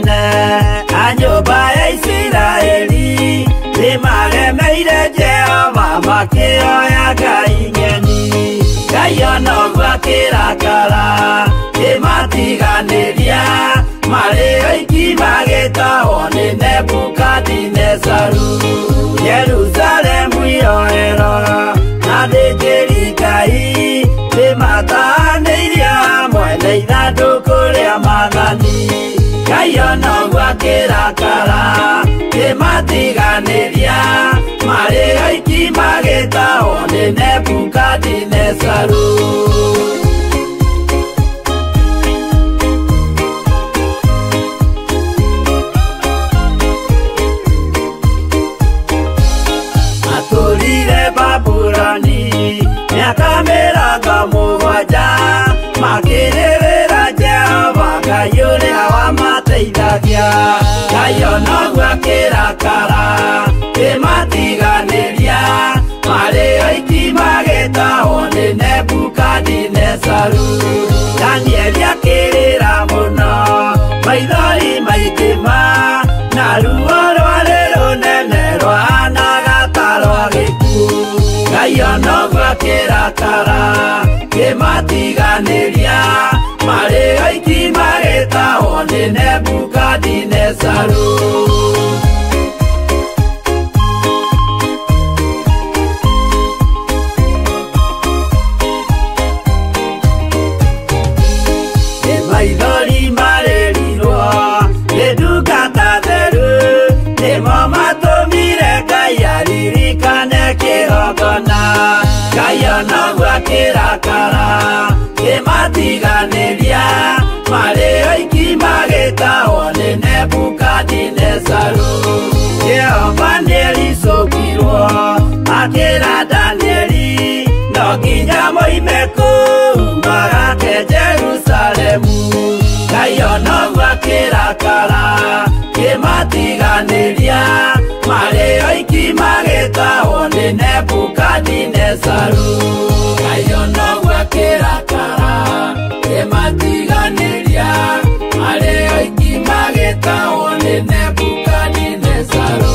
tene a nyũmba ya Isiraeli nĩmaremeire Jehova makĩoya ngai ng'eni. Ngai ona ũguo akĩrakara kĩmatiganĩria marĩ oiki magĩtahwo nĩ Nebukadinezaru. Yerusalemu iroero na athĩnjĩri Ngai nĩmatahanĩirio hamwe na ithandũkũ rĩa maathani. Ngai ona ũguo akĩrakara kĩmatiganĩria marĩ oiki magĩtahwo nĩ Nebukadinezaru. Matũrire Babuloni mĩaka mĩrongo mũgwanja makĩrĩrĩra Jehova Ngai ũrĩa wamateithagia. Ngai ona ũguo akĩrakara kĩmatiganĩria marĩ oiki magĩtahwo nĩ Nebukadinezaru. Danieli akĩrĩra mũno maithori maingĩ ma na ruo rwarĩ rũnene rwahanaga ta rwa gĩkuũ. Ngai ona ũguo akĩrakara kĩmatiganĩria marĩ oiki magĩtahwo nĩ Nebukadinezaru. Maithori marĩrirwo nĩ ndungata theru nĩmo matũmire Ngai aririkane kĩgongona. Ngai ona ũguo akĩrakara kĩmatiganĩria marĩ oiki magĩtahwo nĩ Nebukadinezaru. Jehova nĩericũkirwo akĩra Danieli no nginya moime kũu magake Jerusalemu. Ngai ona ũguo akĩrakara kĩmatiganĩria marĩ oiki magĩtahwo nĩ Nebukadinezaru. Ngai ona ũguo akĩrakara kĩmatiganĩria marĩ oiki magĩtahwo nĩ Nebukadinezaru.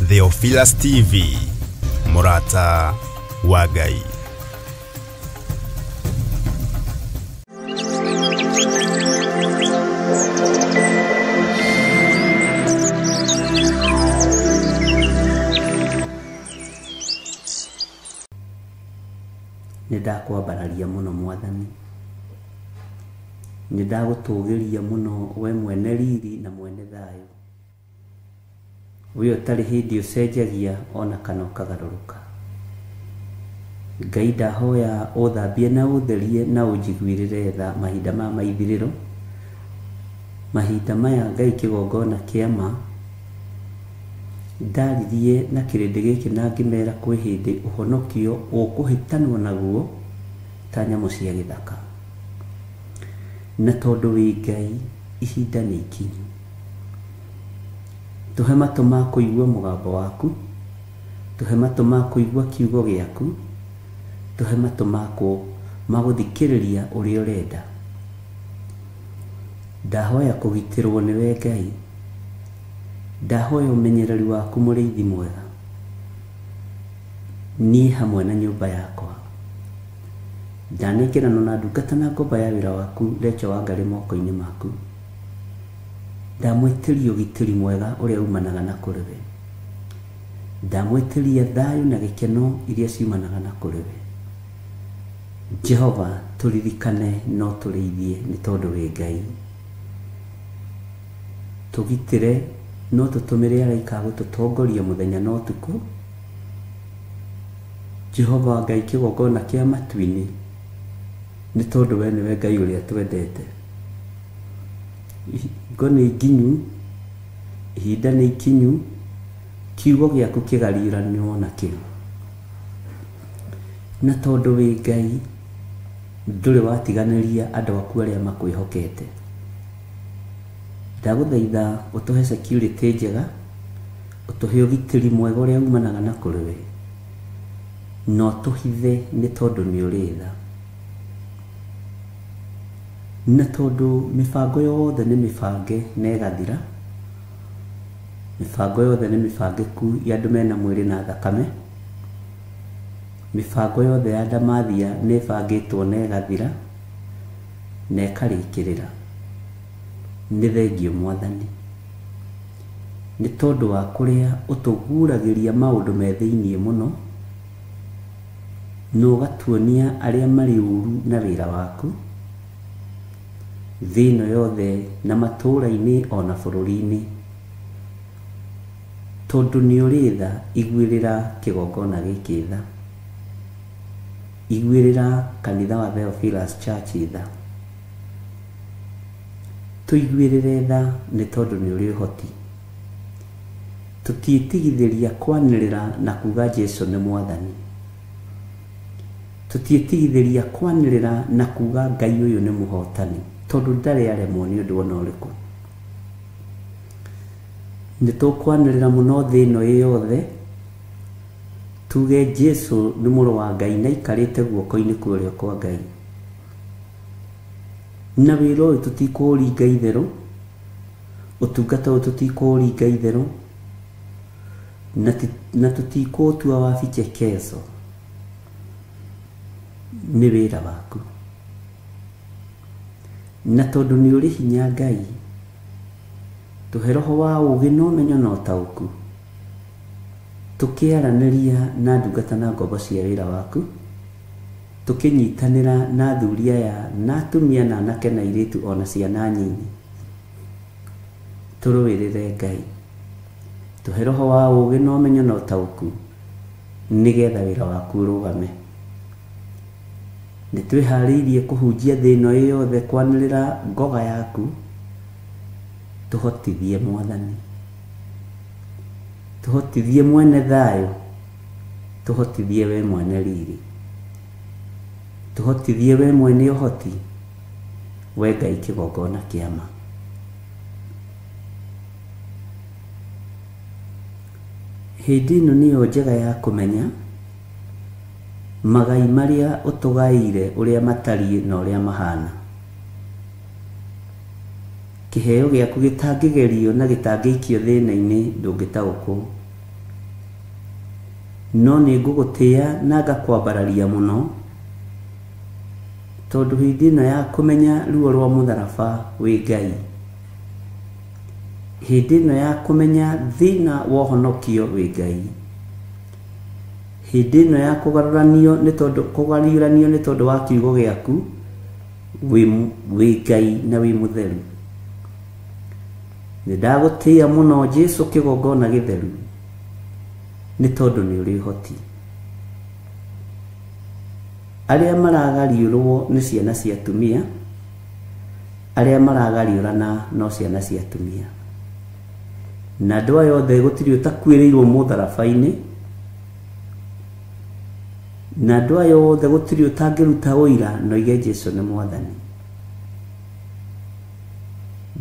Theophilus TV, Murata wa Ngai. Nĩ ndakwambararia mũno Mwathani, nĩ ndagũtũgĩria mũno we mwene riri na mwene thayũ, we ũtarĩ hĩndĩ ũcenjagia ona kana ũkagarũrũka. Ngai ndahoya ũthambie na ũtherie na ũnjiguĩrĩre tha mahinda ma maithirĩro, mahinda maya Ngai kĩgongona kĩa ma. Ndaririe na kĩrĩndĩ gĩkĩ na ngĩmera kwĩ hĩndĩ ũhonokio ũkũhĩtanwo naguo ta nyamũ cia gĩthaka. Na tondũ wĩ Ngai ihinda nĩ ikinyu, tũhe matũ ma kũigua mũgambo waku, tũhe matũ ma kũigua kiugo gĩaku, tũhe matũ ma gũthikĩrĩria ũrĩa ũrenda. Ndahoya kũgitĩrwo nĩwe Ngai, ndahoya ũmenyereri waku mũrĩithi mwega, niĩ hamwe na nyũmba yakwa. Ndanengeranwo na ndungata na ngomba ya wĩra waku Rachel Wangari moko-inĩ maku. Ndamwĩtĩria ũgitĩri mwega ũrĩa umanaga na kũrĩ we. Ndamwĩtĩria thayũ na gĩkeno iria ciumanaga na kũrĩ we. Jehova tũririkane no tũrĩithie nĩ tondũ wĩ Ngai. Tũgitĩre no tũtũmĩre araika a gũtũtongoria mũthenya na ũtukũ. Jehova Ngai kĩgongona kĩa matu-inĩ, nĩ tondũ we nĩwe Ngai ũrĩa twendete. Hingo nĩ nginyu, ihinda nĩ ikinyu, Kiugo gĩaku kĩgariũranwo nakĩo. Na tondũ wĩ Ngai, ndũrĩ watiganĩria andũ aku arĩa makwĩhokete. Ndagũthaitha ũtũhe security njega, ũtũhe ũgitĩri mwega ũrĩa umanaga na kũrĩ we, na ũtũhithe nĩ tondũ nĩ ũrĩ tha. Na tondũ mĩbango yothe nĩ mĩbange na ĩgathira, mĩbango yothe nĩ mĩbangĩku ya andũ mena mwĩrĩ na thakame, mĩbango yothe ya ndamathia nĩ ĩbangĩtwo na ĩgathira na ĩkarĩkĩrĩra. Nĩ thengio Mwathani, nĩ tondũ wa kũrĩa ũtũguũragĩria maũndũ me thĩiniĩ mũno, na ũgatuonia arĩa marĩ ũru na wĩra waku, thĩ ĩno yothe na matũũra-inĩ ona bũrũri-inĩ. Tondũ nĩ ũrĩ tha, iguĩrĩra kĩgongona gĩkĩ tha, iguĩrĩra kanitha wa Theophilus Church tha, tũiguĩrĩre tha nĩ tondũ nĩ ũrĩ ũhoti. Tũtiĩtigithĩria kwanĩrĩra na kuga Jesu nĩ Mwathani. Tũtiĩtigithĩria kwanĩrĩra na kuga Ngai ũyũ nĩ mũhotani, tondũ ndarĩ aremwo nĩ ũndũ ona ũrĩkũ. Nĩ tũkwanĩrĩra mũno thĩ ĩno ĩ yothe, tuge Jesu nĩ mũrũ wa Ngai na aikarĩte guoko-inĩ kwa ũrĩo kwa Ngai. Na wĩra ũyũ tũtikũũringa itherũ, ũtungata ũyũ tũtikũũringa itherũ, na tũtikũũtua wa vichekezo. Nĩ wĩra waku. Na tondũ nĩ ũrĩ hinya Ngai, tũhe roho wa ũũgĩ na ũmenyo na ũtaũku, tũkĩaranĩria na ndungata na ngombo cia wĩra waku, tũkĩnyitanĩra na athuri aya na atumia na anake na airĩtu ona ciana nyinyi, tũrũĩrĩre Ngai. Tũhe roho wa ũũgĩ na ũmenyo na ũtaũku, nĩgetha wĩra waku ũrũgame. Nĩ twĩharĩirie kũhunjia thĩ ĩno ĩ yothe, kwanĩrĩra ngoga yaku, tũhotithie Mwathani, tũhotithie mwene thayũ, tũhotithie we mwene riri, tũhotithie we mwene ũhoti, we Ngai kĩgongona kĩa ma. Hĩndĩ ĩno nĩyo njega ya kũmenya magai marĩa ũtũgaĩire ũrĩa matariĩ na ũrĩa mahana. Kĩheo gĩaku gĩtangĩgerio na gĩtangĩikio thĩna-inĩ ndũngĩtaũkwo. No nĩ ngũgũtĩĩa na ngakwambararia mũno, tondũ hĩndĩ ĩno ya kũmenya ruo rwa mũtharaba wĩ Ngai, hĩndĩ ĩno ya kũmenya thĩna wa ũhonokio wĩ Ngai, hĩndĩ ĩno ya kũgarũranio nĩ tondũ kũgariũranio nĩ tondũ wa kiugo gĩaku wĩ Ngai na wĩ mũtheru. Nĩ ndagũtĩĩa mũno Jesu kĩgongona gĩtheru, nĩ tondũ nĩ ũrĩ ũhoti. Arĩa maragariũrwo nĩ ciana cia atumia, arĩa maragariũrana no ciana cia atumia. Na andũ aya othe gũtirĩ ũtakuĩrĩirwo mũtharaba-inĩ, na andũ aya othe gũtirĩ ũtangĩruta ũira na oige Jesu nĩ Mwathani.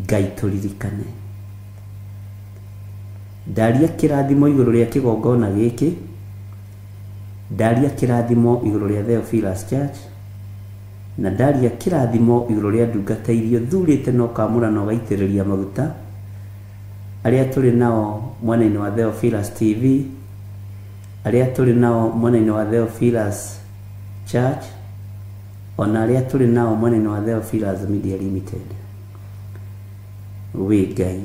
Ngai tũririkane. Ndaria kĩrathimo igũrũ rĩa kĩgongona gĩkĩ, ndaria kĩrathimo igũrũ rĩa Theophilus Church, na ndaria kĩrathimo igũrũ rĩa ndungata iria ũthurĩte na ũkamũra na ũgaitĩrĩria maguta, arĩa tũrĩ nao mwena-inĩ wa Theophilus TV, arĩa tũrĩ nao mwena-inĩ wa Theophilus Church, ona arĩa tũrĩ nao mwena-inĩ wa Theophilus Media Limited. Wĩ Ngai,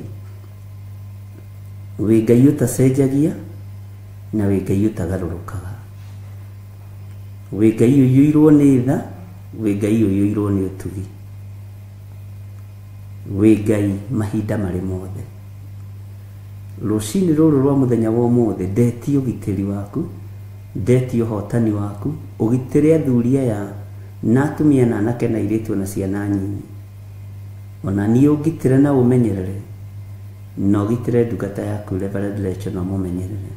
wĩ Ngai ũtacenjagia na wĩ Ngai ũtagarũrũkaga, wĩ Ngai ũiyũirwo nĩ tha, wĩ Ngai ũiyũirwo nĩ ũtugi, wĩ Ngai mahinda marĩ mothe. Rũcinĩ rũrũ rwa mũthenya wa ũmũthĩ, ndetie ũgitĩri waku, ndetie ũhotani waku, ũgitĩre athuri aya na atumia na anake na airĩtu na ciana nyinyi. Ona niĩ ũngitĩre na ũmenyerere, Na ũgitĩre ndungata yaku Reverend Rachel na ũmũmenyerere.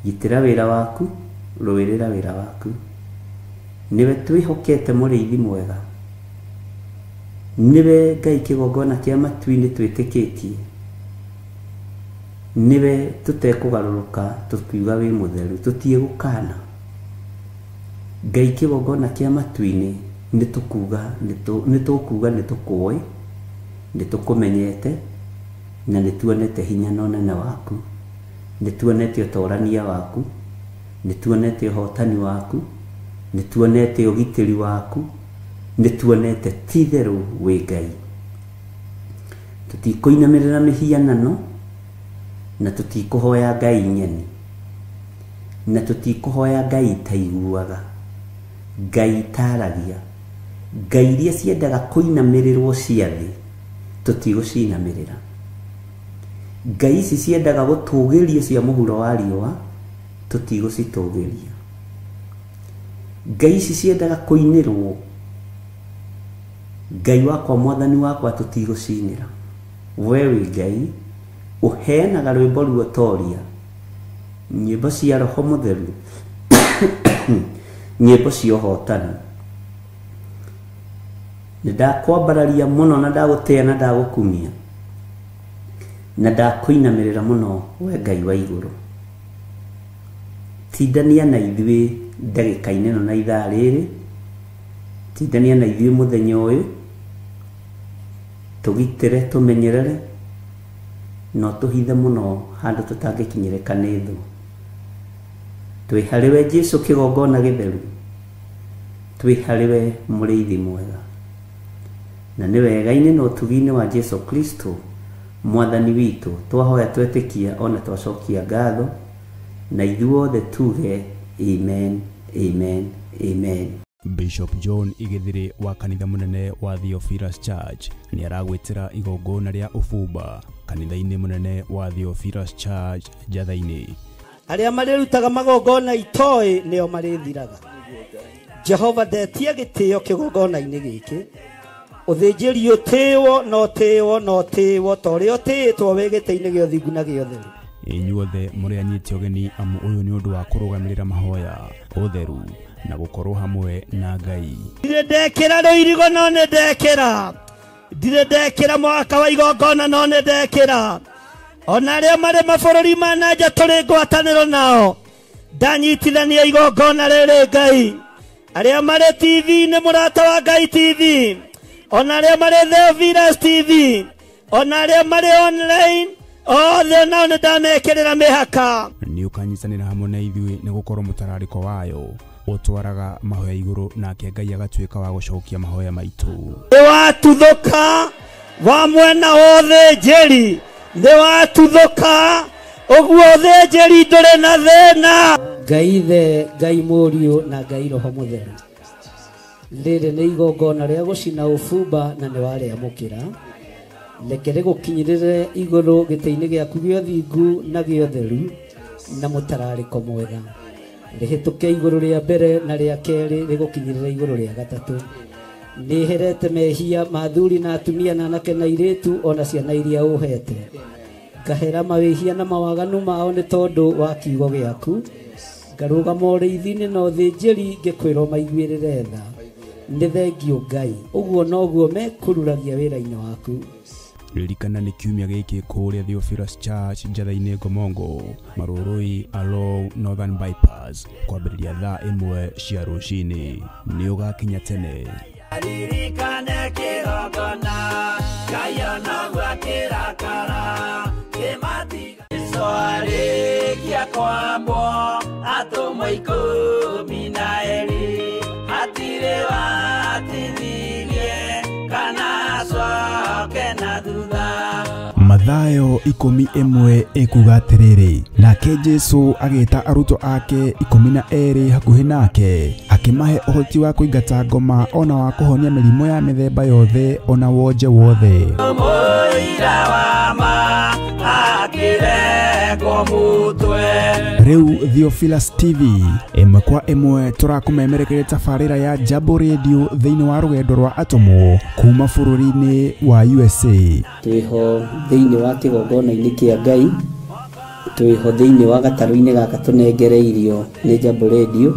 Gitĩra wĩra waku, rũĩrĩra wĩra waku. Nĩwe twĩhokete mũrĩithi mwega. Nĩwe Ngai kĩgongona kĩa matu-inĩ twĩtĩkĩtie. Nĩwe tũtekũgarũrũka tũkiuga wĩ mũtheru, tũtige gũkana. Ngai kĩgongona kĩa matu-inĩ nĩtũkuga nĩtũkũĩ, nĩtũkũmenyete, na nĩtuonete hinya na ũnene waku, nĩtuonete ũtorania waku, nĩtuonete ũhotani waku, nĩtuonete ũgitĩri waku, nĩtuonete ti-itherũ wĩ Ngai. Tũtikũinamĩrĩra mĩhianano, na tũtikũhoya Ngai nyeni, na tũtikũhoya Ngai itaiguaga, Ngai itaragia, Ngai iria ciendaga kũinamĩrĩrwo cia thĩ tũtigũcinamĩrĩra. Ngai ici ciendaga gũtũgĩrio cia mũhuro wa riũa tũtigũcitũgĩria. Ngai ici ciendaga kũinĩrwo, Ngai wakwa mwathani wakwa tũtigũcinĩra. We wĩ Ngai ũheanaga rwĩmbo ruotoria, nyĩmbo cia Roho Mũtheru, nyĩmbo cia ũhotani. Nĩndakwambararia mũno na ndagũtĩa na ndagũkumia na ndakũinamĩrĩra mũno we Ngai wa igũrũ. Tindania na ithuĩ ndagĩka-inĩ ĩno na ithaa rĩrĩ, tindania na ithuĩ mũthenya ũyũ, tũgitĩre, tũmenyerere, na ũtũhithe mũno handũ tũtangĩkinyĩrĩka nĩ thũ. Twĩ harĩwe Jesũ kĩgongona gĩtheru, twĩ harĩwe mũrĩithi mwega. Na nĩ wega-inĩ na ũtugi-inĩ wa Jesũ Kristo mwathani witũ twahoya twetĩkia ona twacokia ngatho, na ithuothe tuge amen, amen, amen. Bishop John Igithiri wa kanitha munene wa Theophilus Church ni aragwitira igongona ria ubumba kanitha-ini munene wa Theophilus Church Njatha-ini. Aria marĩrutaga magongona itoĩ nĩo marĩthiraga. Jehova ndetia gĩtĩo kĩgongona-inĩ gĩkĩ. Ũthĩnjĩri ũtĩĩwo na ũtĩĩwo na ũtĩĩwo ta ũrĩa ũtĩĩtwo wĩ gĩtĩ-inĩ gĩa ũthingu na gĩa ũtheru. Inyuothe mũrĩ anyiti ũgeni amu ũyũ nĩ ũndũ wa kũrũgamĩrĩra mahoya, ũtheru na gũkorwo hamwe na Ngai. Ndirĩ ndekĩra rũirigo no nĩ ndekĩra, ndirĩ ndekĩra mwaka wa igongona no nĩ ndekĩra. Ona arĩa marĩ mabũrũri ma na nja tũrĩ ngwatanĩro nao, ndanyitithania igongona rĩrĩ Ngai. Arĩa marĩ TV-inĩ mũrata wa Ngai TV, ona arĩa marĩ Theophilus TV, ona arĩa marĩ online, othe nao nĩ ndamekĩrĩra mĩhaka. Nĩ ũkanyitanĩra hamwe na ithuĩ nĩ gũkorwo mũtararĩko wayo ũtwaraga mahoya igũrũ, nake Ngai agatuĩka wa gũcokia mahoya maitũ. Nĩ watuthũka wa mwena wa ũthĩnjĩri, nĩ watuthũka ũguo ũthĩnjĩri ndũrĩ na thĩna. Ngai Ithe, Ngai Mũriũ na Ngai Roho Mũtheru, rĩrĩ nĩ igongona rĩa gũcina ũbumba na nĩ warĩamũkĩra. Reke rĩgũkinyĩrĩre igũrũ gĩtĩ-inĩ gĩaku gĩa ũthingu na gĩa ũtheru na mũtararĩko mwega. Rĩhĩtũke igũrũ rĩa mbere na rĩa kerĩ, rĩgũkinyĩrĩre igũrũ rĩa gatatũ. Nĩherete mehia ma athuri na atumia na anake na airĩtu ona ciana iria ũhete. Ngahera mawĩhia na mawaganu mao nĩ tondũ wa kiugo gĩaku. Ngarũgama ũrĩithi-inĩ na ũthĩnjĩri ngĩkwĩrwo maiguĩrĩre tha. Nĩ thengio Ngai, ũguo noguo mekũruragia wĩra-inĩ waku. Ririkana nĩ kiumia gĩkĩ kũrĩa Theophilus Church Njatha-inĩ Ngomongo, Marũrũi along Northern Bypass, kwambĩrĩria thaa 1 cia rũcinĩ. Nĩ ũgakinya tene. Ririkane kĩgongona, Ngai onoguo akĩrakara, kĩmatiga. Jesũ arĩkia kwambwo, atũmwo 12, hatirĩ watithirie kana acoke na thutha. Mathayo 11 ekuga atĩrĩrĩ, nake Jesũ agĩta arutwo ake 12 hakuhĩ nake, akĩmahe ũhoti wa kũingata ngoma ona wa kũhonia mĩrimũ ya mĩthemba yothe ona wonje wothe. Mũira wa ma Akĩrengwo mũtwe. Rĩu Theophilus TV ĩmwe kwa ĩmwe tũrakũmemerekeria tabarĩra ya Jambo Radio thĩinĩ wa rũgendo rwa atũmwo kuma bũrũri-inĩ wa USA. Twĩho thĩinĩ wa kĩgongona-inĩ kĩa Ngai, twĩho thĩinĩ wa gatarũ-inĩ gaka tũnengereirio nĩ Jambo Radio.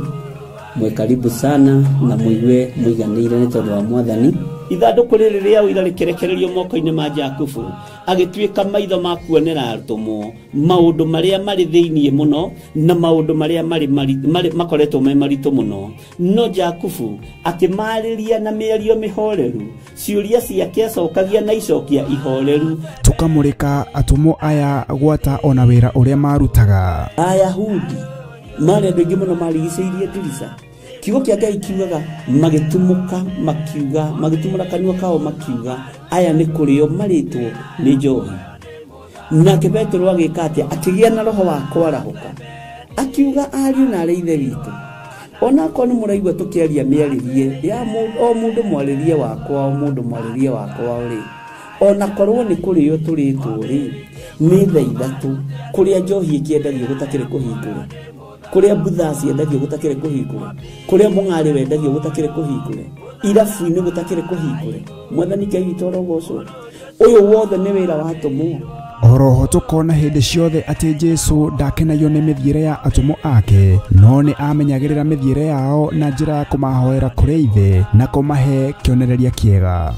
Mwĩ karibu sana na mũigue mũiganĩire nĩ tondũ wa Mwathani. Ithandũkũ rĩrĩ rĩa ũira rĩkĩrekererio moko-inĩ ma Jakubu, agĩtuĩka maitho ma kuonera atũmwo maũndũ marĩa marĩ thĩinĩ mũno na maũndũ marĩa marĩ makoretwo me maritũ mũno. No Jakubu akĩmarĩria na mĩario mĩhoreru, ciũria ciake acokagia na icokia ihoreru. Tũkamũrĩka atũmwo aya gwata ona wĩra ũrĩa marutaga. Ayahudi marĩ andũ aingĩ mũno marigicĩirie ndirica. Kiugo kĩa Ngai kiugaga magĩtumũka makiuga, magĩtumũra kanua kao makiuga, aya nĩ kũrĩo marĩtwo nĩ njohi. Nake Petero agĩka atĩa? Akĩgĩa na roho wa kwarahũka, akiuga ariũ na arĩ ithe witũ, onakorwo nĩ mũraigua tũkĩaria mĩarĩrie ya o mũndũ mwarĩrie wakwa, o mũndũ mwarĩrie wakwa rĩ, onakorwo nĩ kũrĩo tũrĩtwo rĩ, nĩ thaa ithatũ kũrĩa njohi ĩkĩendagio gũtakĩrĩ kũhingũre, kũrĩa mbutha ciendagio gũtakĩrĩ kũhingũre, kũrĩa mũng'arĩ wendagio gũtakĩrĩ kũhingũre, irabu-inĩ gũtakĩrĩ kũhingũre. Mwathani Ngai witũ arogocwo. Ũyũ wothe nĩ wĩra wa atũmwo. Oroho tũkona hĩndĩ ciothe atĩ Jesũ ndakenagio nĩ mĩthiĩre ya atũmwo ake, no nĩ amenyagĩrĩra mĩthiĩre yao na njĩra ya kũmahoera kũrĩ Ithe na kũmahe kĩonereria kĩega.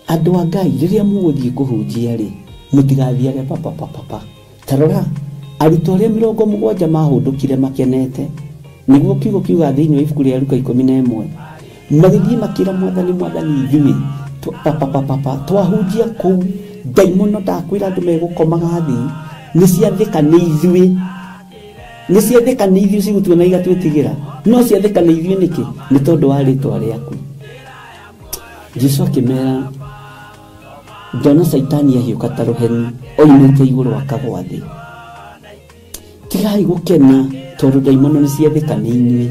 Andũ a Ngai, rĩrĩa mũgũthiĩ kũhunjia rĩ, mũtigathiage papapapapa. Ta rora, arutwo arĩa 70 mahũndũkire makenete, nĩguo kiugo kiuga thĩinĩ wa ibuku rĩa Luka 11, magĩthiĩ makĩra Mwathani, Mwathani ithuĩ papapapapa twahunjia kũu, ndaimono ndakwĩra andũ megũkomaga thĩ, nĩ ciathĩka nĩ ithuĩ, nĩ ciathĩka nĩ ithuĩ cigũtuona igatwĩtigĩra, no ciathĩka nĩ ithuĩ nĩkĩ? Nĩ tondũ wa rĩtwa rĩaku. Jesũ akĩmera, ndona Caitani ahiũka ta rũheni oimĩte igũrũ akagwa thĩ. Tigai gũkena tondũ ndaimono nĩ ciathĩka nĩ inyuĩ,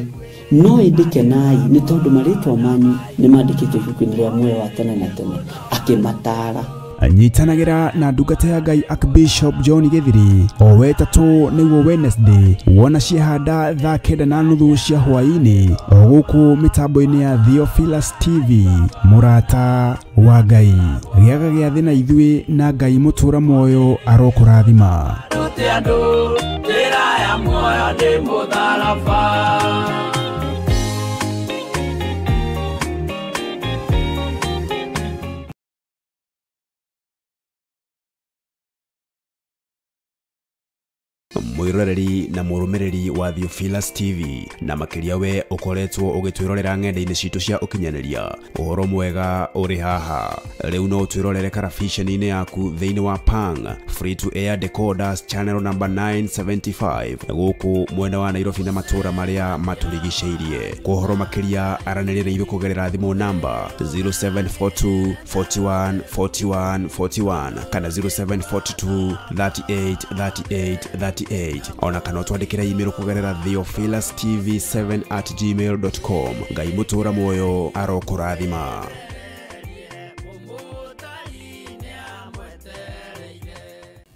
no ĩndĩ kenai nĩ tondũ marĩtwa manyu nĩ mandĩkĩtwo ibuku-inĩ rĩa muoyo wa tene na tene. Akĩmataara. Nyitanagĩra na ndungata ya Ngai Archbishop John Gĩthiri o wetatũ nĩguo Wednesday, wona ciehanda thaa 9:30 cia hwaĩ-inĩ, o gũkũ mĩtambo-inĩ ya Theophilus TV. Mũrata wa Ngai, gĩaga gĩathĩ na ithuĩ, na Ngai mũtũra muoyo arokũrathima. Rute andũ njĩra ya muoyo nĩ mũtharaba. Mwiroreri na mũrũmĩrĩri wa Theophilus TV, na makĩria we ũkoretwo ũgĩtwĩrorera ng'enda-inĩ citũ cia ũkinyanĩria, ũhoro mwega ũrĩ haha. Rĩu no ũtwĩrorere karabiceni-inĩ yaku thĩinĩ wa Pang Free to Air Decoders channel number 975 gũkũ mwena wa Nairobi na matũũra marĩa matũrigicĩirie. Kwa ũhoro makĩria aranĩria na ithuĩ kũgerera thimũ namba 0742 41 41 41 kana 0742 38 38 38, ona kana ũtwandĩkĩre email kũgerera theophilustv7@gmail.com. Ngai mũtũra muoyo arokũrathima.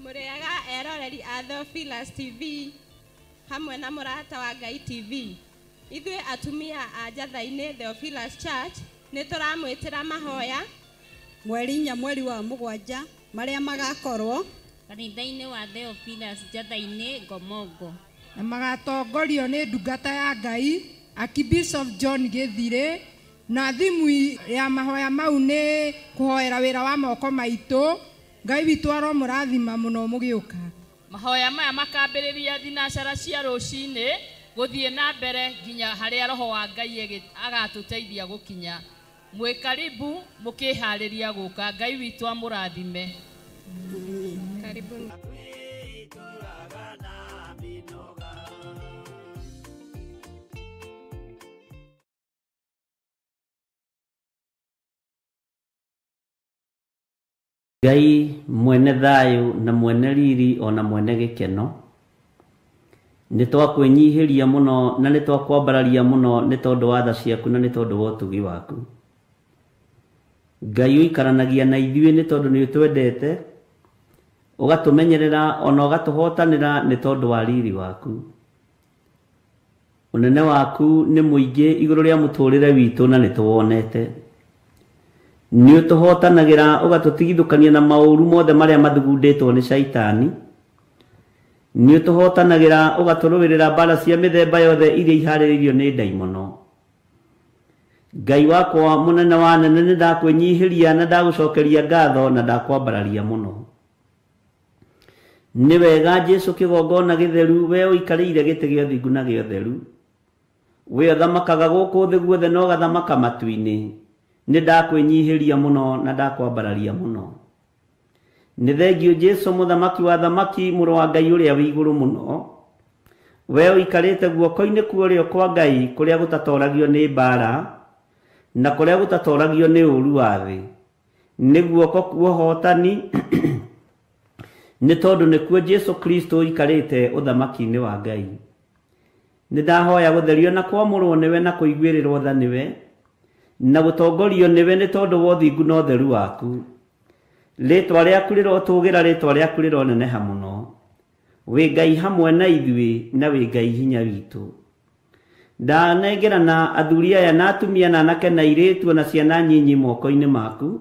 Mũrĩaga eroreri a Theophilus TV hamwe na mũrata wa Ngai TV. Ithuĩ atumia a Njatha-inĩ Theophilus Church nĩ tũramwĩtĩra mahoya mweri 4 mweri wa 7 marĩa magakorwo kanitha-inĩ wa Theophilus Njatha-inĩ Ngomongo, na magatongorio nĩ ndungata ya Ngai Archbishop John Gĩthirĩ, na thimu ya mahoya mau nĩ kũhoera wĩra wa moko maitũ. Ngai witũ aromũrathima mũno mũgĩũka. Mahoya maya makambĩrĩria thinacara cia rũcinĩ gũthiĩ na mbere nginya harĩa roho wa Ngai agatũteithia gũkinya. Mwĩ karibu mũkĩharĩria gũka. Ngai witũ amũrathime. Karibuni. Ngai mwene thayũ na mwene riri ona mwene gĩkeno, nĩ twakwĩnyihĩria mũno na nĩ twakwambararia mũno nĩ tondũ wa tha ciaku na nĩ tondũ wa ũtugi waku. Ngai ũikaranagia na ithuĩ nĩ tondũ nĩ ũtwendete, Ũgatũmenyerera ona ũgatũhotanĩra nĩ tondũ wa riri waku. Ũnene waku nĩ mũingĩ igũrũ rĩa mũtũrĩre witũ na nĩ tũwonete. Nĩ ũtũhotanagĩra ũgatũtigithũkania na maũru mothe marĩa mathugundĩtwo nĩ caitani. Nĩ ũtũhotanagĩra ũgatũrũĩrĩra mbara cia mĩthemba yothe iria iharĩrĩirio nĩ ndaimono. Ngai wakwa mũnene wa nene nĩ ndakwĩnyihĩria na ndagũcokeria ngatho na ndakwambararia mũno. Nĩ wega Jesũ kĩgongona gĩtheru, we ũikarĩire gĩtĩ gĩa ũthingu na gĩa ũtheru. We ũthamakaga gũkũ thĩ guothe na ũgathamaka matu-inĩ. Nĩ ndakwĩnyihĩria mũno na ndakwambararia mũno. Nĩ thengiũ Jesũ mũthamaki wa thamaki, mũrũ wa Ngai ũrĩa wĩ igũrũ mũno. We ũikarĩte guoko-inĩ kwa ũrĩo kwa Ngai kũrĩa gũtatoragio nĩ mbara na kũrĩa gũtatoragio nĩ ũũru wa thĩ. Nĩ guoko kwa ũhotani nĩ tondũ nĩkuo Jesũ Kristo ũikarĩte ũthamaki-inĩ wa Ngai. Nĩ ndahoya gũtherio na kwamũrwo nĩwe na kũiguĩrĩrwo tha nĩwe na gũtongorio nĩwe nĩ tondũ wa ũthingu na ũtheru waku. Rĩtwa rĩaku rĩrotũgĩra, rĩtwa rĩaku rĩroneneha mũno. Wĩ Ngai hamwe na ithuĩ na wĩ Ngai hinya witũ. Ndanengerana athuri aya na atumia na anake na airĩtu na ciana nyinyi moko-inĩ maku.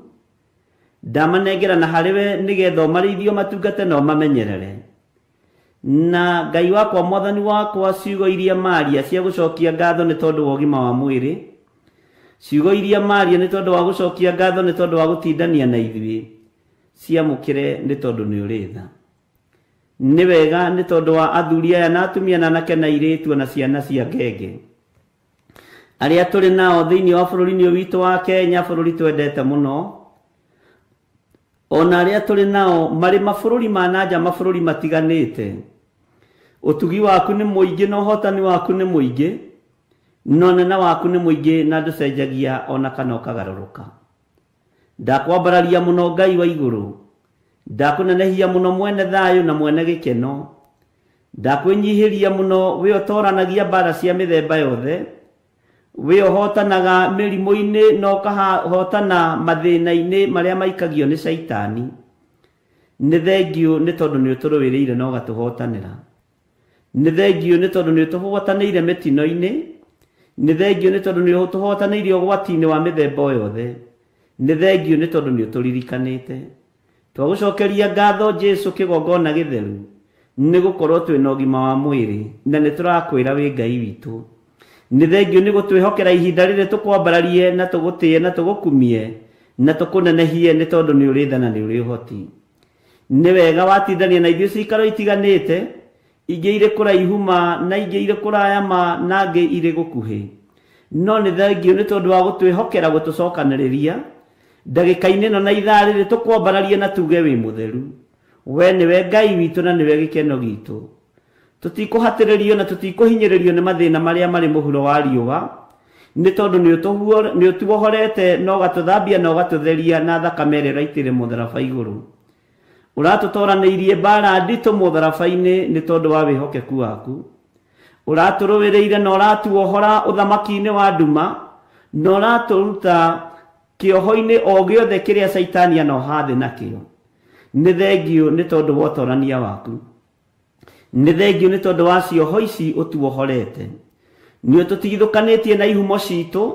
Ndamanengerana harĩ we nĩgetha ũmarĩithie, ũmatungate na ũmamenyerere. Na Ngai wakwa mwathani wakwa, ciugo iria maria cia gũcokia ngatho nĩ tondũ wa ũgima wa mwĩrĩ, ciugo iria maria nĩ tondũ wa gũcokia ngatho nĩ tondũ wa gũtindania na ithuĩ, ciamũkĩre nĩ tondũ nĩ ũrĩ tha. Nĩ wega nĩ tondũ wa athuri aya na atumia na anake na airĩtu na ciana cia ngenge arĩa tũrĩ nao thĩinĩ wa bũrũri-inĩ ũyũ witũ wa Kenya, bũrũri twendete mũno, ona arĩa tũrĩ nao marĩ mabũrũri ma nanja, mabũrũri matiganĩte. Ũtugi waku nĩ mũingĩ na ũhotani waku nĩ mũingĩ na ũnene waku nĩ mũingĩ na ndũcenjagia ona kana ũkagarũrũka. Ndakwambararia mũno Ngai wa igũrũ, ndakũnenehia mũno mwene thayũ na mwene gĩkeno. Ndakwĩnyihĩria mũno we ũtoranagia mbara cia mĩthemba yothe, we ũhotanaga mĩrimũ-inĩ na ũkahotana mathĩna-inĩ marĩa maikagio nĩ caitani. Nĩ thengiũ nĩ tondũ nĩ ũtũrũĩrĩire na ũgatũhotanĩra. Nĩ thengiũ nĩ tondũ nĩ ũtũhotanĩire mĩtino-inĩ. Nĩ thengiũ nĩ tondũ nĩ ũtũhotanĩire ũgwati-inĩ wa mĩthemba o yothe. Nĩ thengiũ nĩ tondũ nĩ ũtũririkanĩte. Twagũcokeria ngatho Jesũ kĩgongona gĩtheru nĩ gũkorwo twĩna ũgima wa mwĩrĩ na nĩ tũrakwĩra wĩ Ngai witũ. Nĩ thengiũ nĩ gũtwĩhokera ihinda rĩrĩ tũkwambararie na tũgũtĩe na tũgũkumie na tũkũnenehie nĩ tondũ nĩ ũrĩ tha na nĩ ũrĩ ũhoti. Nĩ wega watindania na ithuĩ cikaro itiganĩte, ingĩ irĩ kũraihu ma na ingĩ irĩ kũraya ma na ingĩ irĩ gũkuhĩ. No nĩ thengiũ nĩ tondũ wa gũtwĩhokera gũtũcokanĩrĩria ndagĩka-inĩ ĩno na ithaa rĩrĩ tũkwambararie na tuge wĩ mũtheru. We nĩwe Ngai witũ na nĩwe gĩkeno gitũ. Tũtikũhatĩrĩrio na tũtikũhinyĩrĩrio nĩ mathĩna marĩa marĩ mũhuro wa riũa, nĩ tondũ nĩ ũtuohorete na ũgatũthambia na ũgatũtheria na thakame ĩrĩa ũraitĩire mũtharaba igũrũ. Ũratũtoranĩirie mbara nditũ mũtharaba-inĩ nĩ tondũ wa wĩhokeku waku. Ũratũrũĩrĩire na ũratuohora ũthamaki-inĩ wa nduma na ũratũruta kĩoho-inĩ o gĩothe kĩrĩa caitani anoha thĩ nakĩo. Nĩ thengiũ nĩ tondũ wa ũtorania waku. Nĩ thengiũ nĩ tondũ wa cioho ici ũtuohorete. Nĩ ũtũtigithũkanĩtie na ihumo citũ,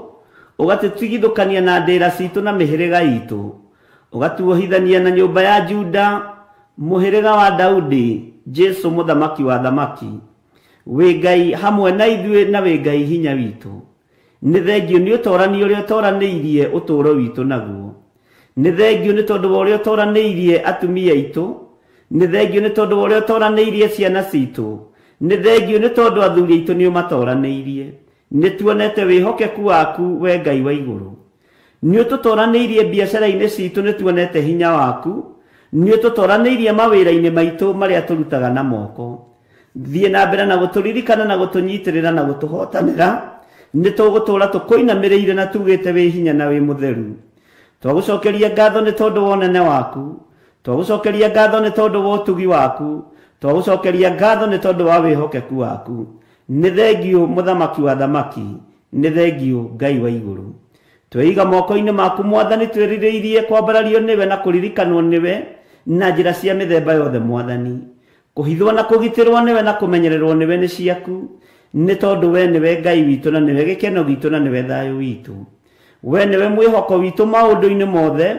ũgatũtigithũkania na ndĩra citũ na mĩhĩrĩga itũ, ũgatuohithania na nyũmba ya Juda, mũhĩrĩga wa Daudi, Jesũ mũthamaki wa thamaki. Wĩ Ngai hamwe na ithuĩ na wĩ Ngai hinya witũ. Nĩ thengiũ nĩ ũtorani ũrĩa ũtoranĩirie ũtũũro witũ naguo. Nĩ thengiũ nĩ tondũ wa ũrĩa ũtoranĩirie atumia aitũ. Nĩ thengiũ nĩ tondũ wa ũrĩa ũtoranĩirie ciana citũ. Nĩ thengiũ nĩ tondũ athuri aitũ nĩ ũmatoranĩirie. Nĩ tuonete wĩhokeku waku we Ngai wa igũrũ. Nĩ ũtũtoranĩirie biacara-inĩ citũ, nĩ tuonete hinya waku. Nĩ ũtũtoranĩirie mawĩra-inĩ maitũ marĩa tũrutaga na moko. Thiĩ na mbere na gũtũririkana na gũtũnyitĩrĩra na gũtũhotanĩra. Nĩ tũgũtũũra tũkũinamĩrĩire na tugĩte wĩ hinya na wĩ mũtheru. Twagũcokeria ngatho nĩ tondũ wa ũnene waku. Twagũcokeria ngatho nĩ tondũ wa ũtugi waku. Twagũcokeria ngatho nĩ tondũ wa wĩhokeku waku. Nĩ thengiũ mũthamaki wa thamaki, nĩ thengiũ Ngai wa igũrũ. Tweiga moko-inĩ maku mwathani, twĩrirĩirie kwambarario nĩwe na kũririkanwo nĩwe Na njĩra cia mĩthemba yothe Mwathani. Kũhithwo na kũgitĩrwo nĩwe na kũmenyererwo nĩwe nĩ ciaku, nĩ tondũ we nĩwe Ngai witũ na nĩwe gĩkeno gitũ na nĩwe thayũ witũ. We nĩwe mwĩhoko witũ maũndũ-inĩ mothe,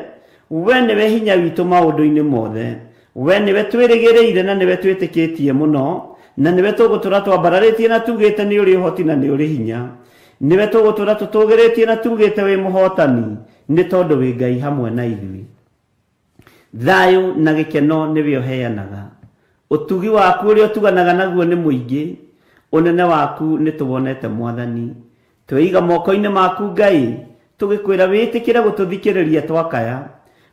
we nĩwe hinya witũ maũndũ-inĩ mothe, we nĩwe twĩrĩgĩrĩire na nĩwe twĩtĩkĩtie mũno, na nĩwe tũgũtũra twambararĩtie na tugĩte nĩ ũrĩ ũhoti na nĩ ũrĩ hinya. Nĩwe tũgũtũra tũtũgĩrĩtie na tugĩte wĩ mũhotani, nĩ tondũ wĩ Ngai hamwe na ithuĩ. Thayũ na gĩkeno nĩwe ũheanaga. Ũtugi waku ũrĩa ũtuganaga naguo nĩ mũingĩ, ũnene waku nĩ tũwonete Mwathani. Tweiga moko-inĩ maku Ngai, tũgĩkwĩra wĩtĩkĩre gũtũthikĩrĩria twakaya,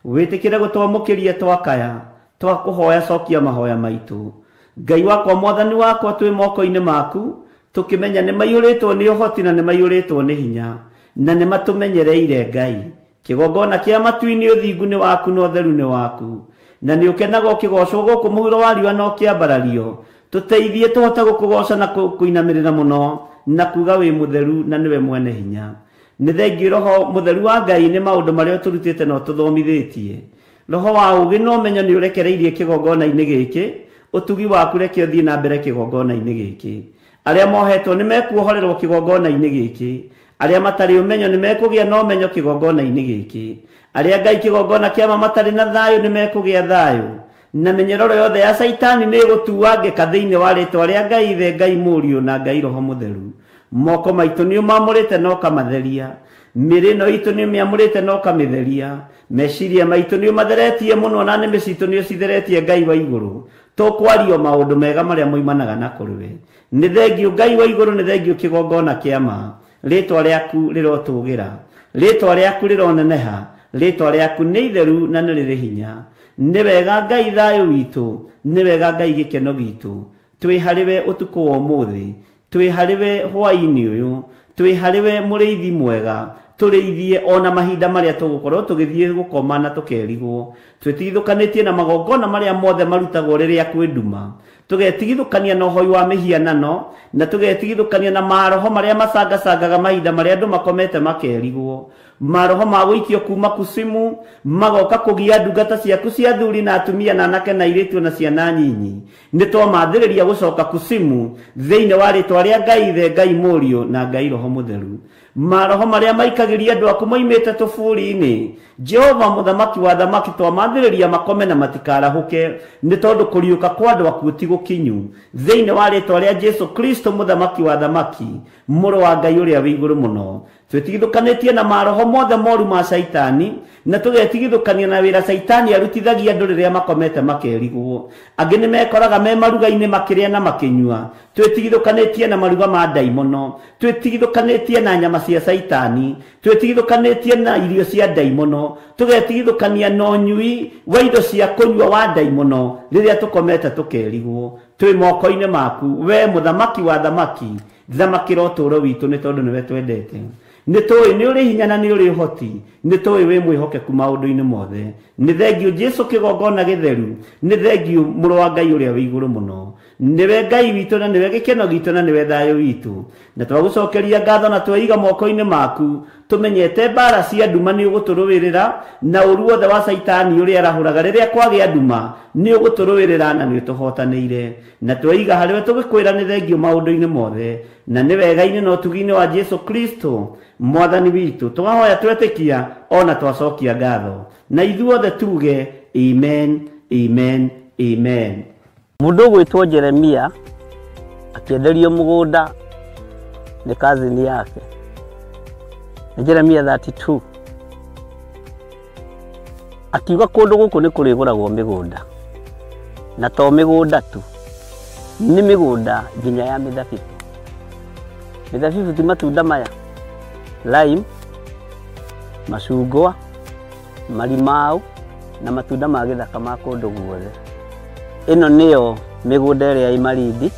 wĩtĩkĩre gũtwamũkĩria twakaya, twakũhoya cokia mahoya maitũ. Ngai wakwa Mwathani wakwa twĩ moko-inĩ maku, tũkĩmenya nĩ maiyũrĩtwo nĩ ũhoti na nĩ maiyũrĩtwo nĩ hinya, na nĩ matũmenyereire Ngai. Kĩgongona kĩa matu-inĩ ũthingu nĩ waku na ũtheru nĩ waku, na nĩ ũkenaga ũkĩgocwo gũkũ mũhuro wa riũa na ũkĩambarario. Tũteithie tũhote gũkũgoca na kũinamĩrĩra mũno na kuga wĩ mũtheru na nĩwe mwene hinya. Nĩ thengiũ Roho mũtheru wa Ngai nĩ maũndũ marĩa ũtũrutĩte na ũtũthomithĩtie. Roho wa ũũgĩ na ũmenyo nĩ ũrekereirie kĩgongona-inĩ gĩkĩ, ũtugi waku reke ũthiĩ na mbere kĩgongona-inĩ gĩkĩ. Arĩa mohetwo nĩ mekuohorerwo kĩgongona-inĩ gĩkĩ, arĩa matarĩ ũmenyo nĩ mekũgĩa na ũmenyo kĩgongona-inĩ gĩkĩ, arĩa Ngai kĩgongona kĩa ma matarĩ na thayũ nĩ mekũgĩa thayũ, na mĩnyororo yothe ya Caitani nĩ ĩgũtuangĩka thĩinĩ wa rĩtwa rĩa Ngai Ithe, Ngai Mũriũ na Ngai Roho Mũtheru. Moko maitũ nĩ ũmamũrĩte na ũkamatheria, mĩĩrĩ ĩno itũ nĩ ũmĩamũrĩte na ũkamĩtheria, meciria maitũ nĩ ũmatheretie mũno na nĩmĩ citũ nĩ ũcitheretie Ngai wa igũrũ. Tũkwario maũndũ mega marĩa moimanaga na kũrĩ we. Nĩ thengiũ Ngai wa igũrũ, nĩ thengiũ kĩgongona kĩa ma. Rĩtwa rĩaku rĩrotũgĩra, rĩtwa rĩaku rĩroneneha, rĩtwa rĩaku nĩ itheru na nĩ rĩrĩ hinya. Nĩ wega Ngai thayũ witũ, nĩ wega Ngai gĩkeno gitũ. Twĩ harĩ we ũtukũ wa ũmũthĩ, twĩ harĩ we hwaĩ-inĩ ũyũ, twĩ harĩ we mũrĩithi mwega, tũrĩithie ona mahinda marĩa tũgũkorwo tũgĩthiĩ gũkoma na tũkerigwo. Twĩtigithũkanĩtie na magongona marĩa mothe marutagwo rĩrĩa kwĩ nduma, tũgetigithũkania na ũhoi wa mĩhianano, na tũgetigithũkania na maroho marĩa macangacangaga mahinda marĩa andũ makomete makerigwo. Maroho ma gũikio kuma kusimu magoka kũgia ndungata ciaku cia athuri na atumia na anake na airĩtu na ciana nyinyi. Nĩ twamathĩrĩria gũcoka kusimu thĩinĩ wa rĩtwa rĩa Ngai Ithe, Ngai Mũriũ na Ngai Roho Mũtheru. Maroho marĩa maikagĩria andũ aku moimĩte tũburi-inĩ, Jehova mũthamaki wa thamaki, twamathĩrĩria makome na matikarahũke, nĩ tondũ kũriũka kwa andũ akuũ ti gũkinyu. Thĩinĩ wa rĩtwa rĩa Jesu Kristo mũthamaki wa thamaki, mũrũ wa Ngai ũrĩa wĩ igũrũ mũno. Twĩtigithũkanĩtie na maroho mothe moru ma Caitani, na tũgetigithũkania na wĩra Caitani arutithagia andũ rĩrĩa makomete makerigwo. Angĩ nĩ mekoraga me maruga-inĩ makĩrĩa na makĩnyua. Twĩtigithũkanĩtie na maruga ma ndaimono, twĩtigithũkanĩtie na nyama cia Caitani, twĩtigithũkanĩtie na irio cia ndaimono, tũgetigithũkania na ũnyui wa indo cia kũnyua wa ndaimono rĩrĩa tũkomete tũkerigwo. Twĩ moko-inĩ maku we mũthamaki wa thamaki, thamakĩra ũtũũro witũ nĩ tondũ nĩwe twendete. Nĩ tũĩ nĩ ũrĩ hinya na nĩ ũrĩ ũhoti, nĩ tũĩ wĩ mwĩhokeku maũndũ-inĩ mothe. Nĩ thengiũ Jesu kĩgongona gĩtheru, nĩ thengiũ mũrũ wa Ngai ũrĩa wĩ igũrũ mũno. Nĩwe Ngai witũ na nĩwe gĩkeno gitũ na nĩwe thayũ witũ. Na twagũcokeria ngatho na tweiga moko-inĩ maku, tũmenyete mbara cia nduma nĩ ũgũtũrũĩrĩra, na ũru wothe wa Caitani ũrĩa arahũraga rĩrĩa kwagĩa nduma nĩ ũgũtũrũĩrĩra na nĩ ũtũhotanĩire. Na tweiga harĩwe tũgĩkwĩra nĩ thengiũ maũndũ-inĩ mothe, na nĩ wega-inĩ na ũtugi-inĩ wa Jesu Kristo Mwathani witũ. Twahoya twetĩkia ona twacokia ngatho, na ithuothe tuge amen, amen, amen. Mũndũ ũgwĩtwo Jeremia akĩenderio mũgũnda nĩ kazini yake. Nĩ Jeremia 32. Akiuga kũndũ gũkũ nĩ kũrĩgũragwo mĩgũnda, na to mĩgũnda tu, nĩ mĩgũnda nginya ya mĩthabibũ. Mĩthabibũ ti matunda maya, lime, macungwa, marimau na matunda ma gĩthaka ma kũndũ guothe. Ĩno nĩyo mĩgũnda ĩrĩa ĩ Malindi.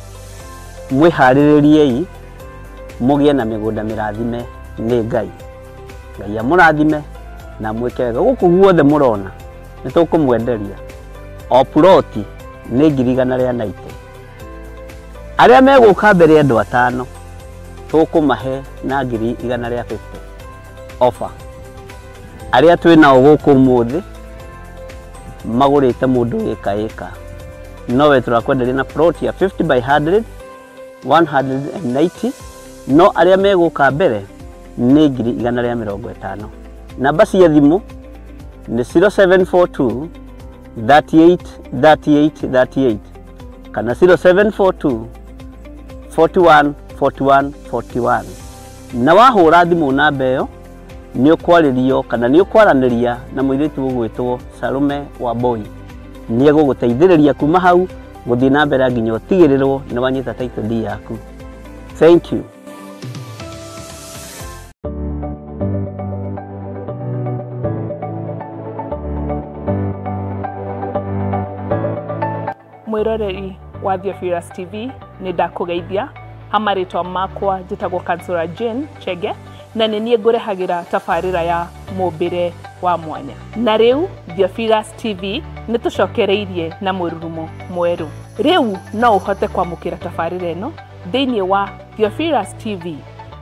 Mwĩharĩrĩriei mũgĩe na mĩgũnda mĩrathime nĩ Ngai. Ngai amũrathime na mwĩke wega. Gũkũ guothe mũrona nĩ tũkũmwenderia o ploti nĩ 190,000. Arĩa megũka mbere andũ atano tũkũmahe na 150,000 offer. Arĩa twĩ nao gũkũ ũmũthĩ Magũrĩte mũndũ ĩka ĩka, nowe tũrakwenderia na plot ya 50 by 100 190, no arĩa megũka mbere nĩ 150,000. Namba cia thimũ nĩ 0742 38 38 38 kana 0742 41 41 41. Na wahũra thimũ namba ĩyo nĩ ũkwarĩrio kana nĩ ũkwaranĩria na mũirĩtu ũgwĩtwo Salome Wambui. Nĩ egũgũteithĩrĩria kuma hau gũthiĩ na mbere nginya ũtigĩrĩrwo nĩ wanyita title deed yaku. Thank you. Mwiroreri wa Theophilus TV, nĩ ndakũgeithia ha marĩtwa makwa njĩtagwo Kansura Jane Chege, na nĩ niĩ ngũrehagĩra tabarĩra ya mũmbĩre wa mwanya. Na rĩu Theophilus TV nĩ tũcokereirie na mũrurumo mwerũ. Rĩu no ũhote kwamũkĩra tabarĩra ĩno thĩinĩ wa Theophilus TV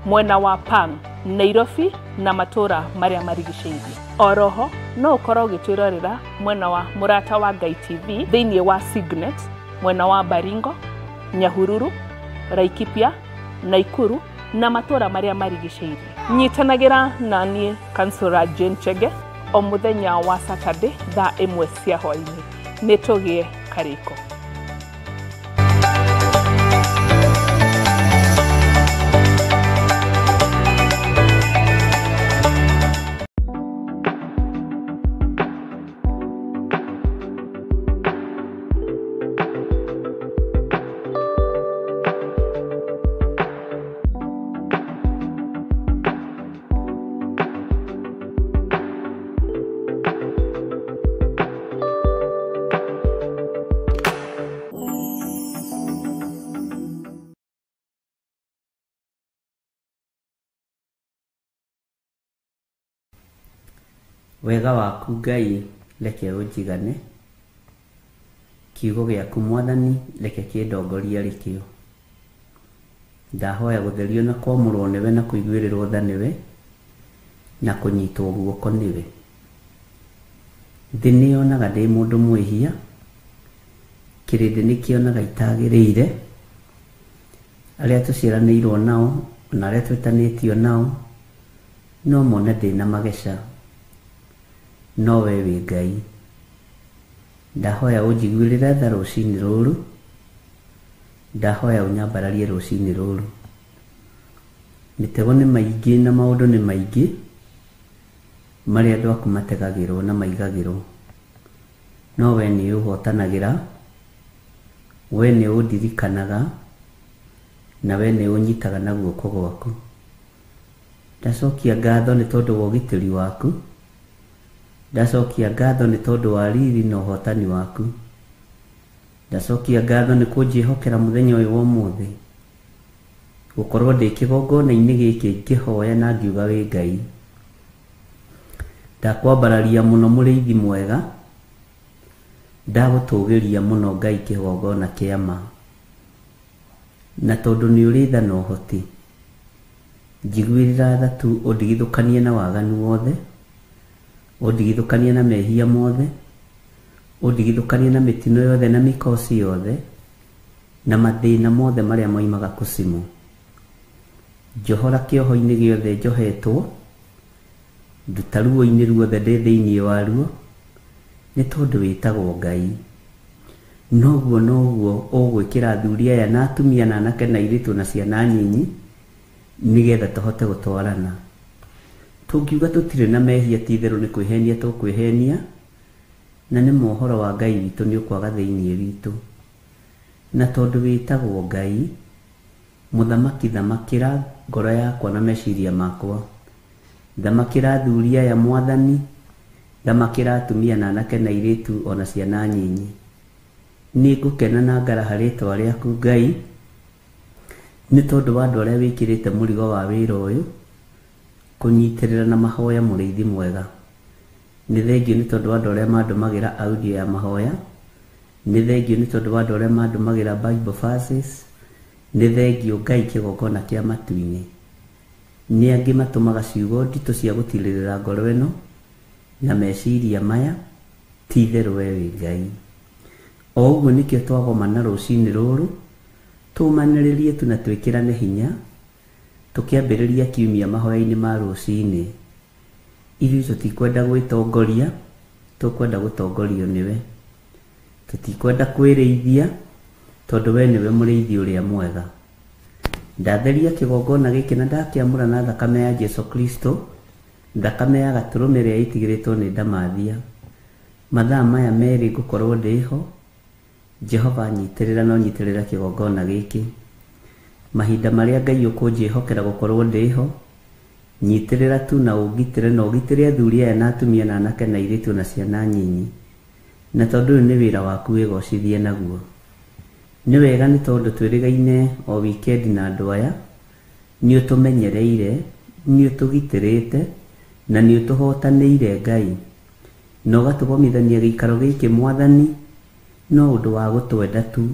mwena wa Pang, Nairobi na matũra marĩa marigicĩirie. Oroho no ũkorwo ũgĩtwĩrorera mwena wa Mũrata wa Ngai TV thĩinĩ wa Signet mwena wa Baringo, Nyahururu, Laikipia, Naikuru na matũra marĩa marigicĩirie. Nyitanagĩra na niĩ Kansura Jane Chege o mũthenya wa Saturday thaa 1 cia hwaĩ-inĩ. Nĩ tũgĩe karĩko. Wega waku Ngai reke ũnjigane, kiugo gĩaku Mwathani reke kĩndongorie rĩkĩo. Ndahoya gũtherio na kwamũrwo nĩwe na kũiguĩrĩrwo tha nĩwe na kũnyitwo guoko nĩwe. Thĩ nĩyonaga ndĩ mũndũ mwĩhia, kĩrĩndĩ nĩkĩonaga itagĩrĩire, arĩa tũciaranĩirwo nao na arĩa twĩtanĩtio nao no mone ndĩna mageca, no we wĩ Ngai. Ndahoya ũnjiguĩrĩre tha rũcinĩ rũrũ, ndahoya ũnyambararie rũcinĩ rũrũ. Mĩtego nĩ maingĩ na maũndũ nĩ maingĩ marĩa andũ aku mategagĩrwo na maigagĩrwo, no we nĩ ũhotanagĩra, we nĩ ũndirikanaga na we nĩ ũnyitaga na guoko gwaku. Ndacokia ngatho nĩ tondũ wa ũgitĩri waku, ndacokia ngatho nĩ tondũ wa riri na ũhotani waku, ndacokia ngatho nĩ kũnjĩhokera mũthenya ũyũ wa ũmũthĩ, gũkorwo ndĩ kĩgongona-inĩ gĩkĩ ngĩhoya na ngiuga wĩ Ngai. Ndakwambararia mũno mũrĩithi mwega, ndagũtũgĩria mũno Ngai kĩgongona kĩa ma, na tondũ nĩ ũrĩ tha na ũhoti, njiguĩrĩra tha tu ũndigithũkanie na waganu wothe, ũndigithũkanie na mehia mothe, ũndigithũkanie na mĩtino yothe na mĩkosi yothe na mathĩna mothe marĩa moimaga kũcimũ. Njohora kĩoho-inĩ gĩothe njohetwo, nduta ruo-inĩ ruothe ndĩ thĩinĩ waruo, nĩ tondũ wĩtagwo Ngai. Noguo noguo ũgwĩkĩra athuri aya na atumia na anake na airĩtu na ciana nyinyi, nĩgetha tũhote gũtwarana. Tũngiuga tũtirĩ na mehia ti itherũ nĩ kwĩhenia tũkwĩhenia, na nĩ mohoro wa Ngai witũ nĩ ũkwaga thĩinĩ witũ. Na tondũ wĩtagwo Ngai, mũthamaki thamakĩra ngoro yakwa na meciria makwa, thamakĩra athuri aya Mwathani, thamakĩra atumia na anake na airĩtu ona ciana nyinyi. Nĩ ngũkena na ngaraha rĩtwa rĩaku Ngai, nĩ tondũ wa andũ arĩa wĩkĩrĩte mũrigo wa wĩra ũyũ, kũnyitĩrĩra na mahoya mũrĩithi mwega. Nĩ thengio nĩ tondũ wa andũ arĩa mandũmagĩra audio ya mahoya, nĩ thengio nĩ tondũ wa andũ arĩa mandũmagĩra Bible verses, nĩ thengio Ngai kĩgongona kĩa matu-inĩ. Nĩ angĩ matũmaga ciugo nditũ cia gũtirĩrĩra ngoro ĩno na meciria maya, Ti itherũ we wĩ Ngai. O ũguo nĩkĩo twagomana rũcinĩ rũrũ, tũmanĩrĩrie tu na twĩkĩrane hinya, tũkĩambĩrĩria kiumia mahoya-inĩ ma rũcinĩ. Ithuĩ tũtikwenda gwĩtongoria, tũkwenda gũtongorio nĩwe. Tũtikwenda kwĩrĩithia, tondũ we nĩwe mũrĩithi ũrĩa mwega. Ndatheria kĩgongona gĩkĩ na ndakĩamũra na thakame ya Jesu Kristo, thakame ya gatũrũme ĩrĩa ĩtigĩrĩtwo nĩ ndamathia. Mathaa maya merĩ ngũkorwo ndĩho, Jehova nyitĩrĩra na ũnyitĩrĩre kĩgongona gĩkĩ. Mahinda marĩa Ngai ũkũnjĩhokera gũkorwo ndĩho, nyitĩrĩra tu na ũngitĩre na ũgitĩre athuri aya na atumia na anake na airĩtu na ciana nyinyi. Na tondũ ũyũ nĩ wĩra waku wĩgocithie naguo. Nĩ wega nĩ tondũ twĩrĩgaine o wikendi na andũ aya, nĩ ũtũmenyereire, nĩ ũtũgitĩrĩte, na nĩ ũtũhotanĩire Ngai. Na ũgatũgomithania gĩikaro gĩkĩ Mwathani, no ũndũ wa gũtwenda tu.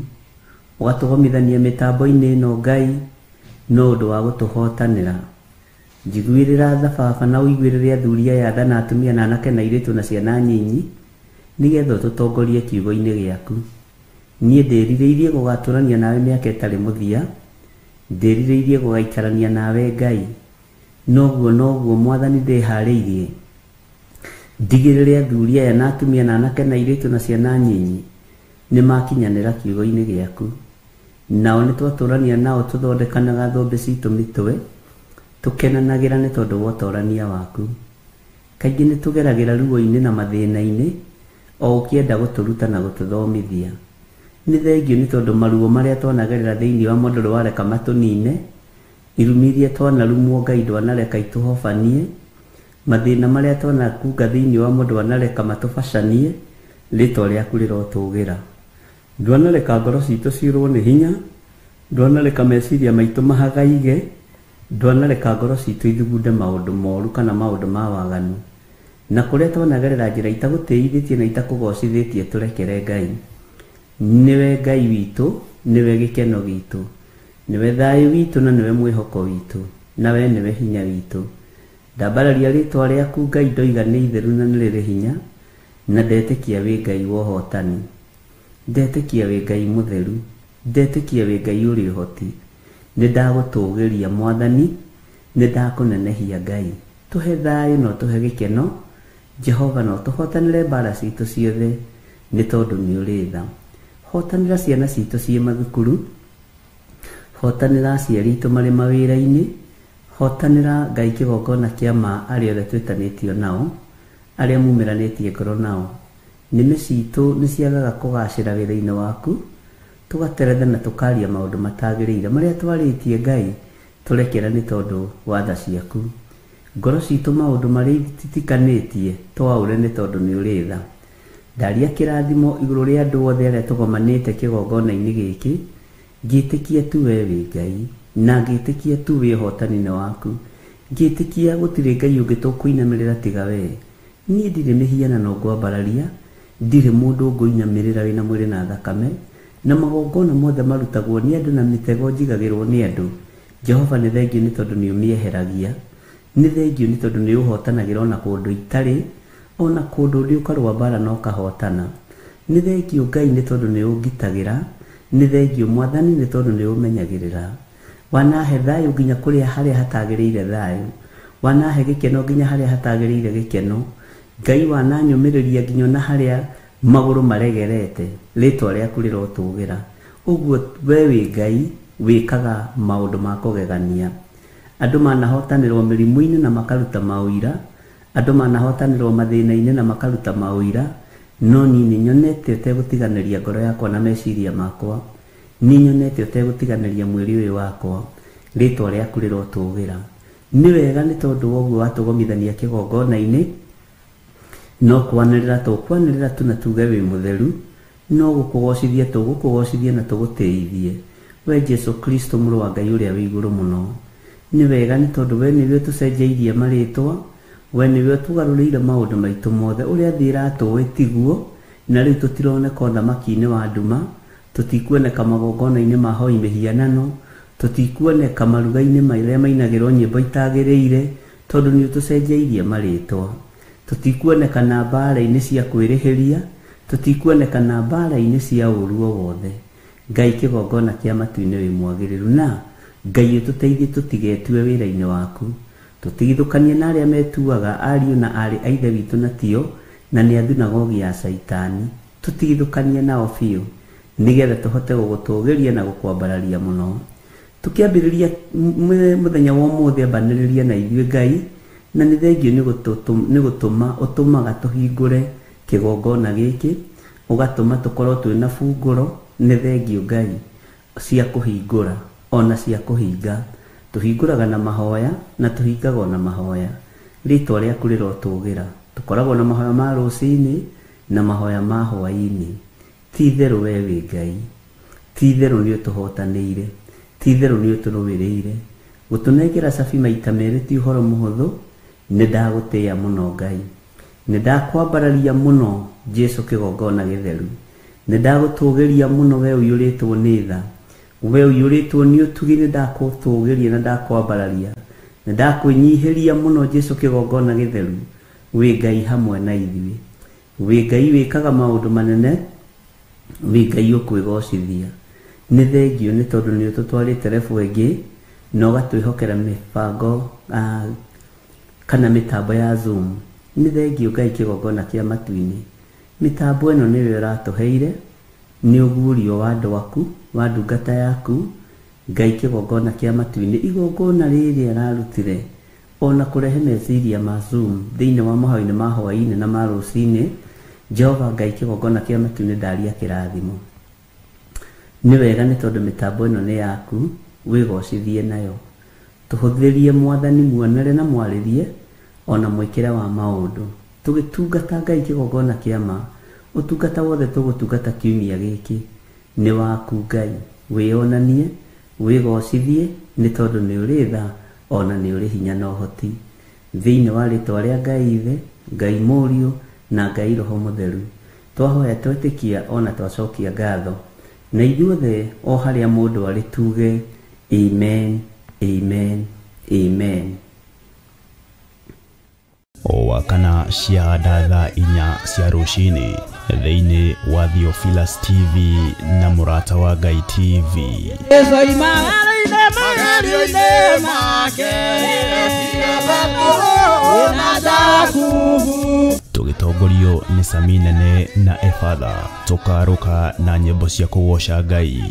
Ũgatũgomithania mĩtambo-inĩ ĩno Ngai, no ũndũ wa gũtũhotanĩra. Njiguĩrĩra tha baba na ũiguĩrĩre athuri aya tha na atumia na anake na airĩtu na ciana nyinyi, nĩgetha ũtũtongorie kiugo-inĩ gĩaku. Niĩ ndĩrirĩirie gũgatũrania nawe mĩaka ĩtarĩ mũthia, ndĩrirĩirie gũgaikarania nawe Ngai. Noguo noguo Mwathani ndĩharĩirie. Ndigĩrĩre athuri aya na atumia na anake na airĩtu na ciana nyinyi nĩmakinyanĩra kiugo-inĩ gĩaku. Nao nĩtwatũrania nao tũthondekanaga thũmbĩ citũ mĩtwe, tũkenanagĩra nĩ tondũ wa ũtorania waku. Kaingĩ nĩtũgeragĩra ruo-inĩ na mathĩna-inĩ, o ũkĩenda gũtũruta na gũtũthomithia. Nĩ thengio nĩ tondũ maruo marĩa twanagerera thĩinĩ wa mũndũ ndwareka matũnine, irumi iria twanarumwo Ngai ndwanareka itũhobanie, mathĩna marĩa twanakunga thĩinĩ wa mũndũ ndwanareka matũbacanie, rĩtwa rĩaku rĩrotũgĩra. Ndwanareka ngoro citũ ciũrwo nĩ hinya, ndwanareka meciria maitũ mahagaige, ndwanareka ngoro citũ ithugunde maũndũ moru kana maũndũ ma waganu. Na kũrĩa twanagerera njĩra itagũtĩithĩtie na itakũgocithĩtie tũrekere Ngai. Nĩwe Ngai witũ, nĩwe gĩkeno gitũ, nĩwe thayũ witũ na nĩwe mwĩhoko witũ, na we nĩwe hinya witũ. Ndambararia rĩtwa rĩaku Ngai ndoiga nĩ itheru na nĩ rĩrĩ hinya, na ndetĩkia wĩ Ngai wa ũhotani. Ndetĩkia wĩ Ngai mũtheru, ndetĩkia wĩ Ngai ũrĩ ũhoti. Nĩ ndagũtũgĩria Mwathani, nĩ ndakũnenehia Ngai. Tũhe thayũ na ũtũhe gĩkeno, Jehova na ũtũhotanĩre mbara citũ ciothe, nĩ tondũ nĩ ũrĩ tha. Hotanĩra ciana citũ ciĩ mathukuru, hotanĩra aciari aitũ marĩ mawĩra-inĩ, hotanĩra Ngai kĩgongona kĩa ma arĩa othe twĩtanĩtio nao, arĩa mumĩranĩtie ngoro nao. Nĩmĩ citũ nĩ ciagaga kũgacĩra wĩra-inĩ waku, tũgateretha na tũkaria maũndũ matagĩrĩire marĩa twarĩtie Ngai, tũrekera nĩ tondũ wa tha ciaku. Ngoro citũ maũndũ marĩa ititikanĩtie twaũre nĩ tondũ nĩ ũrĩ tha. Ndaria kĩrathimo igũrũ rĩa andũ othe arĩa tũgomanĩte kĩgongona-inĩ gĩkĩ, ngĩtĩkia tu we wĩ Ngai, na ngĩtĩkia tu wĩ ũhotani-inĩ waku. Ngĩtĩkia gũtirĩ Ngai ũngĩ tũkũinamĩrĩra tiga we. Niĩ ndirĩ mĩhianano ngwambararia, ndirĩ mũndũ ngũinamĩrĩra wĩna mwĩrĩ na thakame, na magongona mothe marutagwo nĩ andũ na mĩtego njigagĩrwo nĩ andũ. Jehova nĩ thengio nĩ tondũ nĩ ũmĩeheragia. Nĩ thengio nĩ tondũ nĩ ũhotanagĩra ona kũndũ itarĩ, ona kũndũ ndĩ ũkarũa mbara na ũkahotana. Nĩ thengio Ngai nĩ tondũ nĩ ũngitagĩra, nĩ thengio Mwathani nĩ tondũ nĩ ũmenyagĩrĩra. Wanahe thayũ nginya kũrĩa harĩa hatagĩrĩire thayũ, wanahe gĩkeno nginya harĩa hatagĩrĩire gĩkeno. Ngai wananyũmĩrĩria nginya ona harĩa magũrũ maregerete, rĩtwa rĩaku rĩrotũgĩra. Ũguo we wĩ Ngai wĩkaga maũndũ ma kũgegania. Andũ manahotanĩrwo mĩrimũ-inĩ na makaruta maũira, andũ manahotanĩrwo mathĩna-inĩ na makaruta maũira, no niĩ nĩ nyonete ũtegũtiganĩria ngoro yakwa na meciria makwa, nĩ nyonete ũtegũtiganĩria mwĩrĩ ũyũ wakwa, rĩtwa rĩaku rĩrotũgĩra. Nĩ wega nĩ tondũ wa ũguo watũgomithania kĩgongona-inĩ, no kwanĩrĩra tũkwanĩrĩra tu na tuge wĩ mũtheru, no gũkũgocithia tũgũkũgocithia na tũgũtĩithie. We Jesu Kristo mũrũ wa Ngai ũrĩa wĩ igũrũ mũno. Nĩ wega nĩ tondũ we nĩwe ũtũcenjeirie marĩtwa, we nĩwe ũtũgarũrĩire maũndũ maitũ mothe, ũrĩa thĩ ĩratũĩ tiguo, na rĩu tũtironeka ũthamaki-inĩ wa nduma, tũtikuoneka magongona-inĩ ma hoi mĩhianano, tũtikuoneka maruga-inĩ marĩa mainagĩrwo nyĩmbo itagĩrĩire, tondũ nĩ ũtũcenjeirie marĩtwa. Tũtikuonekana mbara-inĩ cia kwĩrĩhĩria, tũtikuonekana mbara-inĩ cia ũũru o wothe. Ngai kĩgongona kĩa matu-inĩ wĩ mwagĩrĩru, na Ngai ũtũteithie tũtigetue wĩra-inĩ waku. Tũtigithũkanie na arĩa metuaga ariũ na aarĩ a Ithe witũ na tio, na nĩ a thunagogi ya Caitani. Tũtigithũkanie nao biũ, nĩgetha tũhote gũgũtũgĩria na gũkwambararia mũno. Tũkĩambĩrĩria mũthenya wa ũmũthĩ, ambanĩrĩria na ithuĩ Ngai, na nĩ thengio nĩ gũtũma ũtũmaga tũhingũre kĩgongona gĩkĩ, ũgatũma tũkorwo twĩna bungũro. Nĩ thengio Ngai cia kũhingũra ona cia kũhinga. Tũhingũraga na mahoya na tũhingaga na mahoya. Rĩtwa rĩaku rĩrotũgĩra. Tũkoragwo na mahoya ma rũcinĩ na mahoya ma hwaĩ-inĩ. Ti itherũ we wĩ Ngai, ti itherũ nĩ ũtũhotanĩire, ti itherũ nĩ ũtũrũĩrĩire. Gũtũnengera cabi maita merĩ ti ũhoro mũhũthũ. Nĩ ndagũtĩĩa mũno Ngai, nĩ ndakwambararia mũno Jesu kĩgongona gĩtheru, nĩ ndagũtũgĩria mũno we ũiyũrĩtwo nĩ tha, we ũiyũrĩtwo nĩ ũtugi. Nĩ ndakũtũgĩria na ndakwambararia, nĩ ndakwĩnyihĩria mũno Jesu kĩgongona gĩtheru. Wĩ Ngai hamwe na ithuĩ, wĩ Ngai wĩkaga maũndũ manene, wĩ Ngai ũkwĩgocithia. Nĩ thengio nĩ tondũ nĩ ũtũtwarĩte rebu ĩngĩ na ũgatwĩhokera mĩbango kana mĩtambo ya Zoom. Nĩ thengio Ngai kĩgongona kĩa matu-inĩ. Mĩtambo ĩno nĩwe ũratũheire, nĩ ũguũrio wa andũ aku, wa ndungata yaku. Ngai kĩgongona kĩa matu-inĩ, igongona rĩrĩ ararutire ona kũrehe meciria ma Zoom thĩinĩ wa mahoya-inĩ ma hwaĩ-inĩ na ma rũcinĩ. Jehova Ngai kĩgongona kĩa matu-inĩ, ndaria kĩrathimo. Nĩ wega nĩ tondũ mĩtambo ĩno nĩ yaku, wĩgocithie nayo. Tũhũthĩrie Mwathani muonere na mwarĩrie ona mwĩkĩre wa maũndũ. Tũgĩtungata Ngai kĩgongona kĩa ma, ũtungata wothe tũgũtungata kiumia gĩkĩ nĩ waku Ngai. Wĩyonanie, wĩgocithie, nĩ tondũ nĩ ũrĩ tha ona nĩ ũrĩ hinya na ũhoti. Thĩinĩ wa rĩtwa rĩa Ngai Ithe, Ngai Mũriũ na Ngai Roho Mũtheru, twahoya twetĩkia ona twacokia ngatho. Na ithuothe o harĩa mũndũ arĩ tuge amen, amen, amen. O wakana cia thaa 4 cia rũcinĩ thĩinĩ wa Theophilus TV na Mũrata wa Ngai TV. Tũgĩtongorio nĩ Sami Nene na Efatha, tũkarũka na nyĩmbo cia kũgoca Ngai.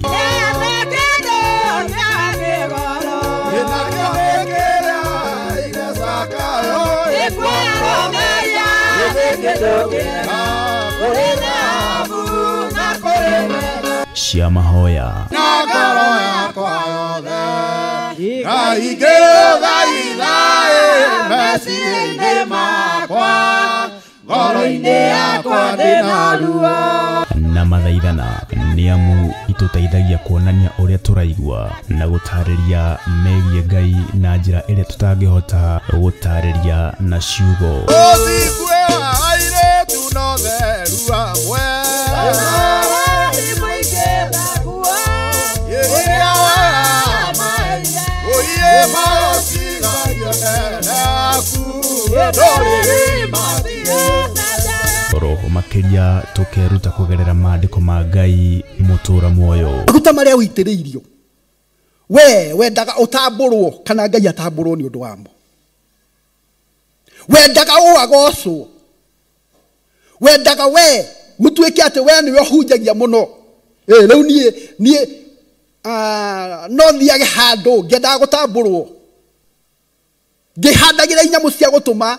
Cia mahoya na mathaithana nĩ amu itũteithagia kuonania ũrĩa tũraigua na gũtarĩria megiĩ Ngai na njĩra ĩrĩa tũtangĩhota gũtarĩria na ciugo. Roho makĩria tũkeruta kũgerera maandĩko ma Ngai mũtũra muoyo. Maguta marĩa ũitĩrĩirio we wendaga ũtambũrwo kana Ngai atambũrwo nĩ ũndũ wamo. Wendaga ũagocwo, wendaga we gũtuĩke atĩ we nĩwe ũhunjagia mũno. Rĩu niĩ no thiage handũ ngĩendaga gũtambũrwo, ngĩhandagĩra inyamũ cia gũtũma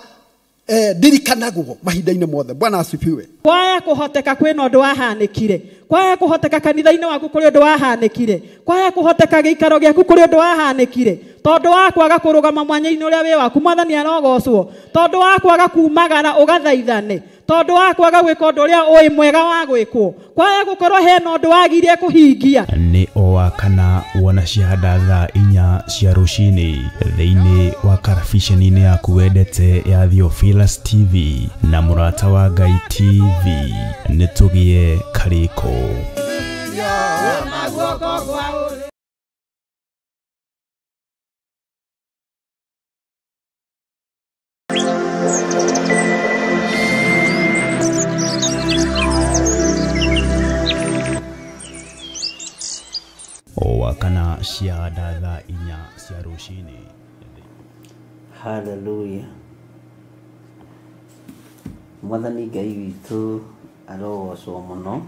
ndirikanagwo mahinda-inĩ mothe. Bwana asifiwe. Kwaya kũhoteka kwĩna ũndũ wahanĩkire, kwaya kũhoteka kanitha-inĩ waku kũrĩ ũndũ wahanĩkire, kwaya kũhoteka gĩikaro gĩaku kũrĩ ũndũ wahanĩkire, tondũ wa kwaga kũrũgama mwanya-inĩ ũrĩa wĩ waku Mwathani arogocwo, tondũ wa kwaga kumagara ũgathaithane, tondũ wa kwaga gwĩka ũndũ ũrĩa ũĩ mwega wa gwĩkwo, kwaya gũkorwo hena ũndũ wagirie kũhingia. Nĩ o wa kana wona ciahanda thaa 4 cia rũcinĩ thĩinĩ wa karabiceni-inĩ yaku wendete ya Theophilus TV na Mũrata wa Ngai TV. Nĩ tũgĩe karĩko. Cianda thaa 4 cia rũcinĩ. Haleluya. Mwathani Ngai witũ arogocwo mũno.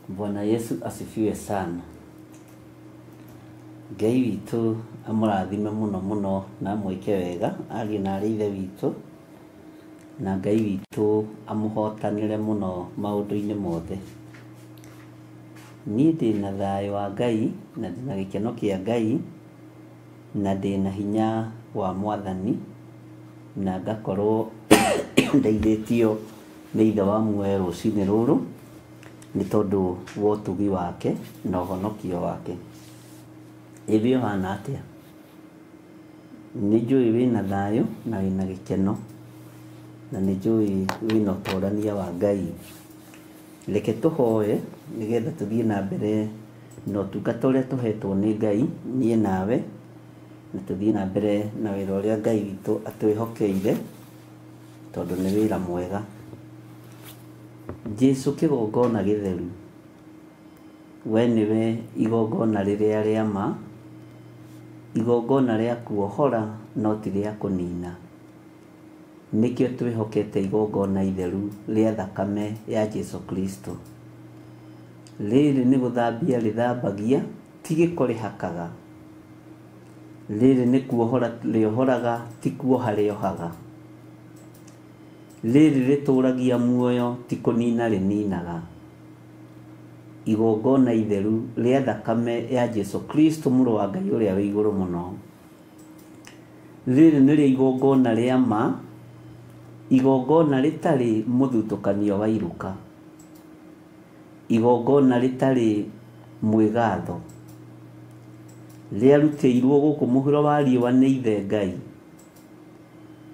Bwana Yesu asifiwe sana. Ngai witũ amũrathime mũno mũno na amwĩke wega ariũ na arĩ ithe witũ, na Ngai witũ amũhotanĩre mũno maũndũ-inĩ mothe. Niĩ ndĩna thayũ wa Ngai na ndĩna gĩkeno kĩa Ngai na ndĩna hinya wa Mwathani na ngakorwo ndeithĩtio nĩ Ithe wa muoyo rũcinĩ rũrũ nĩ tondũ wa ũtugi wake na ũhonokio wake. Ĩĩ ũhana atĩa? Nĩ njũĩ wĩna thayũ na wĩna gĩkeno na nĩ njũĩ wĩna ũtorania wa Ngai. Reke tũhoe nĩgetha tũthiĩ na mbere na ũtungata ũrĩa tũhetwo nĩ Ngai, niĩ nawe, na tũthiĩ na mbere na wĩra ũrĩa Ngai witũ atwĩhokeire tondũ nĩ wĩra mwega. Jesu kĩgongona gĩtheru, we nĩwe igongona rĩrĩa rĩa ma, igongona rĩa kuohora no ti rĩa kũnina. Nĩkĩo twĩhokete igongona itheru rĩa thakame ya Jesu Kristo. Rĩrĩ nĩ gũthambia rĩthambagia, ti gĩko rĩhakaga. Rĩrĩ nĩ kuohora rĩohoraga, ti kuoha rĩohaga. Rĩrĩ rĩtũragia muoyo, ti kũnina rĩninaga. Igongona itheru rĩa thakame ya Jesu Kristo mũrũ wa Ngai ũrĩa wĩ igũrũ mũno. Rĩrĩ nĩrĩo igongona rĩa ma, igongona rĩtarĩ mũthutũkanio wa iruka, igongona rĩtarĩ mwĩgatho, rĩarutĩirwo gũkũ mũhuro wa riũa nĩ Ithe Ngai,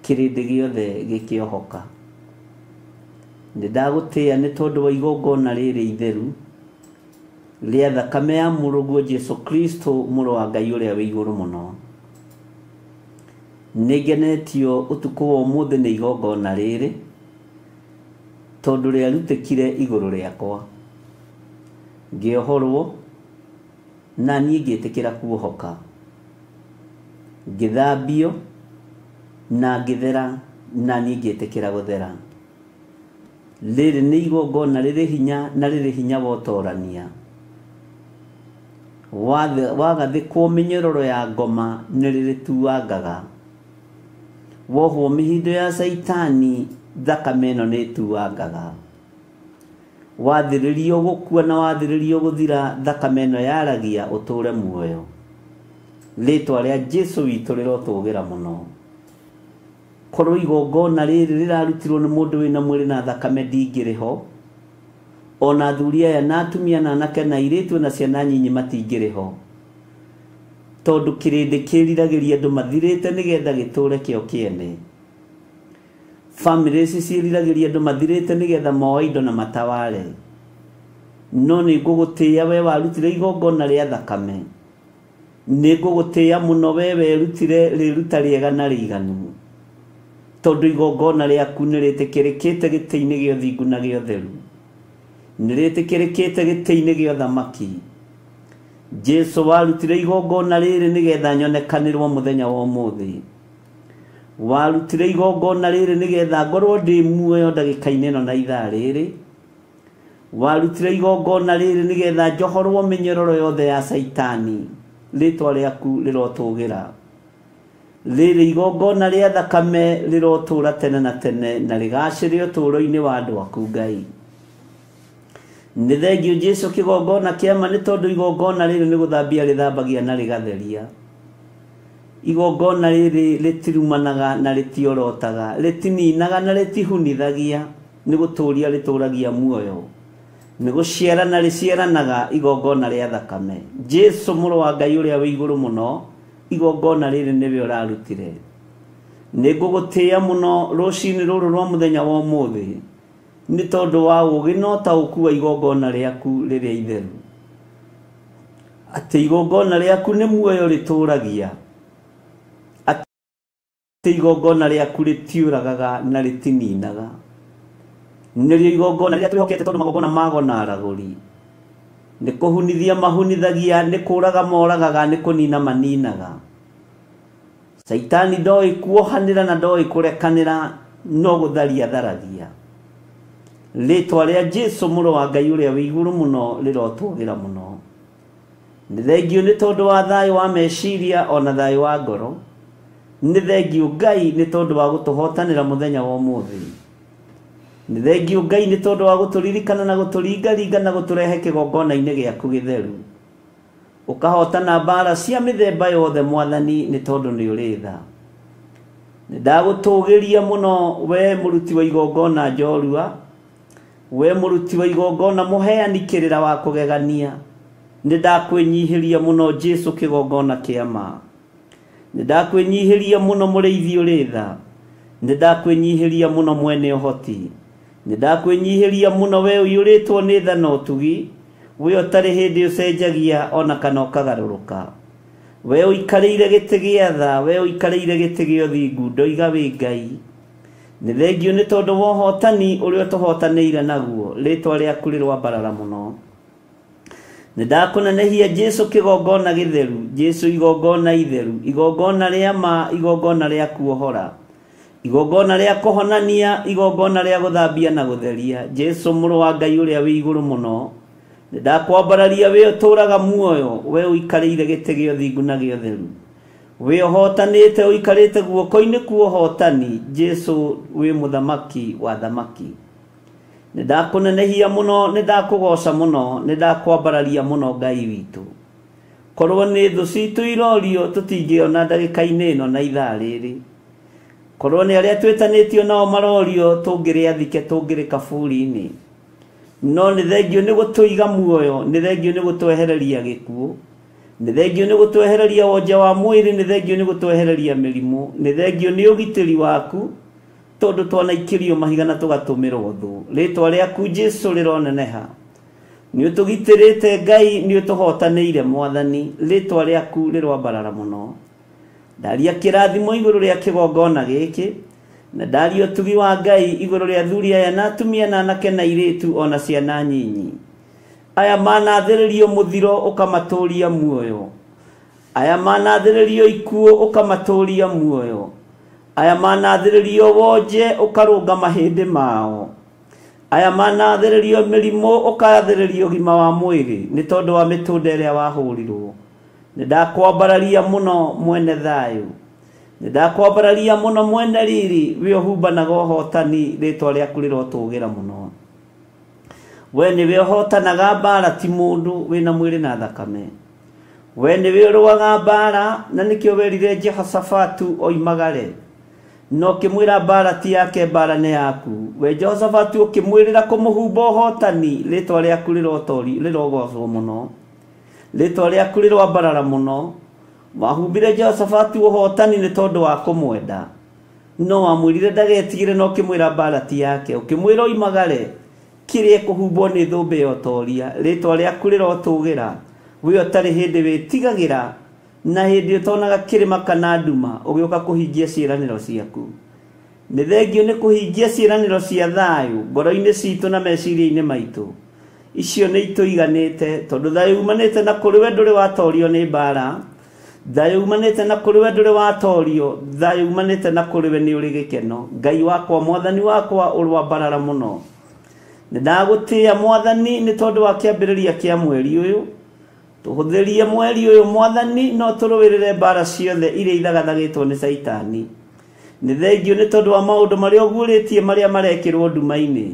kĩrĩndĩ gĩothe gĩkĩohoka. Nĩ ndagũtĩĩa nĩ tondũ wa igongona rĩrĩ itheru rĩa thakame ya mũrũguo Jesu Kristo mũrũ wa Ngai ũrĩa wĩ igũrũ mũno. Nĩ ngenetio ũtukũ wa ũmũthĩ nĩ igongona rĩrĩ tondũ rĩarutĩkire igũrũ rĩakwa, ngĩohorwo na niĩ ngĩtĩkĩra kuohoka, ngĩthambio na ngĩthera na niĩ ngĩtĩkĩra gũthera. Rĩrĩ nĩ igongona rĩrĩ hinya na rĩrĩ hinya wa ũtorania. Wagathĩkwo mĩnyororo ya ngoma nĩ rĩrĩtuangaga, wohwo mĩhindo ya Caitani thakame ĩno nĩ ĩtuangaga, wathĩrĩrio gũkua na wathĩrĩrio gũthira thakame ĩno yaragia ũtũre muoyo. Rĩtwa rĩa Jesu witũ rĩrotũgĩra mũno. Korwo igongona rĩrĩ rĩrarutirwo nĩ mũndũ wĩna mwĩrĩ na thakame ndingĩrĩ ho, ona athuri aya na atumia na anake na airĩtu na ciana nyinyi matingĩrĩ ho, tondũ kĩrĩndĩ kĩriragĩria andũ mathirĩte nĩgetha gĩtũre kĩo kĩene. Bamĩrĩ ici ciĩriragĩria andũ mathirĩte nĩgetha moe indo na mataware. No nĩ ngũgũtĩĩa we warutire igongona rĩa thakame, nĩ ngũgũtĩĩa mũno we werutire rĩruta rĩega na rĩiganu, tondũ igongona rĩaku nĩ rĩtĩkĩrĩkĩte gĩtĩ-inĩ gĩa ũthingu na gĩa ũtheru, nĩ rĩtĩkĩrĩkĩte gĩtĩ-inĩ gĩa ũthamaki. Jesu warutire igongona rĩrĩ nĩgetha nyonekanĩrwo mũthenya wa ũmũthĩ. Warutire igongona rĩrĩ nĩgetha ngorwo ndĩ muoyo ndagĩka-inĩ ĩno na ithaa rĩrĩ. Warutire igongona rĩrĩ nĩgetha njohorwo mĩnyororo yothe ya Caitani. Rĩtwa rĩaku rĩrotũgĩra. Rĩrĩ igongona rĩa thakame rĩrotũra tene na tene na rĩgacĩre ũtũũro-inĩ wa andũ aku Ngai. Nĩ thengio Jesu kĩgongona kĩa ma nĩ tondũ igongona rĩrĩ nĩ gũthambia rĩthambagia na rĩgatheria. Igongona rĩrĩ rĩtirumanaga na rĩtiorotaga, rĩtininaga na rĩtihunithagia, nĩ gũtũria rĩtũragia muoyo, nĩ gũciarana rĩciaranaga igongona rĩa thakame. Jesu mũrũ wa Ngai ũrĩa wĩ igũrũ mũno, igongona rĩrĩ nĩwe ũrarutire. Nĩ ngũgũtĩĩa mũno rũcinĩ rũrũ rwa mũthenya wa ũmũthĩ nĩ tondũ wa ũũgĩ na ũtaũku wa igongona rĩaku rĩrĩa itheru, atĩ igongona rĩaku nĩ muoyo rĩtũragia, atĩ igongona rĩaku rĩtiũragaga na rĩtininaga. Nĩrĩo igongona rĩrĩa twĩhokete tondũ magongona mago na aragũri. Nĩ kũhunithia mahunithagia, nĩ kũraga moragaga, nĩ kũnina maninaga. Caitani ndoĩ kuohanĩra na ndoĩ kũrekanĩra, no gũtharia tharagia. Rĩtwa rĩa Jesu mũrũ wa Ngai ũrĩa wĩ igũrũ mũno rĩrotũgĩra mũno. Nĩ thengio nĩ tondũ wa thayũ wa meciria ona thayũ wa ngoro. Nĩ thengio Ngai nĩ tondũ wa gũtũhotanĩra mũthenya wa ũmũthĩ. Nĩ thengio Ngai nĩ tondũ wa gũtũririkana na gũtũringaringa na gũtũrehe kĩgongona-inĩ gĩaku gĩtheru. Ũkahotana mbara cia mĩthemba yothe Mwathani nĩ tondũ nĩ ũrĩ tha. Nĩ ndagũtũgĩria mũno we mũruti wa igongona njorua, we mũruti wa igongona mũheani kĩrĩra wa kũgegania. Nĩ ndakwĩnyihĩria mũno Jesu kĩgongona kĩa ma. Nĩ ndakwĩnyihĩria mũno mũrĩithi ũrĩ tha. Nĩ ndakwĩnyihĩria mũno mwene ũhoti. Nĩ ndakwĩnyihĩria mũno we ũiyũrĩtwo nĩ tha na ũtugi, we ũtarĩ hĩndĩ ũcenjagia ona kana ũkagarũrũka. We ũikarĩire gĩtĩ gĩa tha, we ũikarĩire gĩtĩ gĩa ũthingu, ndoiga wĩ Ngai. Nĩ thengio nĩ tondũ wa ũhotani ũrĩa ũtũhotanĩire naguo, rĩtwa rĩaku rĩroambarara mũno. Nĩ ndakũnenehia Jesu kĩgongona gĩtheru, Jesu igongona itheru, igongona rĩa ma, igongona rĩa kuohora, igongona rĩa kũhonania, igongona rĩa gũthambia na gũtheria. Jesu mũrũ wa Ngai ũrĩa wĩ igũrũ mũno, nĩ ndakwambararia we ũtũũraga muoyo, we ũikarĩire gĩtĩ gĩa ũthingu na gĩa ũtheru, we ũhotanĩte ũikarĩte guoko-inĩ kwa ũhotani. Jesu wĩ mũthamaki wa thamaki. Nĩ ndakũnenehia mũno, nĩ ndakũgoca mũno, nĩ ndakwambararia mũno Ngai witũ. Korwo nĩ thũ citũ irorio tũtingĩona ndagĩka-inĩ ĩno na ithaa rĩrĩ. Korwo nĩ arĩa twĩtanĩtio nao marorio tũngĩrĩ athike, tũngĩrĩ kaburi-inĩ. No nĩ thengio nĩ gũtũiga muoyo, nĩ thengio nĩ gũtwehereria gĩkuũ, nĩ thengio nĩ gũtwehereria wonje wa mwĩrĩ, nĩ thengio nĩ gũtwehereria mĩrimũ, nĩ thengio nĩ ũgitĩri waku tondũ twanaikĩrio mahiga na tũgatũmĩrwo thũ. Rĩtwa rĩaku Jesu rĩroneneha. Nĩ ũtũgitĩrĩte Ngai, nĩ ũtũhotanĩire Mwathani, rĩtwa rĩaku rĩroambarara mũno. Ndaria kĩrathimo igũrũ rĩa kĩgongona gĩkĩ, na ndaria ũtugi wa Ngai igũrũ rĩa athuri aya na atumia na anake na airĩtu ona ciana nyinyi. Aya manathĩrĩrio mũthiro ũkamatũria muoyo. Aya manathĩrĩrio ikuũ ũkamatũria muoyo. Aya manathĩrĩrio wonje ũkarũnga mahĩndĩ mao. Aya manathĩrĩrio mĩrimũ ũkathĩrĩrio ũgima wa mwĩrĩ nĩ tondũ wa mĩtũnda ĩrĩa wahũrirwo. Nĩ ndakwambararia mũno mwene thayũ. Nĩ ndakwambararia mũno mwene riri, we ũhumbanaga ũhotani, rĩtwa rĩaku rĩrotũgĩra mũno. We nĩwe ũhotanaga mbara, ti mũndũ wĩna mwĩrĩ na thakame. We nĩwe ũrũaga mbara, na nĩkĩo werire Jehoshafatu oimagare. No ũkĩmwĩra mbara ti yake, mbara nĩ yaku. We Jehoshafatu ũkĩmwĩrĩra kũmũhumba ũhotani, rĩtwa rĩaku rĩrogocwo mũno, rĩtwa rĩaku rĩroambarara mũno. Wahumbire Jehoshafatu ũhotani nĩ tondũ wa kũmwenda. No wamwĩrire ndagetigĩre, na ũkĩmwĩra mbara ti yake, ũkĩmwĩra oimagare kĩrĩa kũhumbwo nĩ thũmbĩ ya ũtoria. Rĩtwa rĩaku rĩrotũgĩra. We ũtarĩ hĩndĩ wĩtigagĩra na hĩndĩ ũtonaga kĩrĩma kana nduma, ũgĩũka kũhingia ciĩranĩro ciaku. Nĩ thengio nĩ kũhingia ciĩranĩro cia thayũ ngoro-inĩ citũ na meciria-inĩ maitũ. Icio nĩ itũiganĩte tondũ thayũ umanĩte na kũrĩ we ndũrĩ watorio nĩ mbara. Thayũ umanĩte na kũrĩ we ndũrĩ watorio. Thayũ umanĩte na kũrĩ we nĩ ũrĩ gĩkeno. Ngai wakwa, Mwathani wakwa, ũrwambarara mũno. Nĩ ndagũtĩĩa Mwathani nĩ tondũ wa kĩambĩrĩria kĩa mweri ũyũ. Tũhũthĩrie mweri ũyũ Mwathani, no tũrũĩrĩre mbara ciothe iria ithagathagĩtwo nĩ Caitani. Nĩ thengio nĩ tondũ wa maũndũ marĩa ũguũrĩtie marĩa marekĩrwo nduma-inĩ.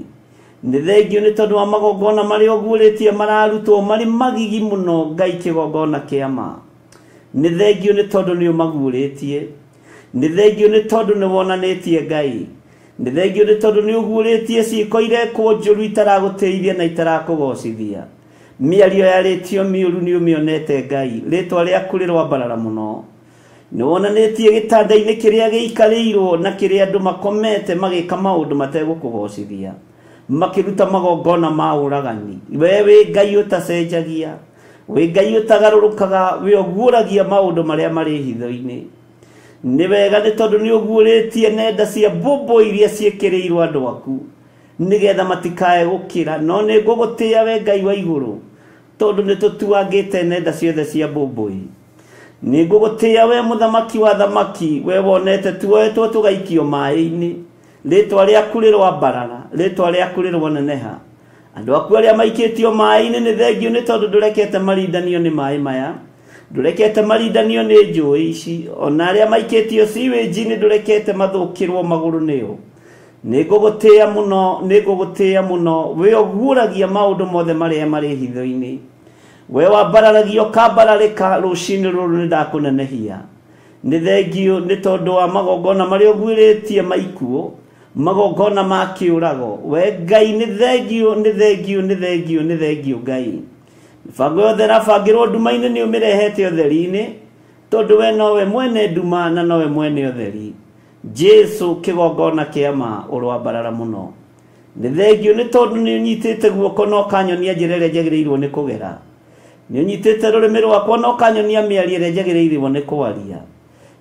Nĩ thengio nĩ tondũ wa magongona marĩa ũguũrĩtie mararutwo marĩ magigi mũno, Ngai kĩgongona kĩa ma. Nĩ thengio nĩ tondũ nĩ ũmaguũrĩtie. Nĩ thengio nĩ tondũ nĩ wonanĩtie Ngai. Nĩ thengio nĩ tondũ nĩ ũguũrĩtie ciĩko irekwo njũru itaragũtĩithia na itarakũgocithia. Mĩario yarĩtio mĩũru nĩ ũmĩonete Ngai, rĩtwa rĩaku rĩroambarara mũno. Nĩ wonanĩtie gĩtanda-inĩ kĩrĩa gĩikarĩirwo na kĩrĩa andũ makomete magĩka maũndũ mategũkũgocithia, makĩruta magongona ma ũragani. We wĩ Ngai ũtacenjagia, wĩ Ngai ũtagarũrũkaga, we ũguũragia maũndũ marĩa marĩ hitho-inĩ. Nĩ wega nĩ tondũ nĩ ũguũrĩtie nenda cia mbũmbũ iria ciĩkĩrĩirwo andũ aku. Nĩgetha matikae gũkĩra. No nĩ ngũgũtĩĩa we Ngai wa igũrũ, tondũ nĩ tũtuangĩte nenda ciothe cia mbũmbũĩ. Nĩ ngũgũtĩĩa we mũthamaki wa thamaki, we wonete tuoetwo tũgaikio maĩ-inĩ. Rĩtwa rĩaku rĩroambarara, rĩtwa rĩaku rĩroneneha. Andũ aku arĩa maikĩtio maĩ-inĩ nĩ thengio nĩ tondũ ndũrekete marindanio nĩ maĩ maya, ndũrekete marindanio nĩ njũĩ ici. Ona arĩa maikĩtio sewage-inĩ ndũrekete mathũkĩrwo magũrũ nĩo. Nĩ ngũgũtĩĩa mũno, nĩ ngũgũtĩĩa mũno. We ũguũragia maũndũ mothe marĩa marĩ hitho-inĩ. We wambararagia ũkambararĩka, rũcinĩ rũrũ nĩ ndakũnenehia. Nĩ thengio nĩ tondũ wa magongona marĩa ũguĩrĩtie maikuũ, magongona ma kĩũrago. We Ngai nĩ thengio, nĩ thengio, nĩ thengio, nĩ thengio Ngai. Mĩbango yothe ĩrabangĩrwo nduma-inĩ nĩ ũmĩrehete ũtheri-inĩ, tondũ we nowe mwene nduma na nowe mwene ũtheri. Jesu kĩgongona kĩa ma ũroambarara mũno. Nĩ thengio nĩ tondũ nĩ ũnyitĩte guoko na ũkanyonia njĩra ĩrĩa njagĩrĩirwo nĩ kũgera. Nĩ ũnyitĩte rũrĩmĩ rwakwa na ũkanyonia mĩario ĩrĩa njagĩrĩirwo nĩ kwaria.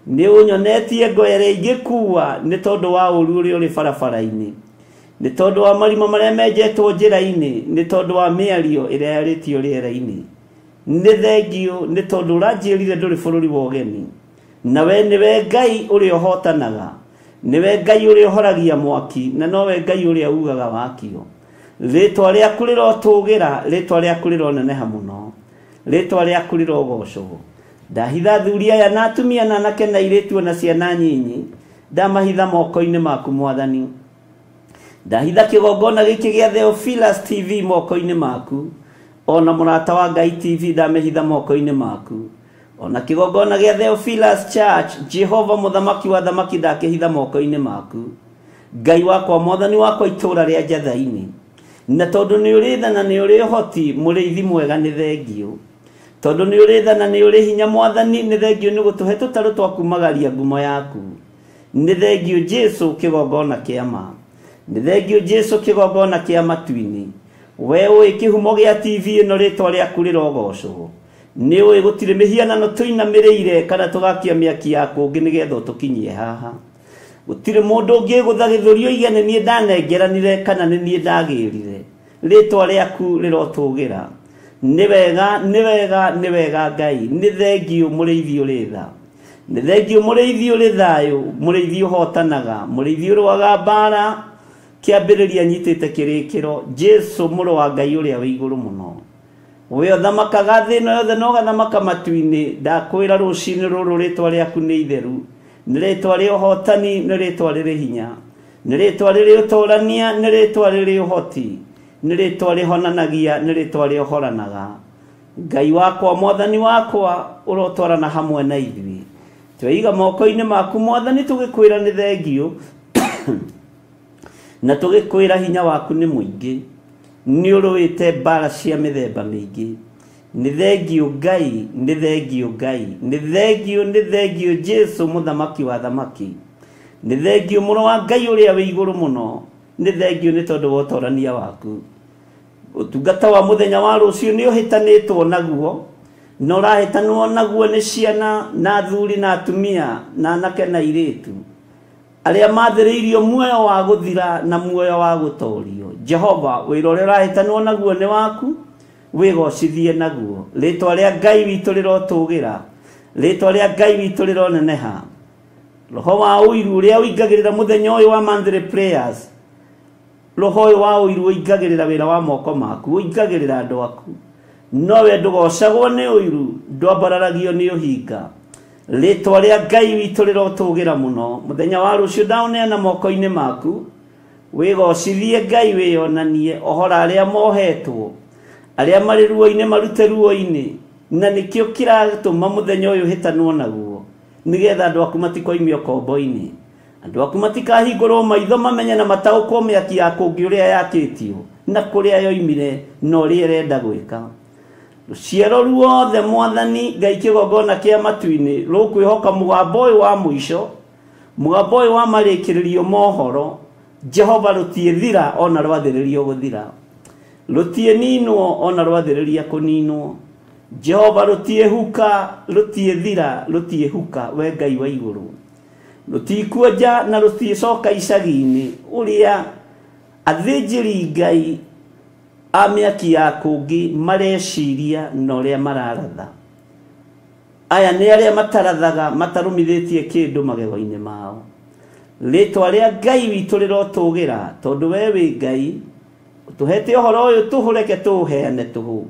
Nĩ ũnyonetie ngo ĩrĩa ingĩkua nĩ tondũ wa ũru ũrĩa ũrĩ barabara-inĩ, nĩ tondũ wa marima marĩa menjetwo njĩra-inĩ, nĩ tondũ wa mĩario ĩrĩa yarĩtio rĩera-inĩ. Nĩ thengio nĩ tondũ ũranjĩrire ndũrĩ bũrũri wa ũgeni, na we nĩwe Ngai ũrĩa ũhotanaga, nĩwe Ngai ũrĩa ũhoragia mwaki, na nowe Ngai ũrĩa ugaga wakio. Rĩtwa rĩaku rĩrotũgĩra, rĩtwa rĩaku rĩroneneha mũno, rĩtwa rĩaku rĩrogocwo. Ndahitha athuri aya na atumia na anake na airĩtu na ciana nyinyi, ndamahitha moko-inĩ maku Mwathani. Ndahitha kĩgongona gĩkĩ gĩa Theophilus TV moko-inĩ maku, ona mũrata wa Ngai TV ndamĩhitha moko-inĩ maku, ona kĩgongona gĩa Theophilus Church, Jehova mũthamaki wa thamaki ndakĩhitha moko-inĩ maku. Ngai wakwa, Mwathani wakwa, itũũra rĩa Njatha-inĩ, na tondũ nĩ ũrĩ tha na nĩ ũrĩ ũhoti, mũrĩithi mwega nĩ thengio. Tondũ nĩ ũrĩ tha na nĩ ũrĩ hinya Mwathani, nĩ thengio nĩ gũtũhe tũtarũ twa kumagaria ngumo yaku. Nĩ thengio Jesu kĩgongona kĩa ma, nĩ thengio Jesu kĩgongona kĩa matu-inĩ. We ũĩ kĩhumo gĩa TV ĩno, rĩtwa rĩaku rĩrogocwo. Nĩ ũĩ gũtirĩ mĩhianano tũinamĩrĩire kana tũgakia mĩaki ya kũngĩ nĩgetha ũtũkinyie haha. Gũtirĩ mũndũ ũngĩgũtha gĩthũri oige nĩ niĩ ndanengeranire kana nĩ niĩ ndagĩrire. Rĩtwa rĩaku rĩrotũgĩra. Nĩ wega, nĩ wega, nĩ wega Ngai. Nĩ thengio mũrĩithi ũrĩ tha, nĩ thengio mũrĩithi ũrĩ thayũ, mũrĩithi ũhotanaga, mũrĩithi ũrũaga mbara kĩambĩrĩria nyitĩte kĩrĩkĩro. Jesu mũrũ wa Ngai ũrĩa wĩ igũrũ mũno, we ũthamakaga thĩ ĩno yothe na ũgathamaka matu-inĩ. Ndakwĩra rũcinĩ rũrũ rĩtwa rĩaku nĩ itheru, nĩ rĩtwa rĩa ũhotani, nĩ rĩtwa rĩrĩ hinya, nĩ rĩtwa rĩrĩ ũtũrania, nĩ rĩtwa rĩrĩ ũhoti, nĩ rĩtwa rĩhonanagia, nĩ rĩtwa rĩohoranaga. Ngai wakwa, Mwathani wakwa, ũrotwarana hamwe na ithuĩ. Tweiga moko-inĩ maku Mwathani, tũgĩkwĩra nĩ thengio na tũgĩkwĩra hinya waku nĩ mũingĩ. Nĩ ũrũĩte mbara cia mĩthemba mĩingĩ. Nĩ thengio Ngai, nĩ thengio Ngai, nĩ thengio, nĩ thengio Jesu mũthamaki wa thamaki. Nĩ thengio mũrũ wa Ngai ũrĩa wĩ igũrũ mũno. Nĩ thengio nĩ tondũ wa ũtorania waku. Ũtungata wa mũthenya wa rũciũ nĩ ũhĩtanĩtwo naguo, na ũrahĩtanwo naguo nĩ ciana na athuri na atumia na anake na airĩtu arĩa mathĩrĩirio muoyo wa gũthira na muoyo wa gũtorio. Jehova, wĩra ũrĩa ũrahĩtanwo naguo nĩ waku, wĩgocithie naguo. Rĩtwa rĩa Ngai witũ rĩrotũgĩra, rĩtwa rĩa Ngai witũ rĩroneneha. Roho wa ũiru ũrĩa ũingagĩrĩra mũthenya ũyũ wa monthly prayers, roho ũyũ wa ũiru ũingagĩrĩra wĩra wa moko maku, ũingagĩrĩra andũ aku. Nowe ndũgocagwo nĩ ũiru, ndwambararagio nĩ ũhinga. Rĩtwa rĩa Ngai witũ rĩrotũgĩra mũno. Mũthenya wa rũciũ ndaũneana moko-inĩ maku, wĩgocithie Ngai, wĩyonanie, ohora arĩa mohetwo, arĩa marĩ ruo-inĩ marute ruo-inĩ. Na nĩkĩo kĩratũma mũthenya ũyũ ũhĩtanwo naguo, nĩgetha andũ aku matikoimio kombo-inĩ, andũ aku matikahingũrwo maitho mamenye na mataũkwo mĩaki ya kũngĩ ũrĩa yakĩtio na kũrĩa yoimire na ũrĩa ĩrenda gwĩka. Rũciaro ruothe Mwathani Ngai kĩgongona kĩa matu-inĩ rũkwĩhoka mũgambo ũyũ wa mũico, mũgambo ũyũ wa marĩkĩrĩrio mohoro. Jehova, rũtiĩthira ona rwathĩrĩrio gũthira, rũtiĩninwo ona rwathĩrĩria kũninwo. Jehova, rũtiĩhuka, rũtiĩthira, rũtiĩhuka, we Ngai wa igũrũ. Rũtikuonja na rũtiĩcoka icagi-inĩ ũrĩa Athĩnjĩri Ngai a mĩaki ya kũngĩ mareciria na ũrĩa mararatha. Aya nĩ arĩa matarathaga matarũmithĩtie kĩndũ magego-inĩ mao. Rĩtwa rĩa Ngai witũ rĩrotũgĩra, tondũ we wĩ Ngai ũtũhete ũhoro ũyũ tũhũ, reke tũũheane tũhũ.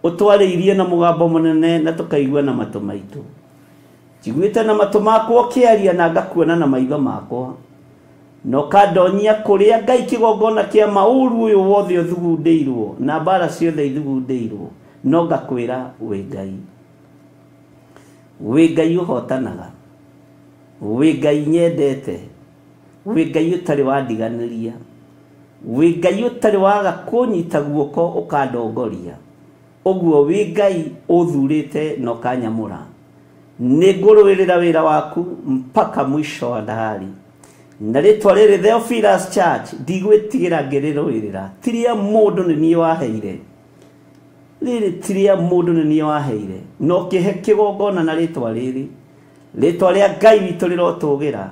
Ũtwarĩirie na mũgambo mũnene na tũkaigua na matũ maitũ. Njiguĩte na matũ makwa ũkĩaria na ngakuona na maitho makwa. Na ũkandonyia kũrĩa Ngai kĩgongona kĩa maũru ũyũ wothe ũthugundĩirwo na mbara ciothe ithugundĩirwo, no ngakwĩra wĩ Ngai. Wĩ Ngai ũhotanaga, wĩ Ngai nyendete, wĩ Ngai ũtarĩ wandiganĩria, wĩ Ngai ũtarĩ waga kũnyita guoko ũkandongoria. Ũguo wĩ Ngai ũthurĩte na ũkanyamũra. Nĩngũrũĩrĩra wĩra waku mpaka mwisho wa dahari. Na rĩtwa rĩrĩ Theophilus Church ndigwĩtigĩra ngĩrĩrũĩrĩra. Tiria mũndũ nĩ niĩ waheire. Rĩrĩ tiria mũndũ nĩ niĩ waheire. Na ũkĩhe kĩgongona na rĩtwa rĩrĩ. Rĩtwa rĩa Ngai witũ rĩrotũgĩra.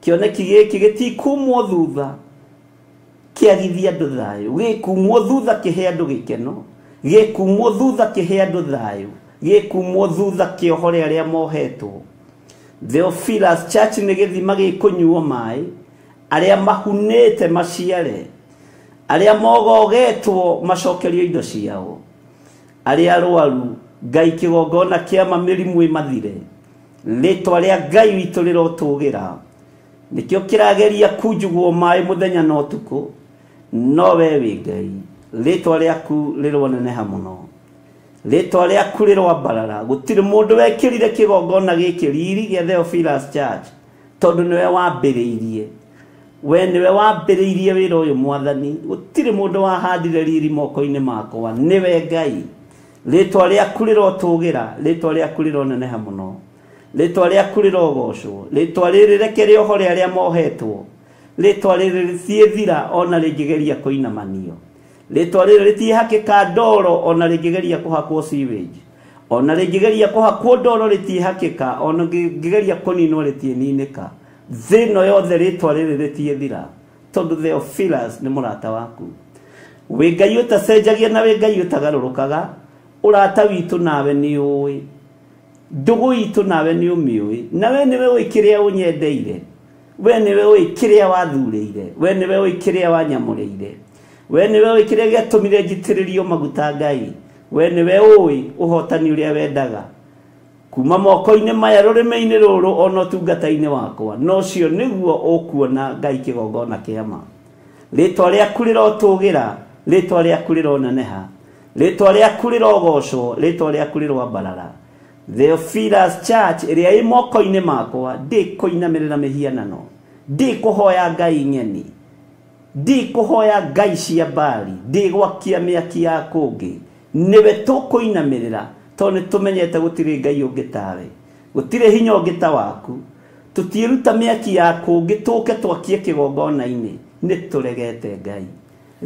Kĩoneki gĩkĩ gĩtikumwo thutha kĩagithia andũ thayũ. Gĩkumwo thutha kĩhe andũ gĩkeno. Gĩkumwo thutha kĩhe andũ thayũ. Gĩkumwo thutha kĩohore arĩa mohetwo. Theophilus Church nĩ gĩthima gĩkũnyuo maĩ, arĩa mahunĩte maciare, arĩa mogogetwo macokerio indo ciao, arĩa arwaru Ngai kĩgongona kĩa mĩrimũ ĩmathire. Rĩtwa rĩa Ngai witũ rĩrotũgĩra. Nĩkĩo kĩrageria kunjugwo maĩ mũthenya na ũtukũ, no we wĩ Ngai. Rĩtwa rĩaku rĩroneneha mũno. Rĩtwa rĩaku rĩroambarara. Gũtirĩ mũndũ wekĩrire kĩgongona gĩkĩ riri gĩa Theophilus Church, tondũ nĩwe wambĩrĩirie. We nĩwe wambĩrĩirie wĩra ũyũ Mwathani. Gũtirĩ mũndũ wahandire riri moko-inĩ makwa, nĩwe Ngai. Rĩtwa rĩaku rĩrotũgĩra, rĩtwa rĩaku rĩroneneha mũno. Rĩtwa rĩaku rĩrogocwo. Rĩtwa rĩrĩ reke rĩohore arĩa mohetwo. Rĩtwa rĩrĩ rĩtiĩthira ona rĩngĩgeria kũinamanio. Rĩtwa rĩrĩ rĩtiĩhakĩka ndoro ona rĩngĩgeria kũhakwo sewage. Ona rĩngĩgeria kũhakwo ndoro rĩtiĩhakĩka, ona rĩngĩgeria kũninwo rĩtiĩninĩka. Thĩ ĩno yothe rĩtwa rĩrĩ rĩtiĩthira, tondũ Theophilus nĩ mũrata waku. Wĩ Ngai ũtacenjagia na wĩ Ngai ũtagarũrũkaga. Ũrata witũ nawe nĩ ũĩ. Ndũgũ itũ nawe nĩ ũmĩũĩ. Na we nĩwe ũĩ kĩrĩa ũnyendeire. We nĩwe ũĩ kĩrĩa wathurĩire. We nĩwe ũĩ kĩrĩa wanyamũrĩire. We nĩwe ũĩ kĩrĩa gĩatũmire njitĩrĩrio maguta Ngai. We nĩwe ũĩ ũhotani ũrĩa wendaga. Kuma moko-inĩ maya rũrĩmĩ-inĩ rũrũ ona ũtungata-inĩ wakwa. Na ũcio nĩguo ũkuona Ngai kĩgongona kĩa ma. Rĩtwa rĩaku rĩrotũgĩra, rĩtwa rĩaku rĩroneneha, rĩtwa rĩaku rĩrogocwo, rĩtwa rĩaku rĩroambarara. Theophilus Church ĩrĩa ĩ moko-inĩ makwa, ndĩkũinamĩrĩra mĩhianano, ndĩkũhoya Ngai ng'eni, ndĩkũhoya Ngai cia Baali, ndĩgwakia mĩaki ya kũngĩ. Nĩwe tũkũinamĩrĩra, tondũ nĩtũmenyete gũtirĩ Ngai ũngĩ tawe, gũtirĩ hinya ũngĩ ta waku. Tũtiĩruta mĩaki ya kũngĩ tũke twakie kĩgongona-inĩ, nĩtũregete Ngai.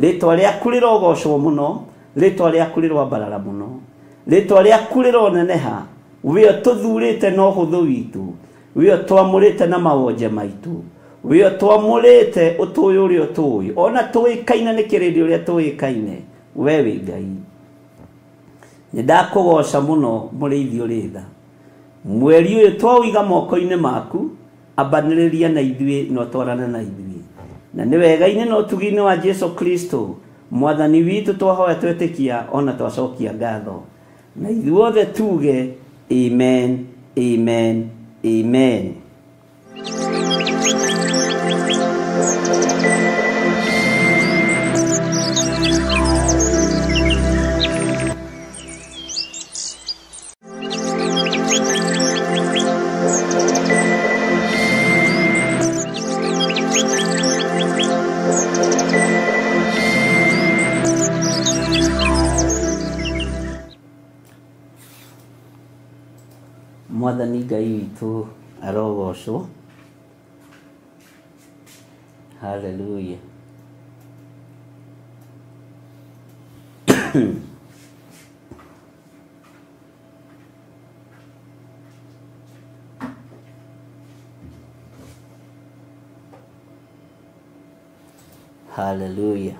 Rĩtwa rĩaku rĩrogocwo mũno, rĩtwa rĩaku rĩroambarara mũno, rĩtwa rĩaku rĩroneneha. We ũtũthurĩte na ũhũthũ witũ, we ũtwamũrĩte na mawonje maitũ, we ũtwamũrĩte ũtũĩ ũrĩa ũtũĩ, ona tũĩkaine nĩ kĩrĩndĩ ũrĩa tũĩkaine, we wĩ Ngai. Nĩndakũgoca mũno mũrĩithi ũrĩ tha. Mweri ũyũ twaũiga moko-inĩ maku, ambanĩrĩria na ithuĩ na ũtwarane na ithuĩ. Na nĩ wega-inĩ na ũtugi-inĩ wa Jesu Kristo Mwathani witũ twahoya twetĩkia ona twacokia ngatho. Na ithuothe tuge amen, amen, amen. Mwathani Ngai witũ arogocwo. Hallelujah. Haleluya.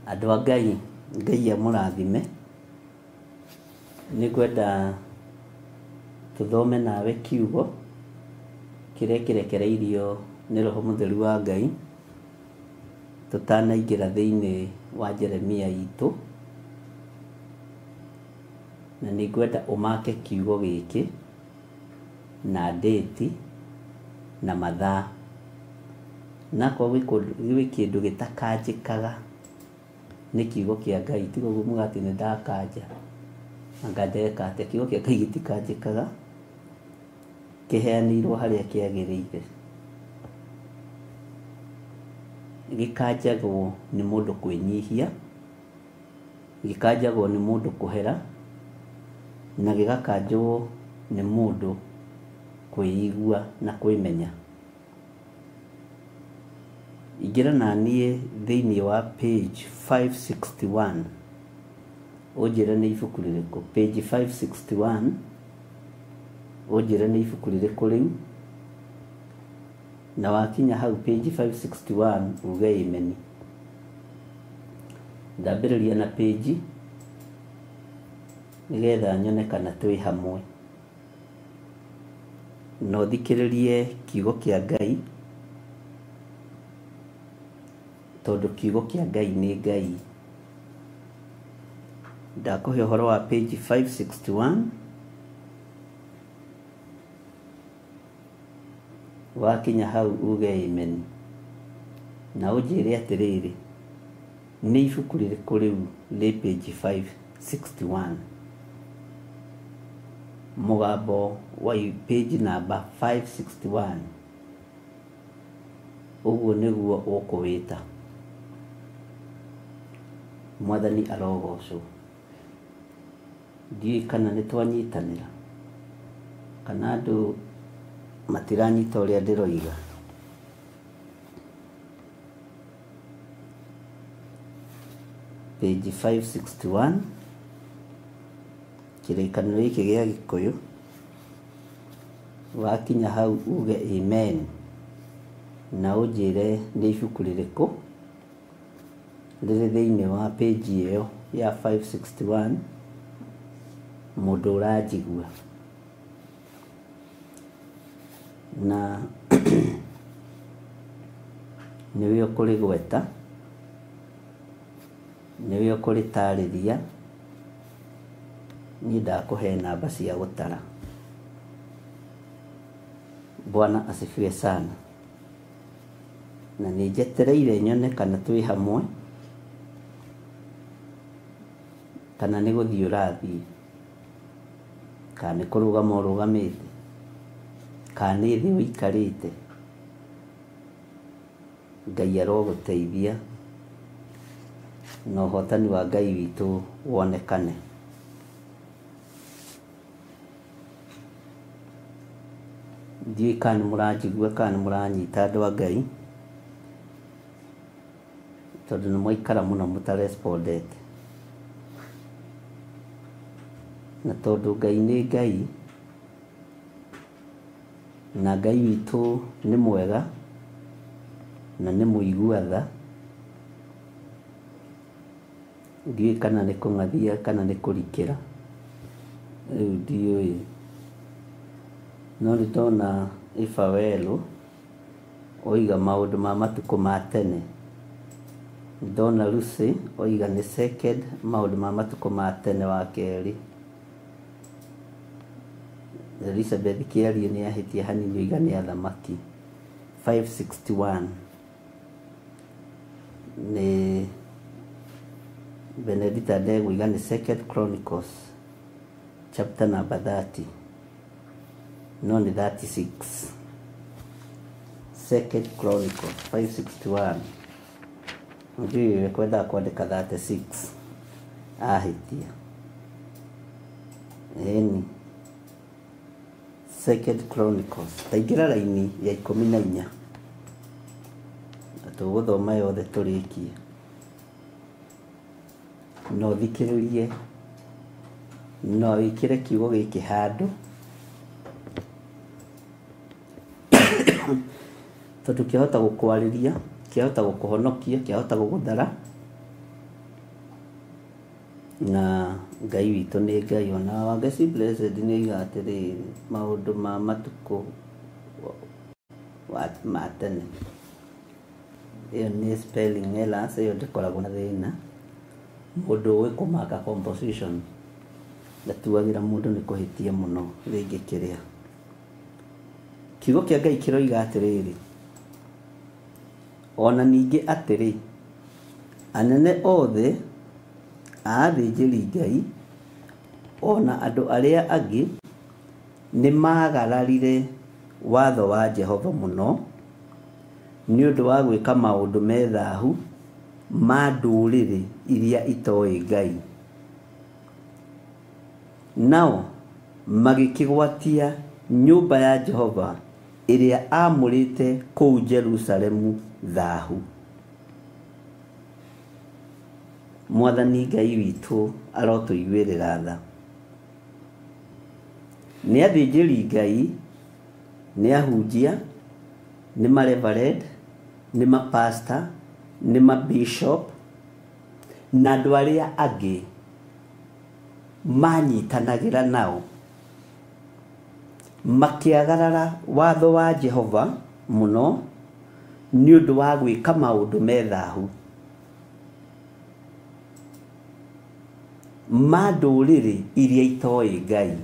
Andũ a Ngai, Ngai amũrathime. Nĩ ngwenda tũthome nawe kiugo kĩrĩa kĩrekereirio nĩ Roho Mũtheru wa Ngai tũtanaingĩra thĩinĩ wa Jeremia itũ, na nĩ ngwenda ũmake kiugo gĩkĩ na ndĩti na mathaa, na akorwo gwĩ kĩndũ gĩtakanjĩkaga nĩ kiugo kĩa Ngai, tiga ũguo muga atĩ nĩ ndakanja, anga ndeka atĩa. Kiugo kĩa Ngai gĩtikanjĩkaga, kĩheanĩirwo harĩa kĩagĩrĩire. Gĩkanjagwo nĩ mũndũ kwĩnyihia, gĩkanjagwo nĩ mũndũ kũhera, na gĩgakanjwo nĩ mũndũ kwĩigua na kwĩmenya. Ingĩra na niĩ thĩinĩ wa page 561, ũnjĩre nĩ ibuku rĩrĩkũ. Page 561, ũnjĩre nĩ ibuku rĩrĩkũ rĩu, na wakinya hau page 561 uge amen. Ndambĩrĩria na page nĩgetha nyone kana twĩ hamwe, na ũthikĩrĩrie kiugo kĩa Ngai, tondũ kiugo kĩa Ngai nĩ Ngai. Ndakũhe ũhoro wa page 561, wakinya hau uge amen, na ũnjĩre atĩrĩrĩ, nĩ ibuku rĩrĩkũ rĩu rĩ page 561? Mũgambo wa page number 561, ũguo nĩguo ũkũwĩta. Mwathani arogocwo. Ndiũĩ kana nĩ twanyitanĩra kana andũ matiranyita ũrĩa ndĩroiga. Page 561, kĩrĩkanĩro gĩkĩ gĩa Gĩkũyũ, wakinya hau uge amen, na ũnjĩre nĩ ibuku rĩrĩkũ rĩrĩ thĩinĩ wa page ĩyo ya 561, mũndũ ũranjigua. Na nĩwe ũkũrĩgweta, nĩwe ũkũrĩtarĩria, niĩ ndakũhe namba cia gũtara. Bwana asifiwe sana. Na nĩ njetereire nyone kana twĩ hamwe, kana nĩ gũthiĩ ũrathiĩ, kana nĩ kũrũgama ũrũgamĩte, kana nĩ thĩ ũikarĩte. Ngai arogũteithia na ũhotani wa Ngai witũ wonekane. Ndiũĩ kana nĩ mũranjigua kana nĩ mũranyita andũ a Ngai, tondũ nĩ mwaikara mũno mũtarespondete. Na tondũ Ngai nĩ Ngai, na Ngai witũ nĩ mwega na nĩ mũigua tha, ndiũĩ kana nĩ kũng'athia kana nĩ kũrikĩra, rĩu ndiũĩ. No nĩ ndona Ibawelo oiga maũndũ ma matukũ ma tene, ndona Lucy oiga nĩ second maũndũ ma matukũ ma tene wa kerĩ. Elizabeth Kĩarie nĩ ahĩtia hanini oiga nĩ athamaki. 561 nĩ Benedicta Ndegwa oiga nĩ Second Chronicles chapter number 30, no nĩ 36. Second Chronicles 561, ndiũĩ kwendaga kwandĩka 36, ahĩtia. Ĩni Second Chronicles, taingĩra raini ya 14, na tũgũthoma yothe tũrĩkie. Na ũthikĩrĩrie, na wĩkĩre kiugo gĩkĩ handũ. Tondũ kĩahota gũkwarĩria, kĩahota gũkũhonokia, kĩahota gũgũthara. Na Ngai witũ nĩ Ngai. Ona Wangeci Blessed nĩ oiga atĩrĩrĩ, maũndũ ma matukũ ma tene. Ĩyo nĩ spelling errors, ĩyo ndĩkoragwo na thĩna. Mũndũ ũĩ kũmaka composition ndatuagĩra mũndũ nĩ kũhĩtia mũno rĩngĩ kĩrĩa. Kiugo kĩa Ngai kĩroiga atĩrĩrĩ, ona ningĩ atĩrĩ, anene othe a athĩnjĩri Ngai ona andũ arĩa angĩ nĩ maagararire watho wa Jehova mũno nĩ ũndũ wa gwĩka maũndũ me thahu ma ndũrĩrĩ iria itoĩ Ngai. Nao magĩkĩgwatia nyũmba ya Jehova ĩrĩa aamũrĩte kũu Jerusalemu thahu. Mwathani Ngai witũ arotũiguĩrĩra tha. Nĩ athĩnjĩri Ngai, nĩ ahunjia, nĩ mareverend, nĩ mapastor, nĩ mabishop na andũ arĩa angĩ manyitanagĩra nao makĩagarara watho wa Jehova mũno nĩ ũndũ wa gwĩka maũndũ me thahu ma ndũrĩrĩ iria itoĩ Ngai.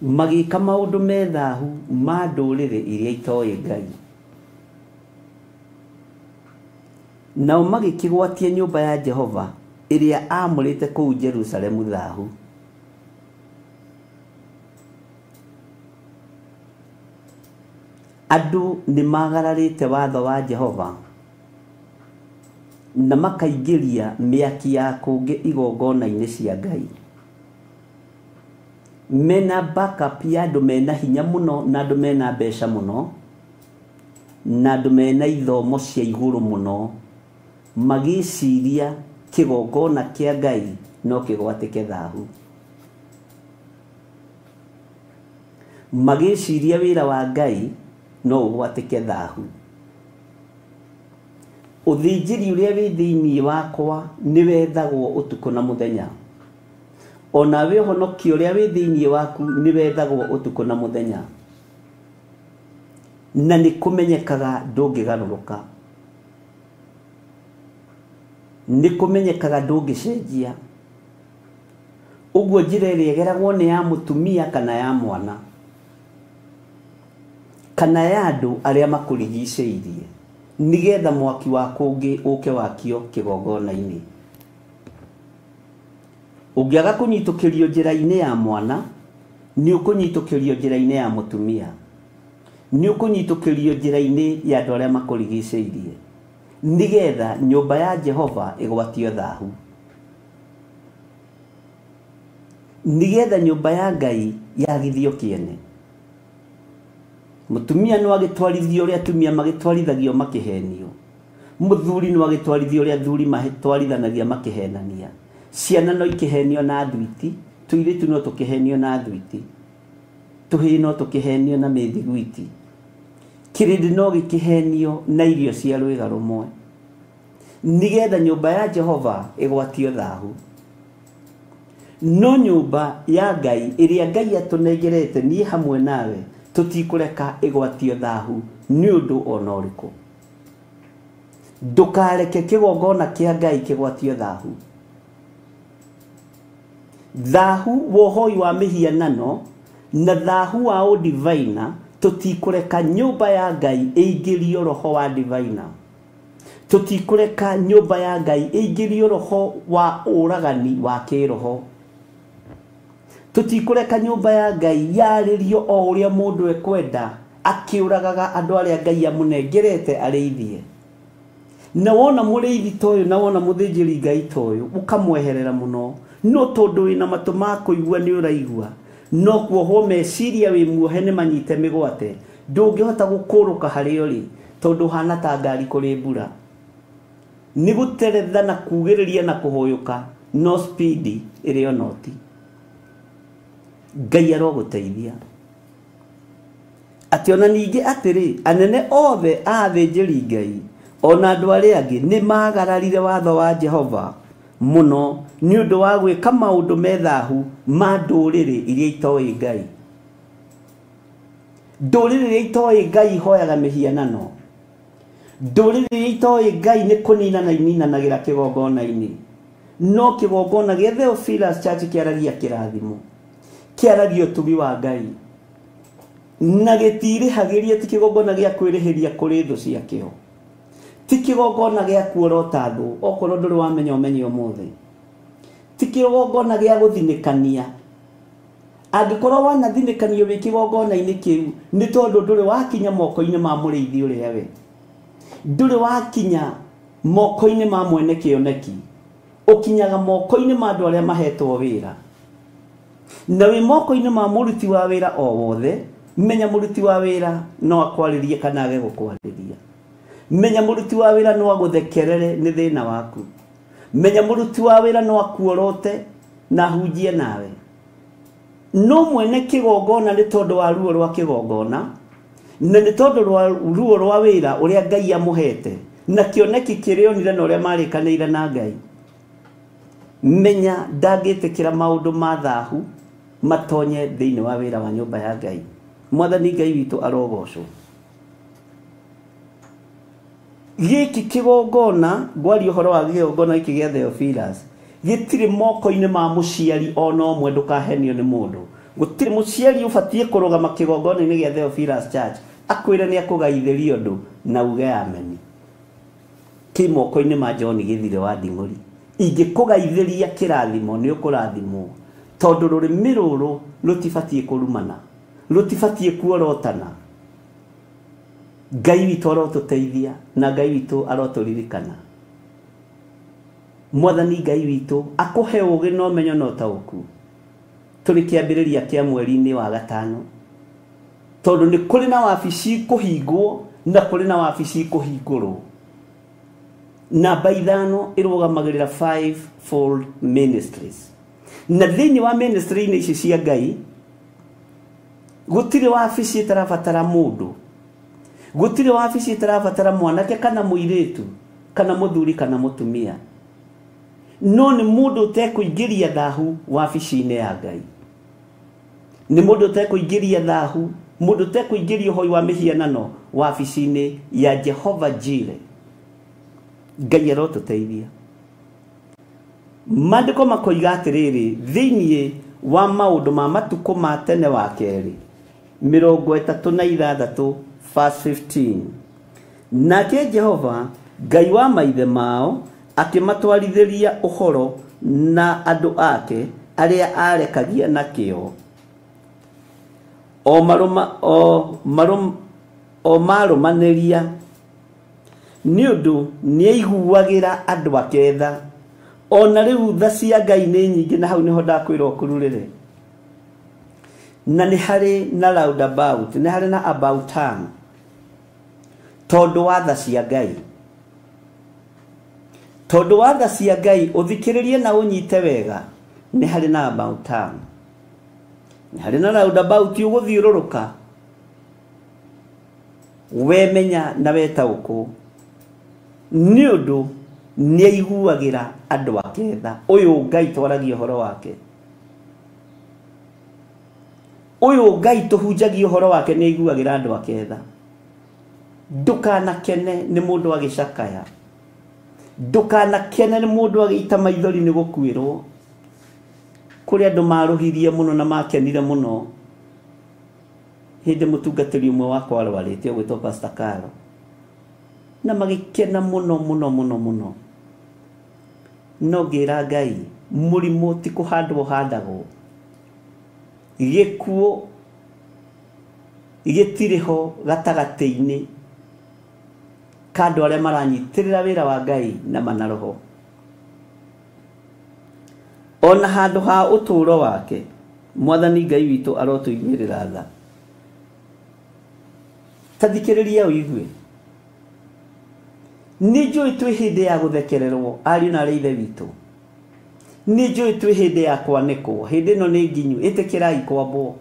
Magĩka maũndũ me thahu ma ndũrĩrĩ iria itoĩ Ngai. Nao magĩkĩgwatia nyũmba ya Jehova ĩrĩa aamũrĩte kũu Jerusalemu thahu. Andũ nĩ magararĩte watho wa Jehova na makaingĩria mĩaki ya kũngĩ igongona-inĩ cia Ngai. Mena backup ya andũ mena hinya mũno na andũ mena mbeca mũno na andũ mena ithomo cia igũrũ mũno, magĩciria kĩgongona kĩa Ngai no kĩgwatĩke thahu. Magĩciria wĩra wa Ngai no ũgwatĩke thahu. Ũthĩnjĩri ũrĩa wĩ thĩinĩ wakwa nĩ wethagwo ũtukũ na mũthenya. Onawe ũhonokio ũrĩa wĩ thĩinĩ waku nĩ wethagwo ũtukũ na mũthenya. Na nĩ kũmenyekaga ndũngĩgarũrũka. Nĩ kũmenyekaga ndũngĩcenjia. Ũguo njĩra ĩrĩa ĩgeragwo nĩ ya mũtumia kana ya mwana kana ya andũ arĩa makũrigicĩirie nĩgetha mwaki wa kũngĩ ũke wakio kĩgongona-inĩ. Ũngĩaga kũnyitũkĩrio njĩra-inĩ ya mwana, nĩ ũkũnyitũkĩrio njĩra-inĩ ya mũtumia, nĩ ũkũnyitũkĩrio njĩra-inĩ ya andũ arĩa makũrigicĩirie nĩgetha nyũmba ya Jehova ĩgwatio thahu, nĩgetha nyũmba ya Ngai yagithio kĩene. Mũtumia no agĩtwarithio ũrĩa atumia magĩtwarithagio makĩhenio, mũthuri no agĩtwarithio ũrĩa athuri matwarithanagia makĩhenania, ciana no ikĩhenio na thwiti, tũirĩtu no tũkĩhenio na thwiti, tũhĩĩ no tũkĩhenio na mĩthiguiti, kĩrĩndĩ no gĩkĩhenio na irio cia rwĩga rũmwe, nĩgetha nyũmba ya Jehova ĩgwatio thahu. No nyũmba ya Ngai ĩrĩa Ngai atũnengerete niĩ hamwe nawe tũtikũreka ĩgwatio thahu nĩ ũndũ ona ũrĩkũ. Ndũkareke kĩgongona kĩa Ngai kĩgwatio thahu. Thahu wa ũhoi wa mĩhianano na thahu wa ũdivaina, tũtikũreka nyũmba ya Ngai ĩingĩrio roho wa divaina. Tũtikũreka nyũmba ya Ngai ĩingĩrio roho wa ũragani wa kĩroho. Tũtikũreka nyũmba ya Ngai yarĩrio o ũrĩa mũndũ ekwenda akĩũragaga andũ arĩa Ngai amũnengerete arĩithie. Na wona mũrĩithi ta ũyũ na wona mũthĩnjĩri Ngai ta ũyũ ũkamweherera mũno, no tondũ wĩna matũ ma kũigua nĩ ũraigua, no kuohwo meciria wĩ muohe nĩ manyite mĩgwate, ndũngĩhota gũkũrũka harĩa ũrĩ tondũ ũhana ta ngari kũrĩ mbura. Nĩ gũteretha na kugĩrĩria na kũhũyũka, no speed ĩrĩ o noti. Ngai arogũteithia. Atĩ ona ningĩ atĩrĩ, anene othe a athĩnjĩri Ngai ona andũ arĩa angĩ nĩ maagararire watho wa Jehova mũno nĩ ũndũ wa gwĩka maũndũ me thahu ma ndũrĩrĩ iria itoĩ Ngai. Ndũrĩrĩ iria itoĩ Ngai ihoyaga mĩhianano. Ndũrĩrĩ iria itoĩ Ngai nĩ kũninana ininanagĩra kĩgongona-inĩ. No kĩgongona gĩa Theophilus Church kĩaragia kĩrathimo, kĩaragia ũtugi wa Ngai, na gĩtirĩhagĩria. Ti kĩgongona gĩa kwĩrĩhĩria kũrĩ thũ ciakĩo, ti kĩgongona gĩa kuorota thũ, okorwo ndũrĩ wamenya ũmenye ũmũthĩ. Ti kĩgongona gĩa gũthinĩkania. Angĩkorwo wanathinĩkanio wĩ kĩgongona-inĩ kĩu, nĩ tondũ ndũrĩ wakinya moko-inĩ ma mũrĩithi ũrĩa we, ndũrĩ wakinya moko-inĩ ma mwene kĩoneki, ũkinyaga moko-inĩ ma andũ arĩa mahetwo wĩra. Na wĩ moko-inĩ ma mũruti wa wĩra o wothe, menya mũruti wa wĩra no akwarĩrie kana age gũkwarĩria. Menya mũruti wa wĩra no agũthekerere nĩ thĩna waku. Menya mũruti wa wĩra no akuorote na ahunjie nawe. No mwene kĩgongona nĩ tondũ wa ruo rwa kĩgongona, na nĩ tondũ rwa ruo rwa wĩra ũrĩa Ngai amũhete, na kĩoneki kĩrĩa onire na ũrĩa marĩkanĩire na Ngai. Menya ndangĩtĩkĩra maũndũ ma thahu matonye thĩinĩ wa wĩra wa nyũmba ya Ngai. Mwathani Ngai witũ arogocwo. Gĩkĩ kĩgongona, ngwaria ũhoro wa kĩgongona gĩkĩ gĩa Theophilus, gĩtirĩ moko-inĩ ma mũciari ona ũmwe, ndũkahenio nĩ mũndũ. Gũtirĩ mũciari ũbatiĩ kũrũgama kĩgongona-inĩ gĩa Theophilus Church akwĩre nĩ akũgaithĩria ũndũ na uge ameni. Kĩ moko-inĩ ma John Gĩthire wa Nding'ũri. Ingĩkũgaithĩria kĩrathimo nĩ ũkũrathimwo, tondũ rũrĩmĩ rũrũ rũtibatiĩ kũrumana, rũtibatiĩ kuorotana. Ngai witũ arotũteithia na Ngai witũ arotũririkana. Mwathani Ngai witũ akũhe ũũgĩ na ũmenyo na ũtaũku. Tũrĩ kĩambĩrĩria kĩa mweri-inĩ wa gatano, tondũ nĩ kũrĩ na wabici kũhingwo na kũrĩ na wabici kũhingũrwo. Namba 5 ĩrũgamagĩrĩra fivefold ministries. Na thĩinĩ wa ministry-inĩ ici cia Ngai gũtirĩ wabici ĩtarabatara mũndũ, gũtirĩ wabici ĩtarabatara mwanake kana mũirĩtu kana mũthuri kana mũtumia. No nĩ mũndũ ũtekũingĩria thahu wabici-inĩ ya Ngai, nĩ mũndũ ũtekũingĩria thahu, mũndũ ũtekũingĩria ũhoi wa mĩhianano wabici-inĩ ya Jehova Jireh. Ngai arotũteithia. Maandĩko makoiga atĩrĩrĩ, thĩinĩ wa maũndũ ma matukũ ma tene wa kerĩ 36 verse 15, nake Jehova Ngai wa maithe mao akĩmatwarithĩria ũhoro na andũ ake arĩa arekagia na kĩo, o marũmanĩria, nĩ ũndũ nĩaiguagĩra andũ ake tha. Ona rĩu tha cia Ngai nĩ nyingĩ, na hau nĩho ndakwĩra ũkururĩre. Na nĩ harĩ na roundabout, nĩ harĩ na about turn, tondũ wa tha cia Ngai. Tondũ wa tha cia Ngai ũthikĩrĩrie na ũnyite wega, nĩ harĩ na about turn, nĩ harĩ na roundabout ũgũthiũrũrũka wemenya na wetaũkũ, nĩ ũndũ nĩ aiguagĩra andũ ake tha. Ũyũ Ngai twaragia ũhoro wake, ũyũ Ngai tũhunjagia ũhoro wake, nĩ aiguagĩra andũ ake tha. Ndũkanakene nĩ mũndũ agĩcakaya, ndũkanakene nĩ mũndũ agĩita maithori nĩ gũkuĩrwo. Kũrĩ andũ marũhirie mũno na makenire mũno hĩndĩ mũtungatĩri ũmwe wakwa arwarĩte ũgwĩtwo Pastor Carlo, na magĩkena mũno mũno mũno mũno. No ngĩra Ngai, mũrimũ ti kũhandwo ũhandagwo, gĩkuũ gĩtirĩ ho gatagatĩ-inĩ ka andũ arĩa maranyitĩrĩra wĩra wa Ngai na manaroho. Ona handũ ha ũtũũro wake, Mwathani Ngai witũ arotũiguĩrĩra tha. Ta thikĩrĩria ũigue. Nĩ njũĩ twĩ hĩndĩ ya gũthekererwo, ariũ na arĩ ithe witũ. Nĩ njũĩ twĩ hĩndĩ ya kwanĩkwo, hĩndĩ ĩno nĩ nginyu, ĩtĩkĩrai kwambwo.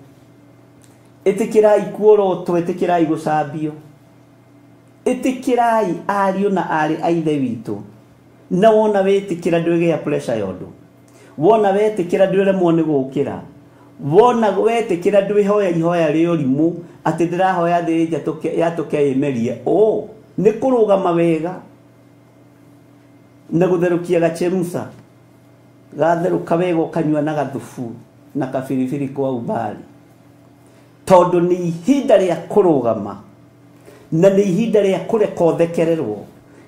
Ĩtĩkĩrai kuorotwo, ĩtĩkĩrai gũcambio, ĩtĩkĩrai ariũ na arĩ a ithe witũ. Na wona wĩtĩkĩra ndwĩgĩa pressure ya ũndũ, wona wetĩkĩra ndwĩremwo nĩ gũkĩra, wona wetĩkĩra ndwĩhoya ihoya rĩa ũrimũ atĩ ndĩrahoya thĩ yatũke ĩmerie. Ũ nĩ kũrũgama wega na gũtherũkia gachemusa gatherũka wega ũkanyua na gathubu na kabiribiri kwa umbali, tondũ nĩ ihinda rĩa kũrũgama na nĩ ihinda rĩa kũreka ũthekererwo,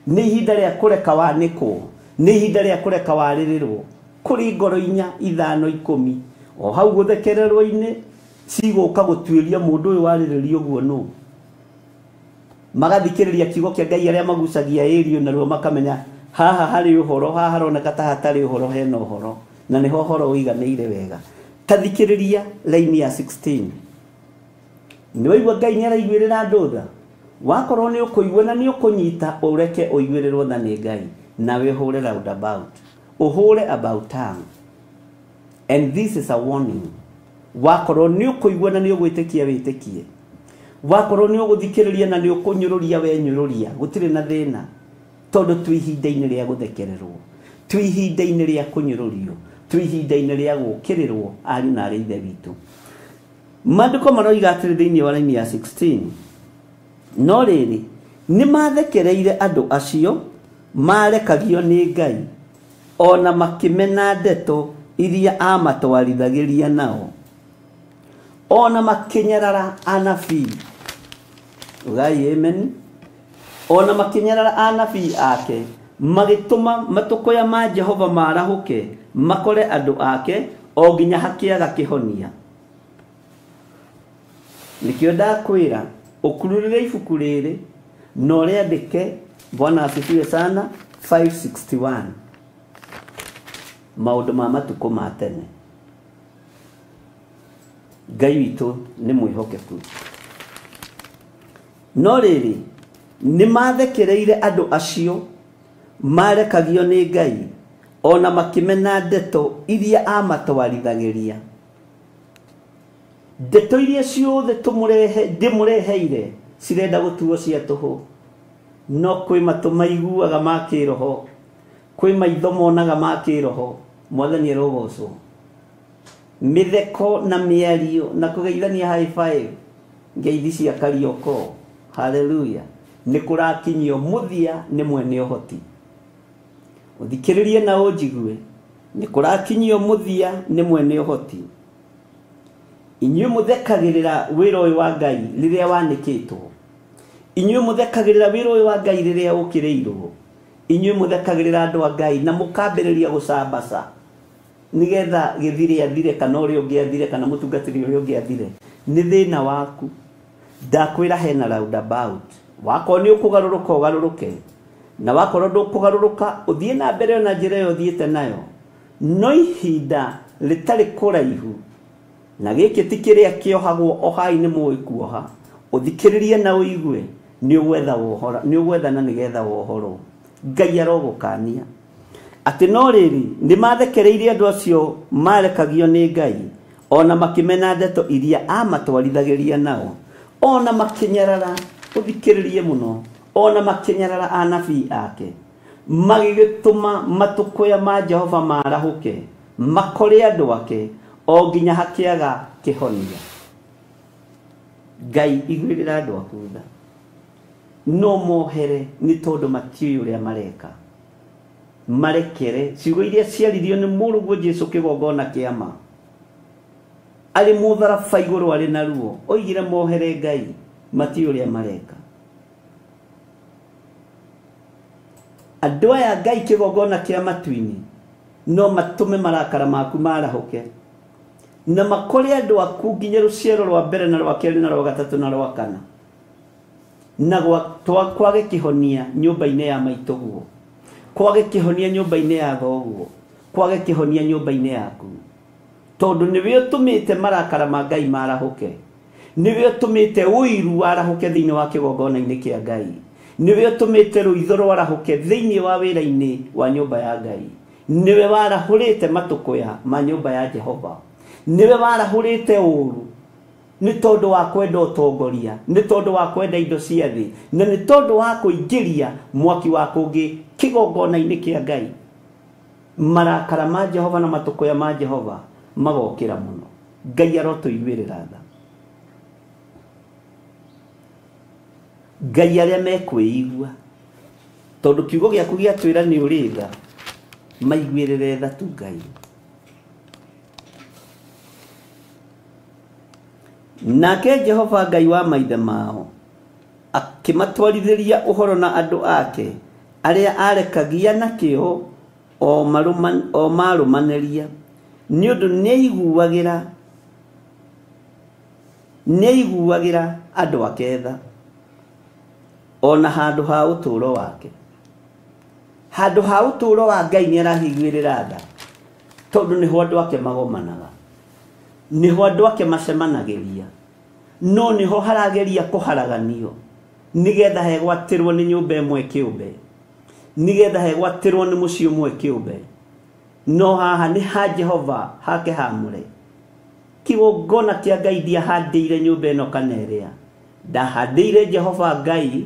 nĩ ihinda rĩa kũreka wanĩkwo, nĩ ihinda rĩa kũreka warĩrĩrwo. Kũrĩ ngoro 4, 5, 10 o hau gũthekererwo-inĩ cigũka gũtuĩria mũndũ ũyũ warĩrĩrio ũguo nũ. Magathikĩrĩria kiugo kĩa Ngai arĩa magucagia ĩrio naruo makamenya haha harĩ ũhoro, haha haroneka ta hatarĩ ũhoro, hena ũhoro, na nĩho ũhoro ũiganĩire wega. Ta thikĩrĩria laini ya 16. Nĩ waigua Ngai nĩ araiguĩrĩra andũ tha? Wakorwo nĩ ũkũigua na nĩ ũkũnyita, ũreke ũiguĩrĩrwo tha nĩ Ngai, nawe ũhũre roundabout, ũhũre about town. And this is a warning. Wakorwo nĩ ũkũigua na nĩ ũgwĩtĩkia, wĩtĩkie. Wakorwo nĩ ũgũthikĩrĩria na nĩ ũkũnyũrũria, wenyũrũria, gũtirĩ na thĩna, tondũ twĩ ihinda-inĩ rĩa gũthekererwo, twĩ ihinda-inĩ rĩa kũnyũrũrio, twĩ ihinda-inĩ rĩa gũũkĩrĩrwo ariũ na arĩ ithe witũ. Maandĩko maroiga atĩrĩ thĩinĩ wa raini ya 16, no rĩrĩ nĩ mathekereire andũ acio marekagio nĩ Ngai, ona makĩmena ndeto iria amatwarithagĩria nao, ona makĩnyarara anabii. Ugai amen. Ona makĩnyarara anabii ake, magĩtũma matũkũya ma Jehova marahũke makore andũ ake o nginya hakĩaga kĩhonia. Nĩkĩo ndakwĩra ũkururĩre ibuku rĩrĩ na ũrĩandĩke. Bwana asifiwe sana. 561 maũndũ ma matukũ ma tene. Ngai witũ nĩ mwĩhokeku. No rĩrĩ nĩ mathekereire andũ acio marekagio nĩ Ngai, ona makĩmena ndeto iria amatwarithagĩria. Ndeto iria ciothe ndĩmũreheire cirenda gũtuo cia tũhũ, no kwĩ matũ maiguaga ma kĩroho, kwĩ maitho monaga ma kĩroho. Mwathani arogocwo. Mĩtheko na mĩario na kũgeithania high five, ngeithi cia Karioko, haleluya, nĩ kũrakinyio mũthia nĩ mwene ũhoti. Ũthikĩrĩrie na ũnjigue, nĩ kũrakinyio mũthia nĩ mwene ũhoti. Inyuĩ mũthekagĩrĩra wĩra ũyũ wa Ngai rĩrĩa wanĩkĩtwo, inyuĩ mũthekagĩrĩra wĩra ũyũ wa Ngai rĩrĩa ũkĩrĩirwo, inyuĩ mũthekagĩrĩra andũ a Ngai na mũkambĩrĩria gũcambaca nĩgetha gĩthire athire kana ũrĩa ũngĩ athire kana mũtungatĩri ũrĩa ũngĩ athire. Nĩ thĩna waku. Ndakwĩra hena roundabout. Wakorwo nĩ ũkũgarũrũka ũgarũrũke, na wakorwo ndũkũgarũrũka ũthiĩ na mbere na njĩra ĩyo ũthiĩte nayo. No ihinda rĩtarĩ kũraihu, na gĩkĩ ti kĩrĩa kĩohagwo ohai nĩ mũĩ kuoha, ũthikĩrĩrie na ũigue, nĩ ũgwetha wohora, nĩ ũgwethana nĩgetha wohorwo. Ngai arogũkania atĩ no rĩrĩ nĩ mathekereirie andũ acio marekagio nĩ Ngai, ona makĩmena ndeto iria amatwarithagĩria nao, ona makĩnyarara, ũthikĩrĩrie mũno, ona makĩnyarara anabii ake, magĩgĩtũma matũkũya ma Jehova marahũke makore andũ ake o nginya hakĩaga kĩhonia. Ngai iguĩrĩra andũ aku tha, no mohere nĩ tondũ matiũĩ ũrĩa mareka. Marekere ciugo iria ciaririo nĩ mũrũguo Jesũ kĩgongona kĩa ma, arĩ mũtharaba igũrũ arĩ na ruo, oigire mohere Ngai matiũĩ ũrĩa mareka. Andũ aya Ngai kĩgongona kĩa matu-inĩ no matũme marakara maku marahũke na makore andũ aku nginya rũciaro rwa mbere na rwa kerĩ na rwa gatatũ na rwa kana, na kwage kĩhonia nyũmba-inĩ ya maitũguo, kwage kĩhonia nyũmba-inĩ ya thoguo, kwage kĩhonia nyũmba-inĩ yaku, tondũ nĩwe ũtũmĩte marakara ma Ngai marahũke, nĩwe ũtũmĩte ũiru warahũke thĩinĩ wa kĩgongona-inĩ kĩa Ngai, nĩwe ũtũmĩte rũitho rwarahũke thĩinĩ wa wĩra-inĩ wa nyũmba ya Ngai, nĩwe warahũrĩte matũkũya ma nyũmba ya Jehova, nĩwe warahũrĩte ũru. Nĩ tondũ wa kwenda ũtongoria, nĩ tondũ wa kwenda indo cia thĩ, na nĩ tondũ wa kũingĩria mwaki wa kũngĩ kĩgongona-inĩ kĩa Ngai. Marakara ma Jehova na matũkũya ma Jehova magokĩra mũno. Ngai arotũiguĩrĩra tha. Ngai arĩa mekwĩigua, tondũ kiugo gĩaku gĩatwĩra nĩ ũrĩ tha, maiguĩrĩre tha tu Ngai. Nake Jehova Ngai wa maithe mao akĩmatwarithĩria ũhoro na andũ ake arĩa arekagia na kĩo o marũmanĩria, nĩ ũndũ nĩaiguagĩra andũ ake tha, ona handũ ha ũtũũro wake. Handũ ha ũtũũro wa Ngai nĩarahiguĩrĩra tha, tondũ nĩho andũ ake magomanaga, nĩho andũ ake macemanagĩria, no nĩho harageria kũharaganio nĩgetha hegwatĩrwo nĩ nyũmba ĩmwe kĩũmbe, nĩgetha hegwatĩrwo nĩ mũciĩ ũmwe kĩũmbe. No haha nĩ ha Jehova hake hamũre. Kĩgongona kĩa Ngai ndiahandĩire nyũmba ĩno kana ĩrĩa, ndahandĩire Jehova Ngai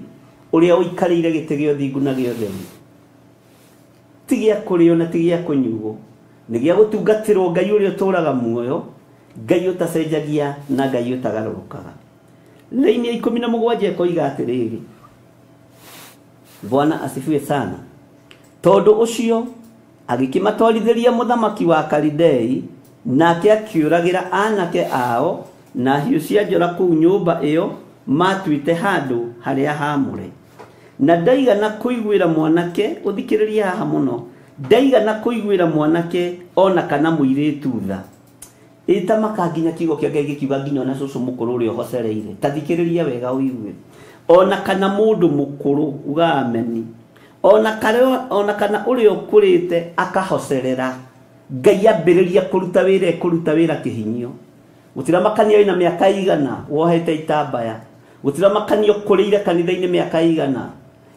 ũrĩa ũikarĩire gĩtĩ gĩa ũthingu na gĩa ũtheru. Ti gĩa kũrĩo na ti gĩa kũnyuo, nĩ gĩa gũtungatĩrwo Ngai ũrĩa ũtũũraga muoyo, Ngai ũtacenjagia na Ngai ũtagarũrũkaga. Laini ya 17 ĩkoiga atĩrĩrĩ, Bwana asifiwe sana. Tondũ ũcio agĩkĩmatwarithĩria mũthamaki wa Kalidei, nake akĩũragĩra anake ao na hiũ cia njora kũu nyũmba ĩyo matuĩte handũ harĩa haamũre. Na ndaigana kũiguĩra mwanake, ũthikĩrĩrie haha mũno, ndaigana kũiguĩra mwanake ona kana mũirĩtu tha. Ĩtamaka nginya kiugo kĩa Ngai gĩkiuga nginya ona cũcũ mũkũrũ ũrĩa ũhocereire. Ta thikĩrĩria wega ũigue. Ona kana mũndũ mũkũrũ, uga ameni. Ona kana ũrĩa ũkũrĩte akahocerera. Ngai ambĩrĩria kũruta wĩra, ekũruta wĩra kĩhinyio. Gũtiramakania wĩna mĩaka igana wohete itambaya, gũtiramakania ũkũrĩire kanitha-inĩ mĩaka igana.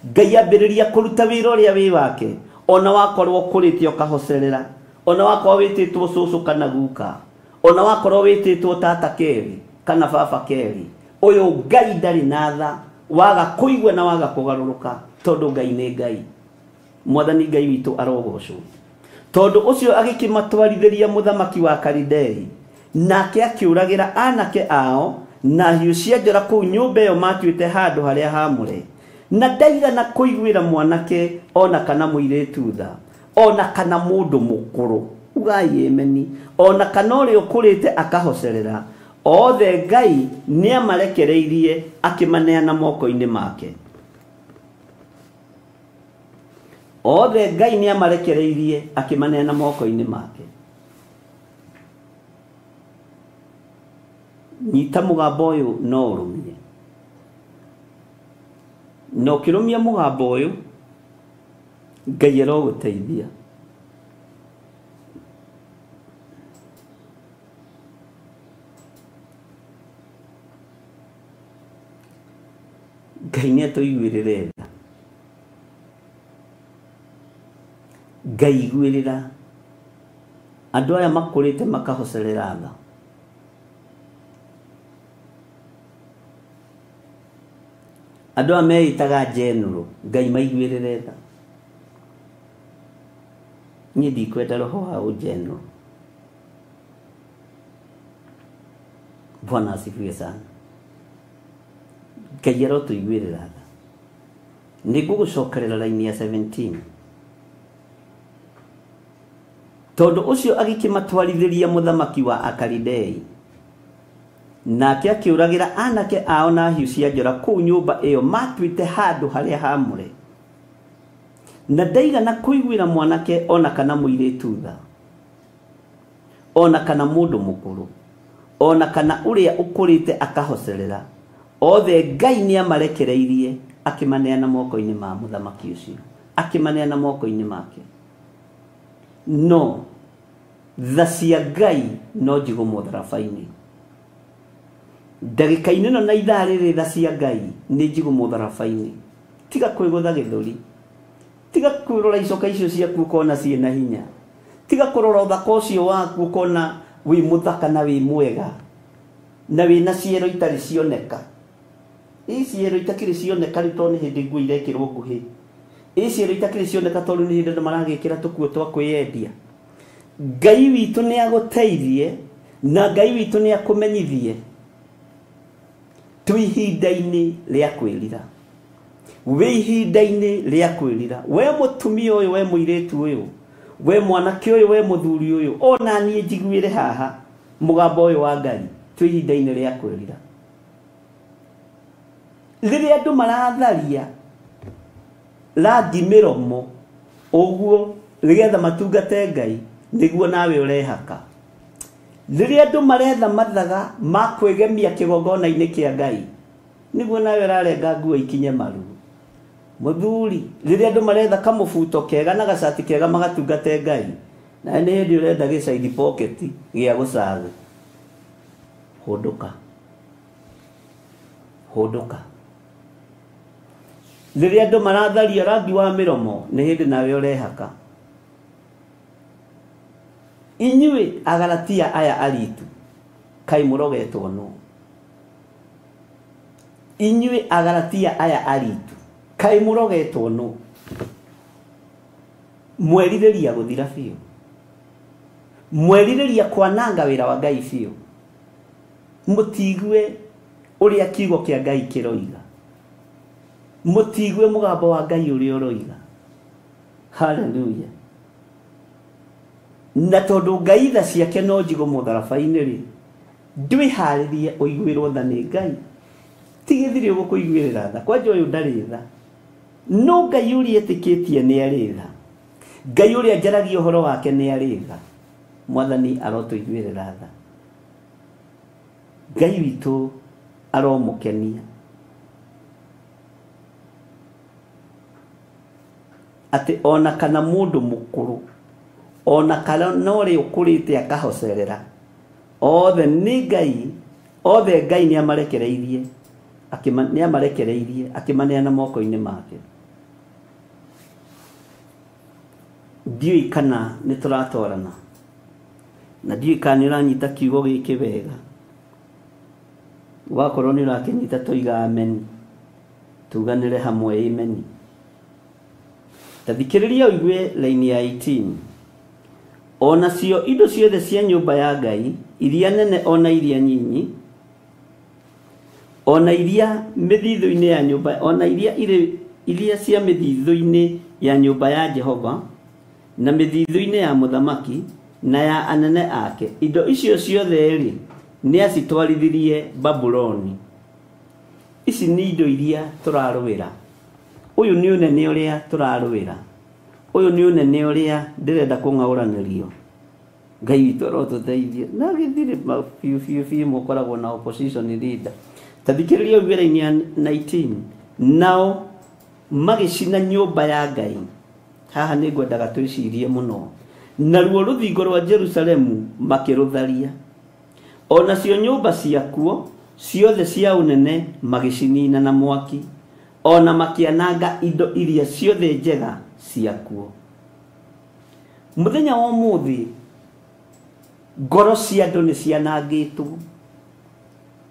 Ngai ambĩrĩria kũruta wĩra ũrĩa wĩ wake, ona wakorwo ũkũrĩte ũkahocerera, ona wakorwo wĩtĩtwo cũcũ kana guka, ona wakorwo wĩtĩtwo tata kerĩ kana baba kerĩ, ũyũ Ngai ndarĩ na tha, waga kũigua na waga kũgarũrũka, tondũ Ngai nĩ Ngai. Mwathani Ngai witũ arogocwo. Tondũ ũcio agĩkĩmatwarithĩria mũthamaki wa Kalidei, nake akĩũragĩra anake ao na hiũ cia njora kũu nyũmba ĩyo matuĩte handũ harĩa haamũre. Na ndaigana kũiguĩra mwanake ona kana mũirĩtu tha, ona kana mũndũ mũkũrũ, ugai ameni, ona kana ũrĩa ũkũrĩte akahocerera. Othe Ngai nĩamarekereirie akĩmaneana moko-inĩ make. Othe Ngai nĩamarekereirie akĩmaneana moko-inĩ make. Nyita mũgambo ũyũ no ũrũmie, na ũkĩrũmia mũgambo ũyũ Ngai arogũteithia. Ngai nĩatũiguĩrĩre tha. Ngai iguĩrĩra andũ aya makũrĩte makahocerera tha. Andũ aya meĩtaga general, Ngai maiguĩrĩre tha. Niĩ ndikwenda roho wa ũgeneral. Bwana asifiwe sana. Ngai arotũiguĩrĩra tha. Nĩngũgũcokerera raini ya 17. Tondũ ũcio agĩkĩmatwarithĩria mũthamaki wa Akalidei, nake akĩũragĩra anake ao na hiũ cia njora kũu nyũmba ĩyo matuĩte handũ harĩa haamũre. Na ndaigana kũiguĩra mwanake ona kana mũirĩtu tha, ona kana mũndũ mũkũrũ, ona kana ũrĩa ũkũrĩte akahocerera. Othe Ngai nĩamarekereirie akĩmaneana moko-inĩ ma mũthamaki ũcio, akĩmaneana moko-inĩ make. No tha cia Ngai no njigũ mũtharaba-inĩ. Ndagĩka-inĩ ĩno na ithaa rĩrĩ tha cia Ngai nĩ njigũ mũtharaba-inĩ. Tiga kwĩgũtha gĩthũri, tiga kwĩrora icoka icio ciaku ũkona ciĩna hinya, tiga kũrora ũthaka ũcio waku ũkona wĩ mũthaka na wĩ mwega. Na wĩna ciero itarĩ cioneka. Ĩ ciero itakĩrĩ cioneka rĩu tondũ nĩ hĩndĩ nguo irekĩrwo nguhĩ. Ĩ ciero itakĩrĩ cioneka tondũ nĩ hĩndĩ andũ maragĩkĩra tũkuo twa kwĩyendia. Ngai witũ nĩ agũteithie na Ngai witũ nĩ akũmenyithie twĩ ihinda-inĩ rĩa kwĩrira. Wĩ ihinda-inĩ rĩa kwĩrira. We mũtumia ũyũ, we mũirĩtu ũyũ, we mwanake ũyũ, we mũthuri ũyũ, ona niĩ njiguĩre haha mũgambo ũyũ wa Ngai, twĩ ihinda-inĩ rĩa kwĩrira. Rĩrĩa andũ maratharia rangi mĩromo ũguo nĩgetha matungate Ngai, nĩguo nawe ũrehaka. Rĩrĩa andũ maretha mathaga ma kwĩgemia kĩgongona-inĩ kĩa Ngai, nĩguo nawe ũrarenga nguo ikinye maru. Mũthuri, rĩrĩa andũ maretha kamũbuto kega na gacati kega magatungate Ngai, nawe nĩ hĩndĩ ũrenda gĩ side pocket gĩa gũcagũ. Hũndũka. Hũndũka. Rĩrĩa andũ maratharia rangi wa mĩromo, nĩ hĩndĩ nawe ũrehaka. Inyuĩ Agalatia aya aritu, kaĩ mũrogetwo nũ? Inyuĩ Agalatia aya aritu, kaĩ mũrogetwo nũ? Mwerirĩria gũthira biũ. Mwerirĩria kwananga wĩra wa Ngai biũ. Mũtigue ũrĩa kiugo kĩa Ngai kĩroiga. Mũtigue mũgambo wa Ngai ũrĩa ũroiga. Hallelujah. Na tondũ Ngai tha ciake no njigũ mũtharaba-inĩ rĩ, ndwĩharĩrie ũiguĩrwo tha nĩ Ngai. Ti gĩthiri ũgũkũiguĩrĩra tha, kwanja ũyũ ndarĩ tha. No Ngai ũrĩa etĩkĩtie nĩ arĩ tha. Ngai ũrĩa njaragia ũhoro wake nĩ arĩ tha. Mwathani arotũiguĩrĩra tha. Ngai witũ aromũkenia. Atĩ ona kana mũndũ mũkũrũ, ona kana ũrĩa ũkũrĩte akahocerera, othe nĩ Ngai, othe Ngai nĩ amarekereirie, nĩ amarekereirie, akĩmaneana moko-inĩ make. Ndiũĩ kana nĩ tũratwarana, na ndiũĩ kana nĩ ũranyita kiugo gĩkĩ wega. Wakorwo nĩ ũrakĩnyita tũiga ameni, tuganĩre hamwe ameni. Ta thikĩrĩria ũigue laini ya 18. Ona cio indo ciothe cia nyũmba ya Ngai, iria nene ona iria nyinyi, ona iria mĩthithũ-inĩ ya nyũmba, ona iria iria cia mĩthithũ-inĩ ya nyũmba ya Jehova, na mĩthithũ-inĩ ya mũthamaki, na ya anene ake, indo icio ciothe rĩ, nĩ acitwarithirie Babuloni. Ici nĩ indo iria tũrarũĩra. Ũyũ nĩ ũnene ũrĩa tũrarũĩra. Ũyũ nĩ ũnene ũrĩa ndĩrenda kũng'aũranĩrio. Ngai witũ arotũteithia. Na gĩthirĩ biũ biũ biũ mũkoragwo na opposition leader. Ta thikĩrĩria ũigue raini ya 19. Nao magĩcina nyũmba ya Ngai. Haha nĩ ngwendaga twĩcirie mũno. Naruo rũthingo rwa Jerusalemu makĩrũtharia. Ona cio nyũmba ciakuo ciothe cia ũnene magĩcinina na mwaki. Ona makĩananga indo iria ciothe njega ciakuo. Mũthenya wa ũmũthĩ ngoro cia andũ nĩ cianangĩtwo.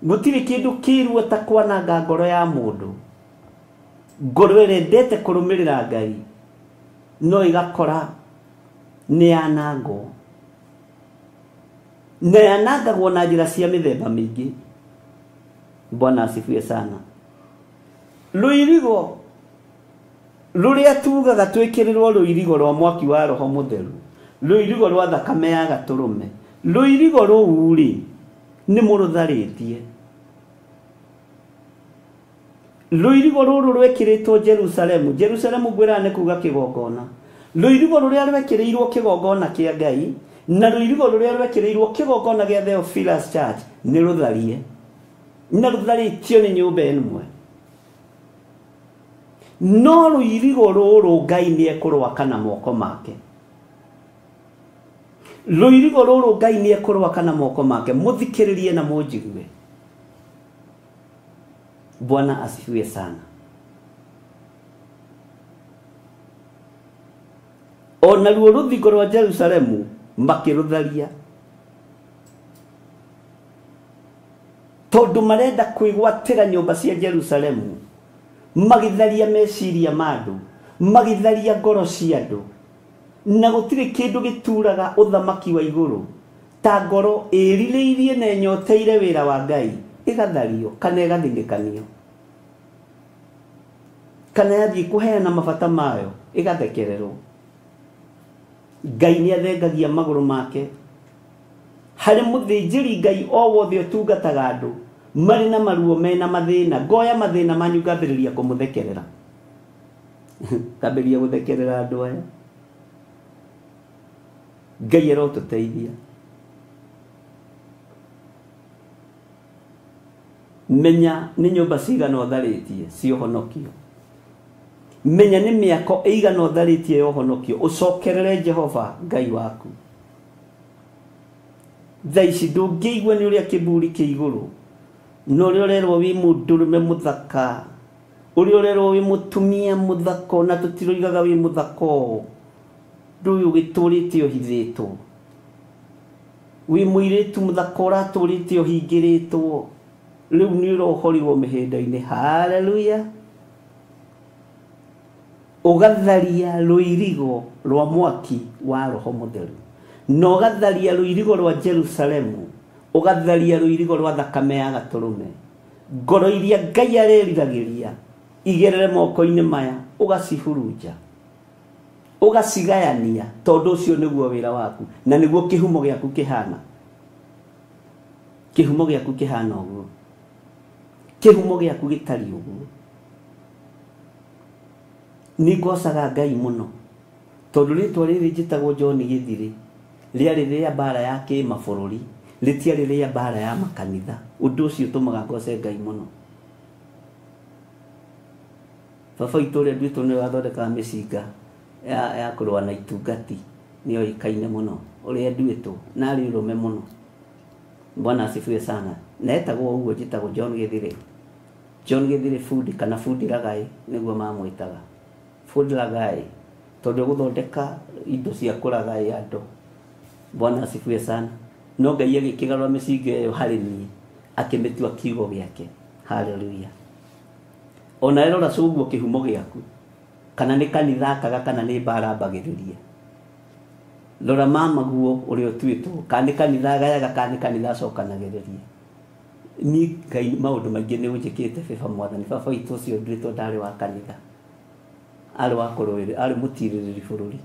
Gũtirĩ kĩndũ kĩruo ta kwananga ngoro ya mũndũ. Ngoro ĩrĩa ĩndete kũrũmĩrĩra Ngai no ĩgakora nĩ yanangwo. Na yanangagwo na njĩra cia mĩthemba mĩingĩ. Bwana asifiwe sana. Rũirigo rũrĩa tugaga twĩkĩrĩrwo rũirigo rwa mwaki wa Roho Mũtheru, rũirigo rwa thakame ya gatũrũme, rũirigo rũu rĩ nĩ mũrũtharĩtie. Rũirigo rũrũ rwekĩrĩtwo Jerusalemu, Jerusalemu ngwĩraga nĩ kuga kĩgongona. Rũirigo rũrĩa rwekĩrĩirwo kĩgongona kĩa Ngai na rũirigo rũrĩa rwekĩrĩirwo kĩgongona gĩa Theophilus Church nĩ rũtharie. Na rũtharĩtio nĩ nyũmba ĩmwe. No rũirigo rũrũ Ngai nĩ ekũrwaka na moko make. Rũirigo rũrũ Ngai nĩ ekũrwaka na moko make. Mũthikĩrĩrie na mũnjigue. Bwana asifiwe sana. Ona ruo rũthingo rwa Jerusalemu makĩrũtharia. Tondu marenda kwĩgwatĩra nyũmba cia Jerusalemu, magĩtharia meciria ma andũ, magĩtharia ngoro cia andũ. Na gũtirĩ kĩndũ gĩturaga ũthamaki wa igũrũ ta ngoro ĩrirĩirie na ĩnyoteire wĩra wa Ngai ĩgathario kana ĩgathinĩkanio, kana yathiĩ kũheana mabata mayo ĩgathekererwo. Ngai nĩ athengagia magũrũ make harĩ mũthĩnjĩri Ngai o wothe ũtungataga andũ marĩ na maruo mena mathĩna. Ngoya mathĩna manyu ngambĩrĩria kũmũthekerera, ngambĩrĩria gũthekerera andũ aya. Ngai arotũteithia. Menya nĩ nyũmba cigana ũtharĩtie cia ũhonokio, menya nĩ mĩako ĩigana ũtharĩtie ya ũhonokio. Ũcokerere Jehova Ngai waku. Thaa ici ndũngĩigua nĩ ũrĩa kĩburi kĩ igũrũ, na ũrĩa ũrerwo wĩ mũndũrũme mũthaka, ũrĩa ũrerwo wĩ mũtumia mũthaka, ona tũtiroigaga wĩ mũthaka ũũ, ndũyũ ũgĩtũrĩte ũhithĩtwo, wĩ mũirĩtu mũthaka ũratũrĩte ũhingĩrĩtwo, rĩu nĩ ũrohorirwo mĩhĩnda-inĩ. Haleluya. Ũgatharia rũirigo rwa mwaki wa Roho Mũtheru, na ũgatharia rũirigo rwa Jerusalemu, ũgatharia rũirigo rwa thakame ya gatũrũme. Ngoro iria Ngai areriragĩria igerere moko-inĩ maya, ũgacihurunja, ũgacigayania, tondũ ũcio nĩguo wĩra waku na nĩguo kĩhumo gĩaku kĩhana. Kĩhumo gĩaku kĩhana ũguo, kĩhumo gĩaku gĩtariĩ ũguo. Nĩ ngocaga Ngai mũno tondũ rĩtwa rĩrĩ njĩtagwo John Gĩthirĩ rĩarĩ rĩa mbara ya kĩmabũrũri, rĩtiarĩ rĩa mbara ya makanitha. Ũndũ ũcio ũtũmaga ngoce Ngai mũno. Baba witũ ũrĩa nduĩtwo nĩwe wathondekaga mĩcinga ya kũrũa na itungati, nĩ oĩkaine mũno ũrĩa nduĩtwo, na arĩ ũrũme mũno. Bwana asifiwe sana. Na etagwo ũguo, njĩtagwo John Gĩthirĩ. John Gĩthirĩ bundi kana bundi Ragai nĩguo mamwĩtaga. Bundi Ragai tondũ gũthondeka indo cia kũragai andũ. Bwana asifiwe sana. No Ngai agĩkĩgarũra mĩcinga ĩyo harĩ niĩ, akĩmĩtua kiugo gĩake. Haleluya. Ona rora cũguo kĩhumo gĩaku, kana nĩ kanitha akaga kana nĩ mbara ambagĩrĩria. Rora mama guo ũrĩa ũtuĩtwo, kana nĩ kanitha agayaga kana nĩ kanitha acokanagĩrĩria. Niĩ Ngai maũndũ maingĩ nĩ ũnjĩkĩte baba mwathani. Baba witũ ũcio nduĩtwo ndarĩ wa kanitha, arĩ wa kũrũĩrĩra, arĩ mũtirĩrĩri bũrũri,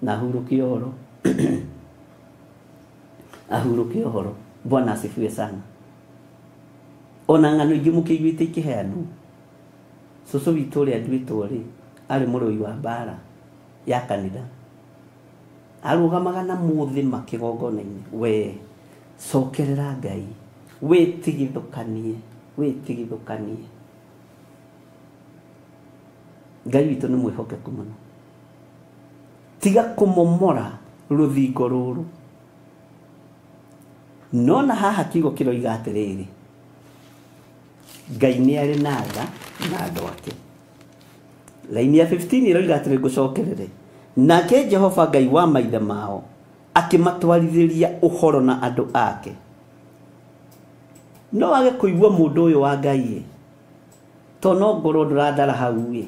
na ahurũke ũhoro. Ahurũke ũhoro. Bwana asifiwe sana. Ona ng'ano ingĩ mũkĩiguĩte ikĩheanwo, cũcũ witũ ũrĩa nduĩtwo rĩ, arĩ mũrũi wa mbara ya kanitha, arũgamaga na mũthĩ kĩgongona-inĩ. We cokerera Ngai, wĩtigithũkanie, wĩtigithũkanie. Ngai witũ nĩ mwĩhokeku mũno. Tiga kũmomora rũthingo rũrũ. No na haha kiugo kĩroiga atĩrĩrĩ, Ngai nĩ arĩ na tha na andũ ake. Laini ya 15 ĩroiga atĩrĩ, ngũcokerere. Nake Jehova Ngai wa maithe mao akĩmatwarithĩria ũhoro na andũ ake. No wage kũigua mũndũ ũyũ wa Ngai ĩ, to no ngorwo ndũrathara hau ĩ.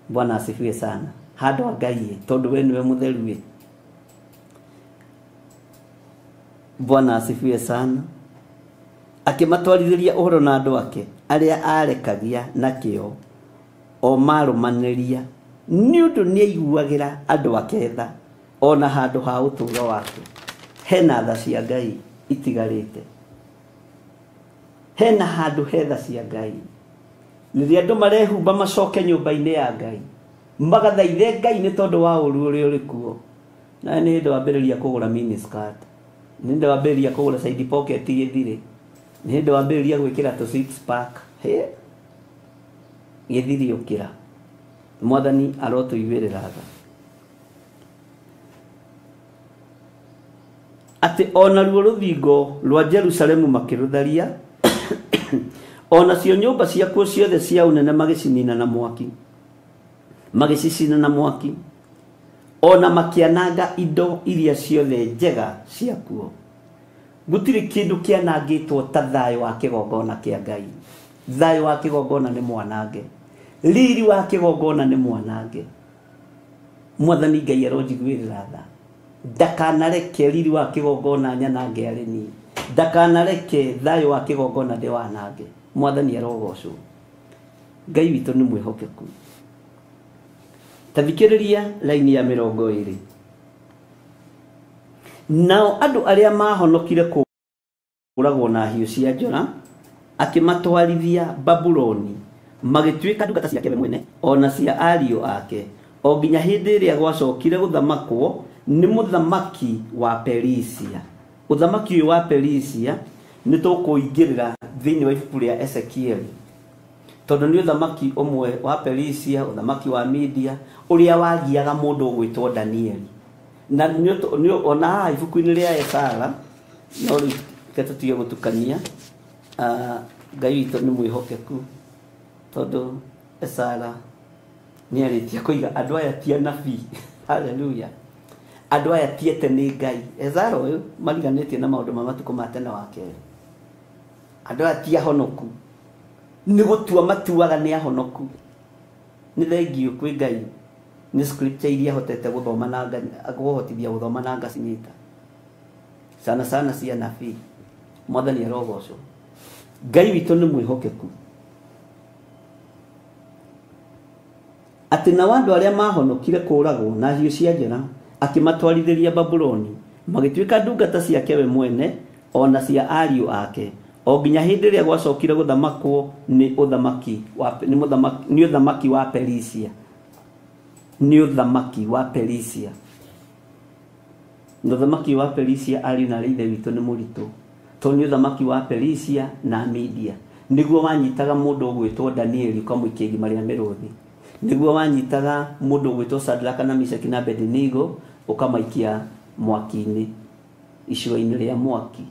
Bwana asifiwe sana. Handũ ha Ngai ĩ, tondũ we nĩwe mũtheru ĩ. Bwana asifiwe sana. Akĩmatwarithĩria ũhoro na andũ ake arĩa arekagia na kĩo o marũmanĩria, nĩ ũndũ nĩaiguagĩra andũ ake tha ona handũ ha ũtũũro wake. Hena tha cia Ngai itigarĩte, hena handũ he tha cia Ngai. Rĩrĩa andũ marehumba macoke nyũmba-inĩ ya Ngai, magathaithe Ngai nĩ tondũ wa ũũru ũrĩa ũrĩ kuo. Na nĩ hĩndĩ wambĩrĩria kũgũra mini skirt, nĩ hĩndĩ wambĩrĩria kũgũra side pocket gĩthirĩ, nĩ hĩndĩ wambĩrĩria gwĩkĩra tũ six pack. He gĩthirĩ ũkĩra. Mwathani arotũiguĩrĩra tha. Atĩ ona ruo rũthingo rwa Jerusalemu makĩrũtharia, ona cio nyũmba ciakuo ciothe cia ũnene magĩcinina na mwaki, magĩcicina na mwaki, ona makĩananga indo iria ciothe njega ciakuo. Gũtirĩ kĩndũ kĩanangĩtwo ta thayũ wa kĩgongona kĩa Ngai. Thayũ wa kĩgongona nĩ mwanange, riri wa kĩgongona nĩ mwanange. Mwathani Ngai aronjiguĩrĩra tha, ndakanareke riri wa kĩgongona nyanange arĩ niĩ, ndakanareke thayũ wa kĩgongona ndĩwanange. Mwathani arogocwo. Ngai witũ nĩ mwĩhokeku. Ta thikĩrĩria laini ya 20. Nao andũ arĩa mahonokire kũũragwo na hiũ cia njora akĩmatwarithia Babuloni, magĩtuĩka ndungata ciake we mwene ona cia ariũ ake, o nginya hĩndĩ ĩrĩa gwacokire gũthamakwo nĩ mũthamaki wa Perisia. Ũthamaki ũyũ wa Perisia nĩ tũkũingĩrĩra thĩinĩ wa ibuku rĩa Ezekieli, tondũ nĩ ũthamaki ũmwe wa Perisia, ũthamaki wa Media, ũrĩa wagiaga mũndũ ũgwĩtwo Danieli. Na nĩ ona haha ibuku-inĩ rĩa Esara, no rĩu reke tũtige gũtukania. Ngai witũ nĩ mwĩhokeku, tondũ Esara nĩ arĩtie kũiga andũ aya ti anabii. Haleluya. Andũ aya ti ete nĩ Ngai. Esara ũyũ mariganĩtie na maũndũ ma matukũ ma tene wa kerĩ. Andũ aya ti ahonoku, nĩ gũtua matuaga nĩ ahonoku. Nĩ thengiũ kwĩ Ngai nĩ scripture iria hotete gũthoma na kũhotithia gũthoma na ngacinyita, sana sana cia nabii. Mwathani arogocwo. Ngai witũ nĩ mwĩhokeku, atĩ nao andũ arĩa mahonokire kũũragwo na hiũ cia njora akĩmatwarithĩria Babuloni, magĩtuĩka ndungata ciake we mwene ona cia ariũ ake, o nginya hĩndĩ ĩrĩa gwacokire gũthamakwo nĩ ũthamaki wa nĩ ũthamaki wa Perisia. Nĩ ũthamaki wa Perisia. Na ũthamaki wa Perisia ariũ na ithe witũ nĩ mũritũ, tondũ nĩ ũthamaki wa Perisia na Media nĩguo wanyitaga mũndũ ũgwĩtwo Danieli ũkamũikia irima rĩa mĩrũthi, nĩguo wanyitaga mũndũ ũgwĩtwo Sadraka na Meshaki na Abednego ũkamaikia mwaki-inĩ, icua-inĩ rĩa mwaki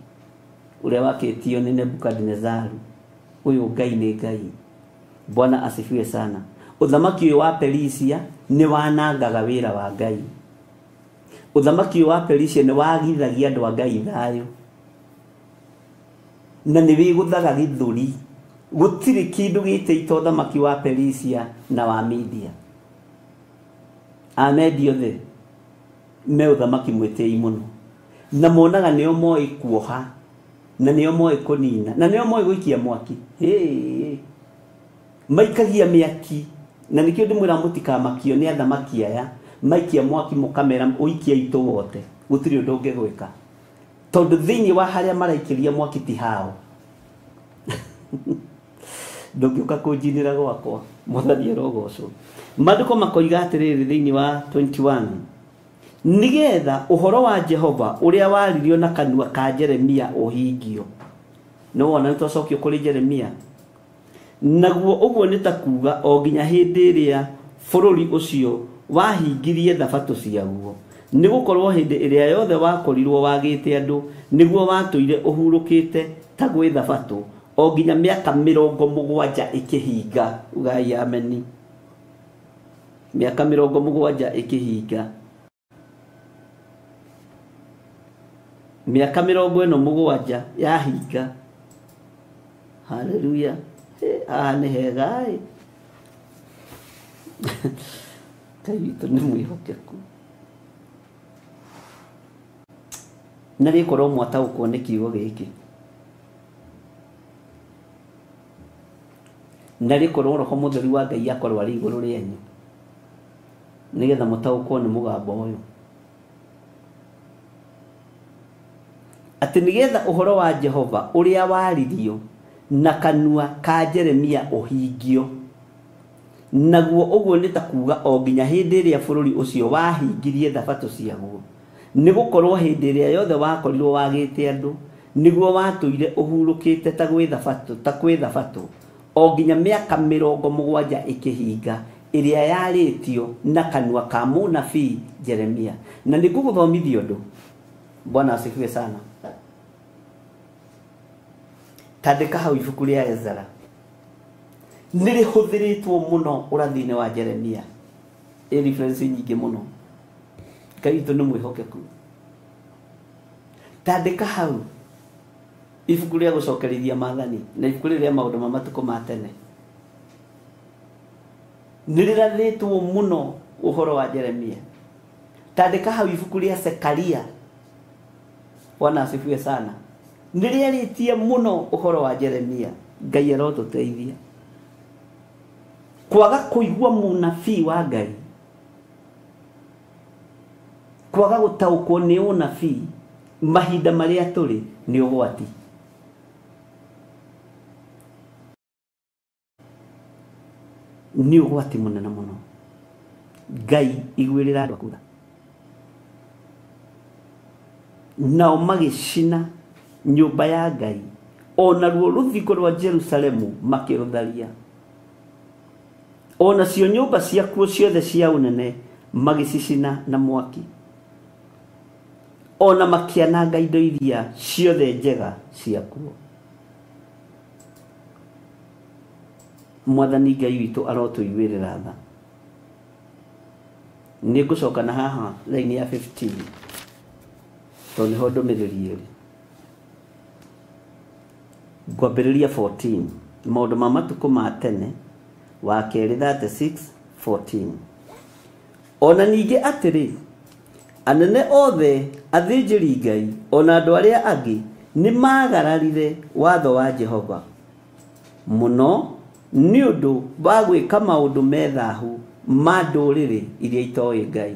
ũrĩa wakĩtio nĩ Nebukadinezaru. Ũyũ Ngai nĩ Ngai. Bwana asifiwe sana. Ũthamaki ũyũ wa Perisia nĩ wanangaga wĩra wa Ngai. Ũthamaki ũyũ wa Perisia nĩ wagithagia andũ a Ngai thayũ, na nĩ wĩgũthaga gĩthũri. Gũtirĩ kĩndũ gĩtĩito ũthamaki wa Perisia na wa Media. Amedia othe me ũthamaki mwĩtĩi mũno, na monaga nĩo moĩ kuoha, na nĩo moĩ kũnina, na nĩo moĩ gũikia mwaki. Hĩ, maikagia mĩaki, na nĩkĩo ndĩmwĩra mũtikamakio nĩ athamaki aya. Maikia mwaki mũkamera ũikia itũ wote, gũtirĩ ũndũ ũngĩgwĩka, tondũ thĩinĩ wa harĩa maraikĩria mwaki ti hao. Ndũngĩũka kũnjinĩra gwakwa. Mwathani arogocwo. Maandĩko makoiga atĩrĩrĩ thĩinĩ wa 21, nĩgetha ũhoro wa Jehova ũrĩa waririo na kanua ka Jeremia ũhingio. Nĩ wona nĩ twacokio kũrĩ Jeremia. Naguo ũguo nĩ ta kuga o nginya hĩndĩ ĩrĩa bũrũri ũcio wahingirie thabatũ ciaguo, nĩ gũkorwo hĩndĩ ĩrĩa yothe wakorirwo wagĩte andũ nĩguo watũire ũhurũkĩte ta gwĩ thabatũ, o nginya mĩaka 70 ĩkĩhinga. Ugai ameni. Mĩaka 70 ĩkĩhinga. Mĩaka 47 yahinga. Haleluya. Haha nĩ hega ĩ. Ngai witũ nĩ mwĩhokeku. Na rĩkorwo mwataũkwo nĩ kiugo gĩkĩ, na rĩkorwo Roho Mũtheru wa Ngai akorwo arĩ igũrũ rĩanyu, nĩgetha mũtaũkwo nĩ mũgambo ũyũ, atĩ nĩgetha ũhoro wa Jehova ũrĩa waririo na kanua ka Jeremia ũhingio. Naguo ũguo nĩ ta kuga o nginya hĩndĩ ĩrĩa bũrũri ũcio wahingirie thabatũ ciaguo, nĩ gũkorwo hĩndĩ ĩrĩa yothe wakorirwo wagĩte andũ nĩguo watũire ũhurũkĩte ta gwĩ thabatũ, o nginya mĩaka 70 ĩkĩhinga ĩrĩa yarĩtio na kanua ka mũnabii Jeremia. Na nĩngũgũthomithia ũndũ. Bwana asifiwe sana. Tandĩka hau ibuku rĩa Ezra, nĩ rĩhũthĩrĩtwo mũno ũrathi-inĩ wa Jeremia, ĩ reference nyingĩ mũno. Ngai witũ nĩ mwĩhokeku. Tandĩka hau Ibuku rĩa gũcokerithia maathani na ibuku rĩrĩ rĩa maũndũ ma matukũ ma tene nĩ rĩrathĩtwo mũno ũhoro wa Jeremia. Tandĩka hau ibuku rĩa Sekaria. Bwana asifiwe sana. Nĩ rĩarĩtie mũno ũhoro wa Jeremia. Ngai arotũteithia. Kwaga kũigua mũnabii wa Ngai, kwaga gũtaũkwo nĩ ũnabii mahinda marĩa tũrĩ nĩ ũgwati. Nĩ ũgwati mũnene mũno. Ngai iguĩrĩra andũ aku tha. Nao magĩcina nyũmba ya Ngai onaruo rũthingo rwa Jerusalemu makĩrũtharia, onacio nyũmba ciakuo ciothe cia ũnene magĩcicina na mwaki, ona makĩananga indo iria ciothe njega ciakuo. Mwathani Ngai witũ arotũiguĩrĩra tha. Nĩ ngũcoka na haha line ya 15 tondũ nĩho ndũmĩrĩri ĩrĩ. Ngwambĩrĩria 14 maũndũ ma matukũ ma tene wa kerĩ 36:14. Ona ningĩ atĩrĩ, anene othe athĩnjĩri Ngai ona andũ arĩa angĩ nĩ maagararire watho wa Jehova mũno nĩ ũndũ wa gwĩka maũndũ me thahu ma ndũrĩrĩ iria itoĩ Ngai.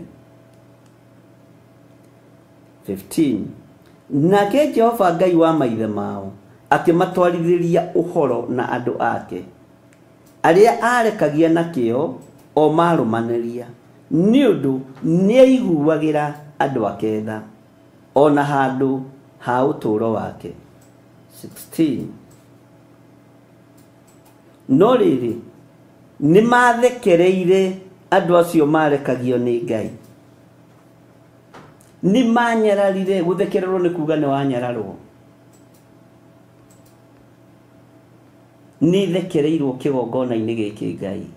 15 Nake Jehova Ngai wa maithe mao akĩmatwarithĩria ũhoro na andũ ake arĩa arekagia na kĩo o marũmanĩria, nĩ ũndũ nĩaiguagĩra andũ ake tha ona handũ ha ũtũũro wake. 16 No rĩrĩ, nĩ mathekereire andũ acio marekagio nĩ Ngai, nĩ manyararire. Gũthekererwo nĩ kuga nĩ wanyararwo. Nĩ thekereirwo kĩgongona-inĩ gĩkĩ Ngai,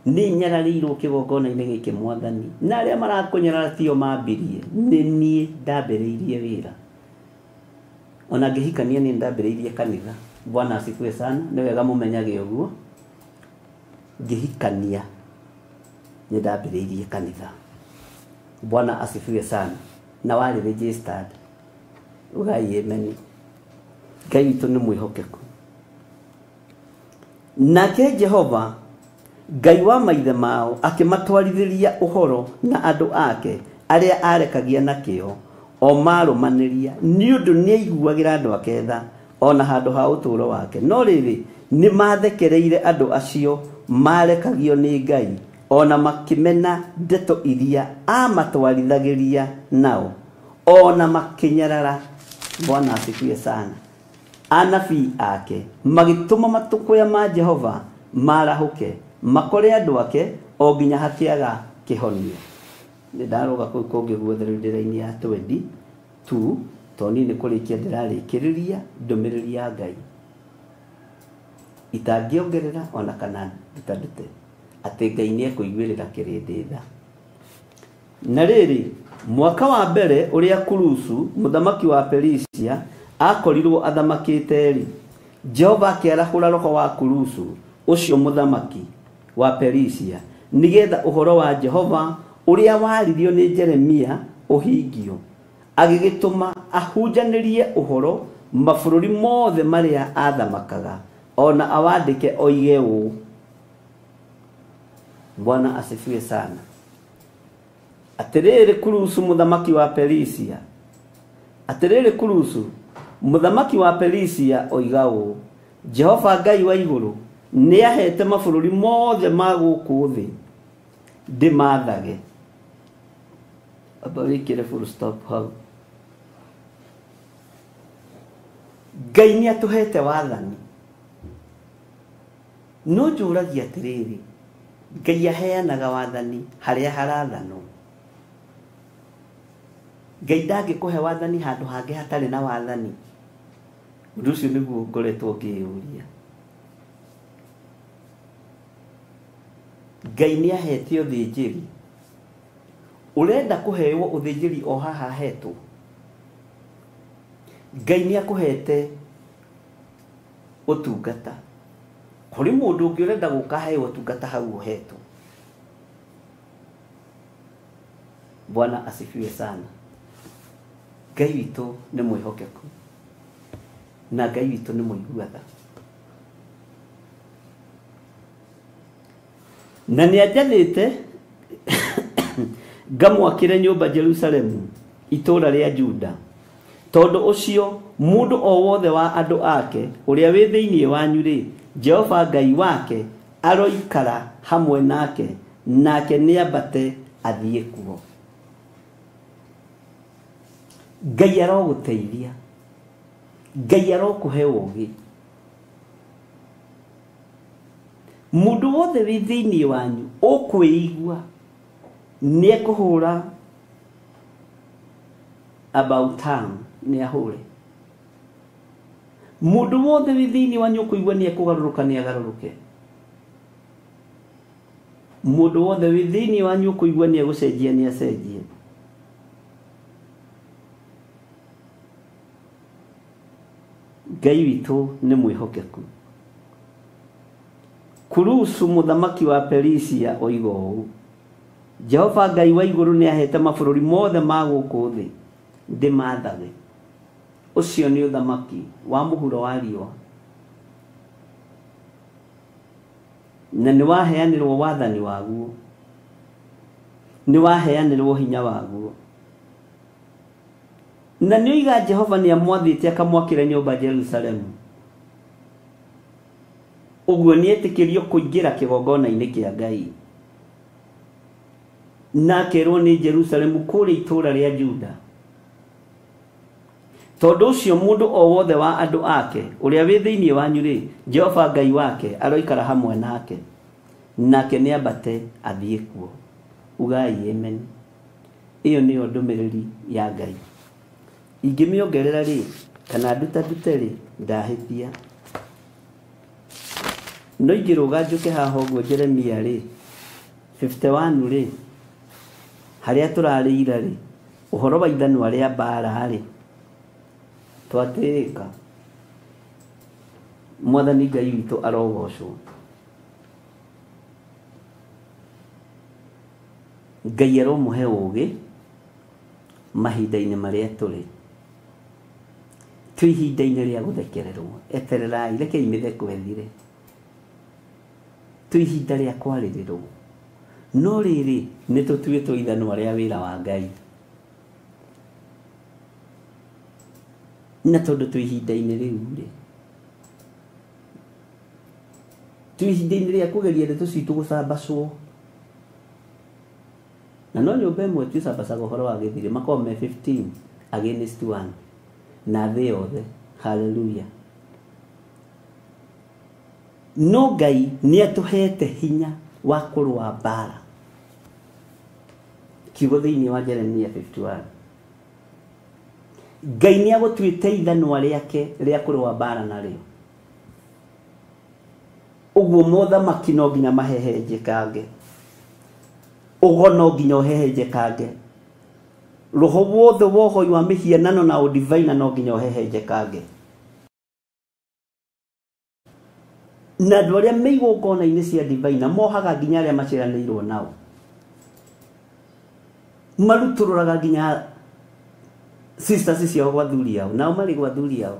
nĩ nyararĩirwo kĩgongona-inĩ gĩkĩ Mwathani, na arĩa marakũnyarara tio mambirie, nĩ niĩ ndambĩrĩirie wĩra. Ona ngĩhikania nĩ ndambĩrĩirie kanitha. Bwana asifiwe sana. Nĩ wega mũmenyage ũguo. Ngĩhikania nĩ ndambĩrĩirie kanitha. Bwana asifiwe sana. Na warĩ registered. Ugai amen. Ngai witũ nĩ mwĩhokeku. Nake Jehova Ngai wa maithe mao akĩmatwarithĩria ũhoro na andũ ake arĩa arekagia na kĩo o marũmanĩria, nĩ ũndũ nĩaiguagĩra andũ ake tha ona handũ ha ũtũũro wake. No rĩrĩ, nĩ mathekereire andũ acio marekagio nĩ Ngai ona makĩmena ndeto iria amatwarithagĩria nao ona makĩnyarara. Bwana asifiwe sana. Anabii ake magĩtũma matũkũya ma Jehova marahũke makore andũ ake o nginya hakĩaga kĩhonio. Nĩ ndaroga kũu kũngĩ guothe rĩu ndĩra-inĩ ya 22 tondũ niĩ nĩ kũrĩkia ndĩrarĩkĩrĩria ndũmĩrĩri ya Ngai itangĩongerera ona kana ndutandute atĩ Ngai nĩ ekũiguĩrĩra kĩrĩndĩ tha. Na rĩrĩ, mwaka wa mbere ũrĩa Kurusu mũthamaki wa Perisia akorirwo athamakĩte-rĩ, Jehova akĩarahũra roho wa Kurusu ũcio mũthamaki wa Perisia nĩgetha ũhoro wa Jehova ũrĩa waririo nĩ Jeremia ũhingio. Agĩgĩtũma ahunjanĩrie ũhoro mabũrũri mothe marĩa athamakaga ona awandĩke oige ũũ. Bwana asifiwe sana. Atĩrĩrĩ Kurusu mũthamaki wa Perisia, atĩrĩrĩ Kurusu mũthamaki wa Perisia oiga ũũ, Jehova Ngai wa igũrũ nĩahete mabũrũri mothe ma gũkũ thĩ ndĩmathage. Amba wĩkĩre full stop hau. Ngai nĩatũhete wathani. No njũragia atĩrĩrĩ, Ngai aheanaga wathani harĩa harathanwo. Ngai ndangĩkũhe wathani handũ hangĩ hatarĩ na wathani. Ũndũ ũcio nĩguo ngoretwo ngĩyũria. Ngai nĩahete ũthĩnjĩri. Ũrenda kũheo ũthĩnjĩri o haha ahetwo. Ngai nĩakũhete Ũtungata kũrĩ mũndũ ũngĩ ũrenda gũka aheo ũtungata hau ũhetwo. Bwana asifiwe sana. Ngai witũ nĩ mwĩhokeku na Ngai witũ nĩ mũigua tha, na nĩ anjathĩte ngamwakĩre nyũmba Jerusalemu itũũra rĩa Juda. Tondũ ũcio mũndũ o wothe wa andũ ake ũrĩa wĩ thĩinĩ wanyu rĩ, Jehova Ngai wake aroikara hamwe nake, nake nĩambate athiĩ kuo. Ngai arogũteithia, Ngai arokũhe ũũgĩ. Mũndũ wothe wĩ thĩinĩ wanyu ũkwĩigua nĩekũhũra about town, nĩahũre. Mũndũ wothe wĩ thĩinĩ wanyu ũkũigua nĩekũgarũrũka nĩagarũrũke. Mũndũ wothe wĩ thĩinĩ wanyu ũkũigua nĩegũcenjia nĩacenjie. Ngai witũ nĩ mwĩhokeku. Kurusu mũthamaki wa Perisia oiga ũũ, Jehova Ngai wa igũrũ nĩahete mabũrũri mothe ma gũkũ thĩ ndĩmathage. Ũcio nĩ ũthamaki wa mũhuro wa riũa, na nĩwaheanĩrwo wathani waguo, nĩwaheanĩrwo hinya waguo. Na nĩoiga Jehova nĩamwathĩte akamwakĩra nyũmba Jerusalemu. Ũguo nĩetĩkĩrio kũingĩra kĩgongona-inĩ kĩa Ngai, na akerwo nĩ Jerusalemu kũrĩa itũũra rĩa Juda. Tondũ ũcio mũndũ o wothe wa andũ ake ũrĩa wĩ thĩinĩ wanyu rĩ, Jehova Ngai wake aroikara hamwe nake, nake nĩambate athiĩ kuo. Ugai amen. Ĩyo nĩyo ndũmĩrĩri ya Ngai. Ingĩmĩongerera rĩ, kana ndutandute rĩ, ndahĩtia. No ingĩrũga njũke haha ũguo Jeremia rĩ 51 rĩ, harĩa tũrarĩira rĩ, ũhoro wa ithanwa rĩa mbara rĩ, twatĩĩka. Mwathani Ngai witũ arogocwo. Ngai aromũhe ũũgĩ mahinda-inĩ marĩa tũrĩ. Twĩ ihinda-inĩ rĩa gũthekererwo, etererai, rekei mĩtheko ĩthire. Twĩ ihinda rĩa kwarĩrĩrwo, no rĩrĩ nĩ tũtuĩtwo ithanwa rĩa wĩra wa Ngai. Na tondũ twĩ ihinda-inĩ rĩu rĩ, twĩ ihinda-inĩ rĩa kũgeria ndeto citũ gũcambacwo. Na no nyũmba ĩmwe twĩcambacaga ũhoro wa gĩthirĩ, makoragwo me 15 against 1 na thĩ yothe. Hallelujah. No Ngai nĩatũhete hinya wa kũrũa mbara. Kiugo thĩinĩ wa Jeremia 51. Ngai nĩagũtuĩte ithanwa rĩake rĩa kũrũa mbara narĩo. Ũguo mothamaki no nginya mahehenjekange, ũgo no nginya ũhehenjekange, roho wothe wa ũhoi wa mĩhianano na ũdivaina no nginya ũhehenjekange. Na andũ arĩa me igongona-inĩ cia divaina mohaga nginya arĩa maciaranĩirwo nao, marutũrũraga nginya sisters ciao gwa athuri ao, nao marĩ gwa athuri ao,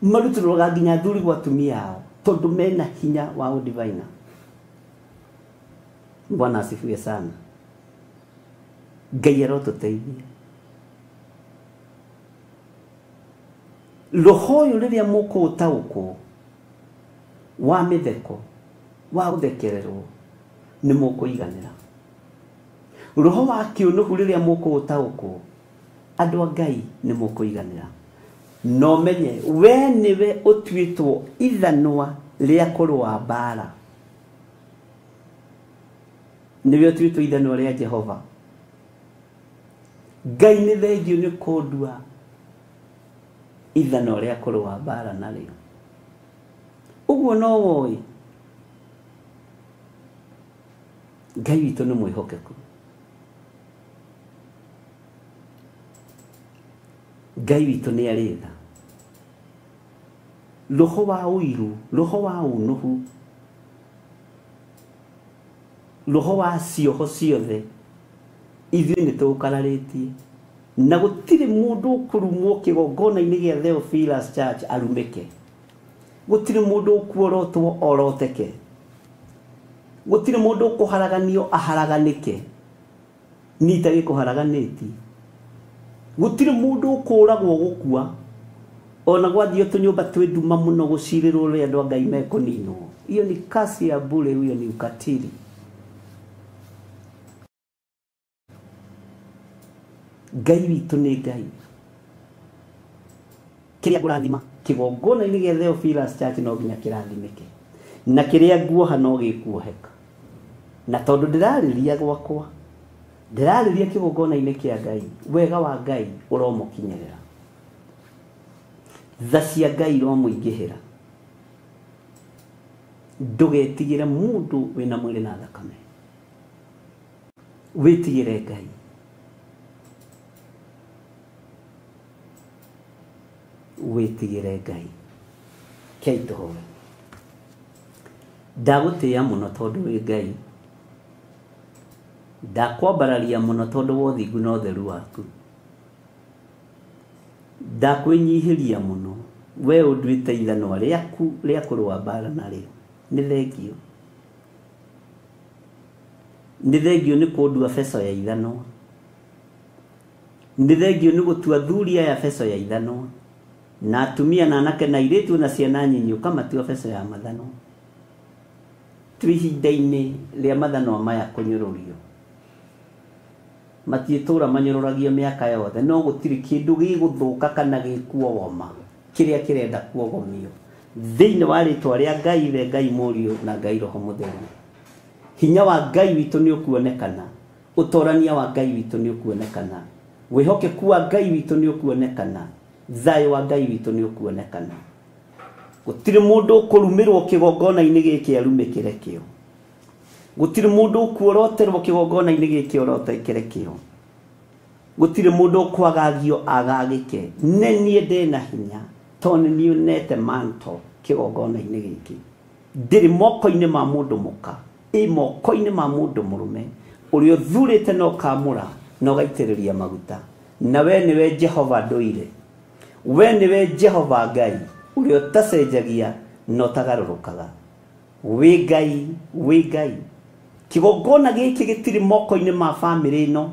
marutũrũraga nginya athuri gwa atumia ao, tondũ mena hinya wa ũdivaina. Bwana asifiwe sana. Ngai arotũteithia. Roho ũyũ rĩrĩa mũkũũtaũkwo wa mĩtheko wa gũthekererwo nĩ mũkũiganĩra. Roho wa kĩũnũhu rĩrĩa mũkũũtaũkwo, andũ a Ngai nĩ mũkũiganĩra. No menye we nĩwe ũtuĩtwo ithanwa rĩa kũrũa mbara, nĩwe ũtuĩtwo ithanwa rĩa Jehova. Ngai nĩ thengio nĩ kũndua ithanwa rĩa kũrũa mbara narĩo. Ũguo no woĩ Ngai witũ nĩ mwĩhokeku. Ngai witũ nĩ arĩ tha. Roho wa ũiru, roho wa ũnũhu, roho wa cioho ciothe ithuĩ nĩ tũũkararĩtie na gũtirĩ mũndũ ũkũrumwo kĩgongona-inĩ gĩa Theophilus Church arumĩke. Gũtirĩ mũndũ ũkuorotwo oroteke. Gũtirĩ mũndũ ũkũharaganio aharaganĩke. Niĩ itagĩkũharaganĩtie. Gũtirĩ mũndũ ũkũragwo gũkua ona gwathiĩ tũnyũmba twĩ nduma mũno gũcirĩrwo ũrĩa andũ a Ngai mekũninwo. Hiyo ni kasi ya bure, huyo ni ukatili. Ngai witũ nĩ Ngai. Kĩrĩa ngũrathima kĩgongona-inĩ gĩa Theophilus Church no nginya kĩrathimĩke, na kĩrĩa nguoha no gĩkuoheka. Na tondũ ndĩrarĩria gwakwa, ndĩrarĩria kĩgongona-inĩ kĩa Ngai, wega wa Ngai ũromũkinyĩrĩra, tha cia Ngai iromũingĩhĩra. Ndũgetigĩre mũndũ wĩna mwĩrĩ na thakame, wĩtigĩre Ngai. Wĩtigĩre Ngai. Kei tũhoe. Ndagũtĩĩa mũno tondũ wĩ Ngai, ndakwambararia mũno tondũ wa ũthingu na ũtheru waku, ndakwĩnyihĩria mũno we ũnduĩte ithanwa rĩaku rĩa kũrũa mbara narĩo. Nĩ thengio, nĩ thengio nĩ kũndua beco ya ithanwa, nĩ thengio nĩ gũtua thuri aya beco ya ithanwa, na atumia na anake na airĩtu na ciana nyinyi ũkamatua beco ya mathanwa. Twĩ ihinda-inĩ rĩa mathanwa maya kũnyũrũrio, matiĩtũra manyũrũragio mĩaka yothe, no gũtirĩ kĩndũ gĩgũthũka kana gĩkuogoma kĩrĩa kĩrenda kuogomio thĩinĩ wa rĩtwa rĩa Ngai Ithe, Ngai Mũriũ na Ngai Roho Mũtheru. Hinya wa Ngai witũ nĩ ũkuonekana, ũtorania wa Ngai witũ nĩ ũkuonekana, wĩhokeku wa Ngai witũ nĩ ũkuonekana, thayũ wa Ngai witũ nĩ ũkuonekana. Gũtirĩ mũndũ ũkũrumĩrwo kĩgongona-inĩ gĩkĩ arumĩkĩre kĩo. Gũtirĩ mũndũ ũkuoroterwo kĩgongona-inĩ gĩkĩ orotekere kĩo. Gũtirĩ mũndũ ũkwagagio agagĩke. Nĩ niĩ ndĩna hinya tondũ nĩ niĩ nete manto kĩgongona-inĩ gĩkĩ. Ndĩrĩ moko-inĩ ma mũndũ mũka, ĩ moko-inĩ ma mũndũ mũrũme ũrĩa ũthurĩte na ũkamũra na ũgaitĩrĩria maguta. Na we nĩwe Jehova ndũire, we nĩwe Jehova Ngai ũrĩa ũtacenjagia na ũtagarũrũkaga. Wĩ Ngai, wĩ Ngai. Kĩgongona gĩkĩ gĩtirĩ moko-inĩ ma bamĩrĩ ĩno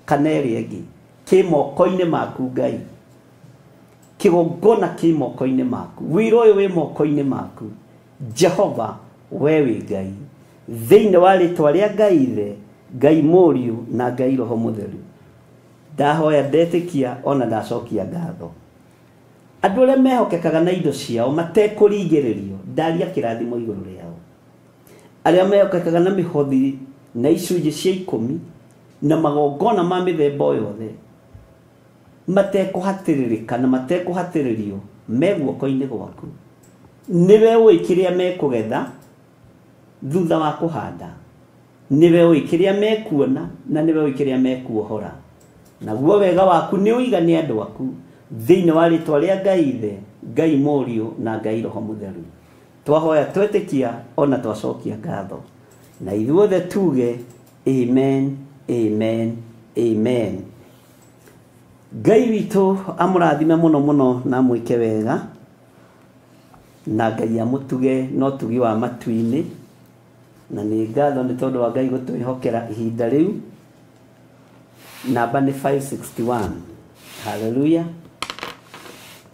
kana ĩrĩa ĩngĩ, kĩ moko-inĩ maku Ngai. Kĩgongona kĩ moko-inĩ maku, wĩra ũyũ wĩ moko-inĩ maku Jehova, we wĩ Ngai. Thĩinĩ wa rĩtwa rĩa Ngai Ithe, Ngai Mũriũ na Ngai Roho Mũtheru, ndahoya ndetĩkia ona ndacokia ngatho. Andũ arĩa mehokekaga na indo ciao matekũringĩrĩrio, ndaria kĩrathimo igũrũ rĩao. Arĩa mehokekaga na mĩhothi na icunjĩ cia 10 na magongona ma mĩthemba o yothe matekũhatĩrĩrĩka na matekũhatĩrĩrio, me guoko-inĩ gwaku. Nĩwe ũĩ kĩrĩa mekũgetha thutha wa kũhanda, nĩwe ũĩ kĩrĩa mekuona na nĩwe ũĩ kĩrĩa mekuohora. Naguo wega waku nĩ ũigane andũ aku thĩinĩ wa rĩtwa rĩa Ngai Ithe, Ngai Mũriũ na Ngai Roho Mũtheru. Twahoya twetĩkia ona twacokia ngatho, na ithuothe tuge amen, amen, amen. Ngai witũ amũrathime mũno mũno na amwĩke wega, na Ngai amũtuge na ũtugi wa matu-inĩ. Na nĩ ngatho nĩ tondũ wa Ngai gũtwĩhokera ihinda rĩu. Namba nĩ 561. Hallelujah.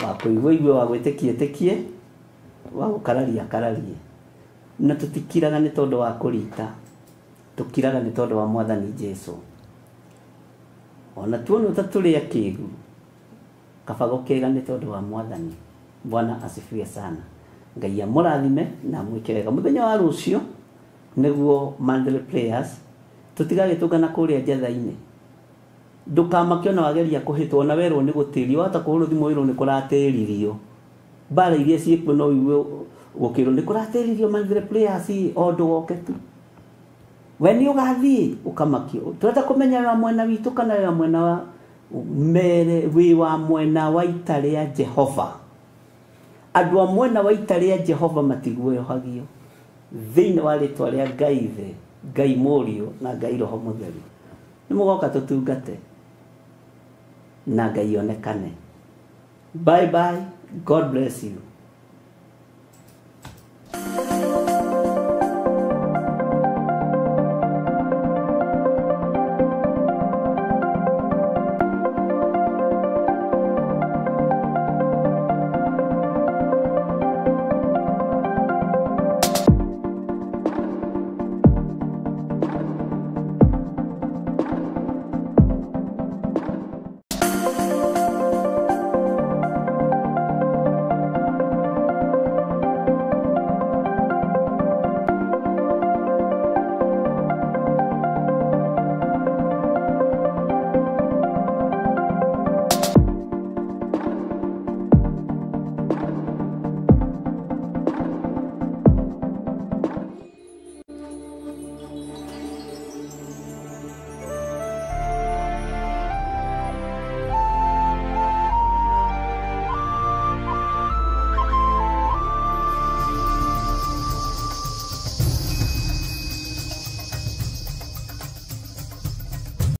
Wa kũigua igue, wa gwĩtĩkia ĩtĩkie, wa gũkararia akararie. Na tũtikiraga nĩ tondũ wa kũrita, tũkiraga nĩ tondũ wa Mwathani Jesu. Ona tuonwo ta tũrĩ akĩgu, kaba gũkĩga nĩ tondũ wa Mwathani. Bwana asifiwe sana. Ngai amũrathime na amwĩke wega. Mũthenya wa rũciũ nĩguo monthly prayers, tũtigagĩtũngana kũrĩa njatha-inĩ. Ndũkamake ona wageria kũhĩtwo, ona werwo nĩ gũtĩrio, wahota kũhũrwo thimũ wĩrwo nĩ kũratĩririo. Mbara iria ciĩkuo no ũigue gũkĩrwo nĩ kũratĩririo monthly prayers, o ndũgoke tu. We nĩ ũgathiĩ ũkamakio. Tũrenda kũmenya wa mwena witũ kana wa mwena wa mere, wĩ wa mwena wa ita rĩa Jehova. Andũ a mwena wa ita rĩa Jehova matiguoyohagio thĩinĩ wa rĩtwa rĩa Ngai Ithe, Ngai Mũriũ na Ngai Roho Mũtheru. Nĩ mũgoka tũtungate na Ngai onekane. Bye bye, God bless you.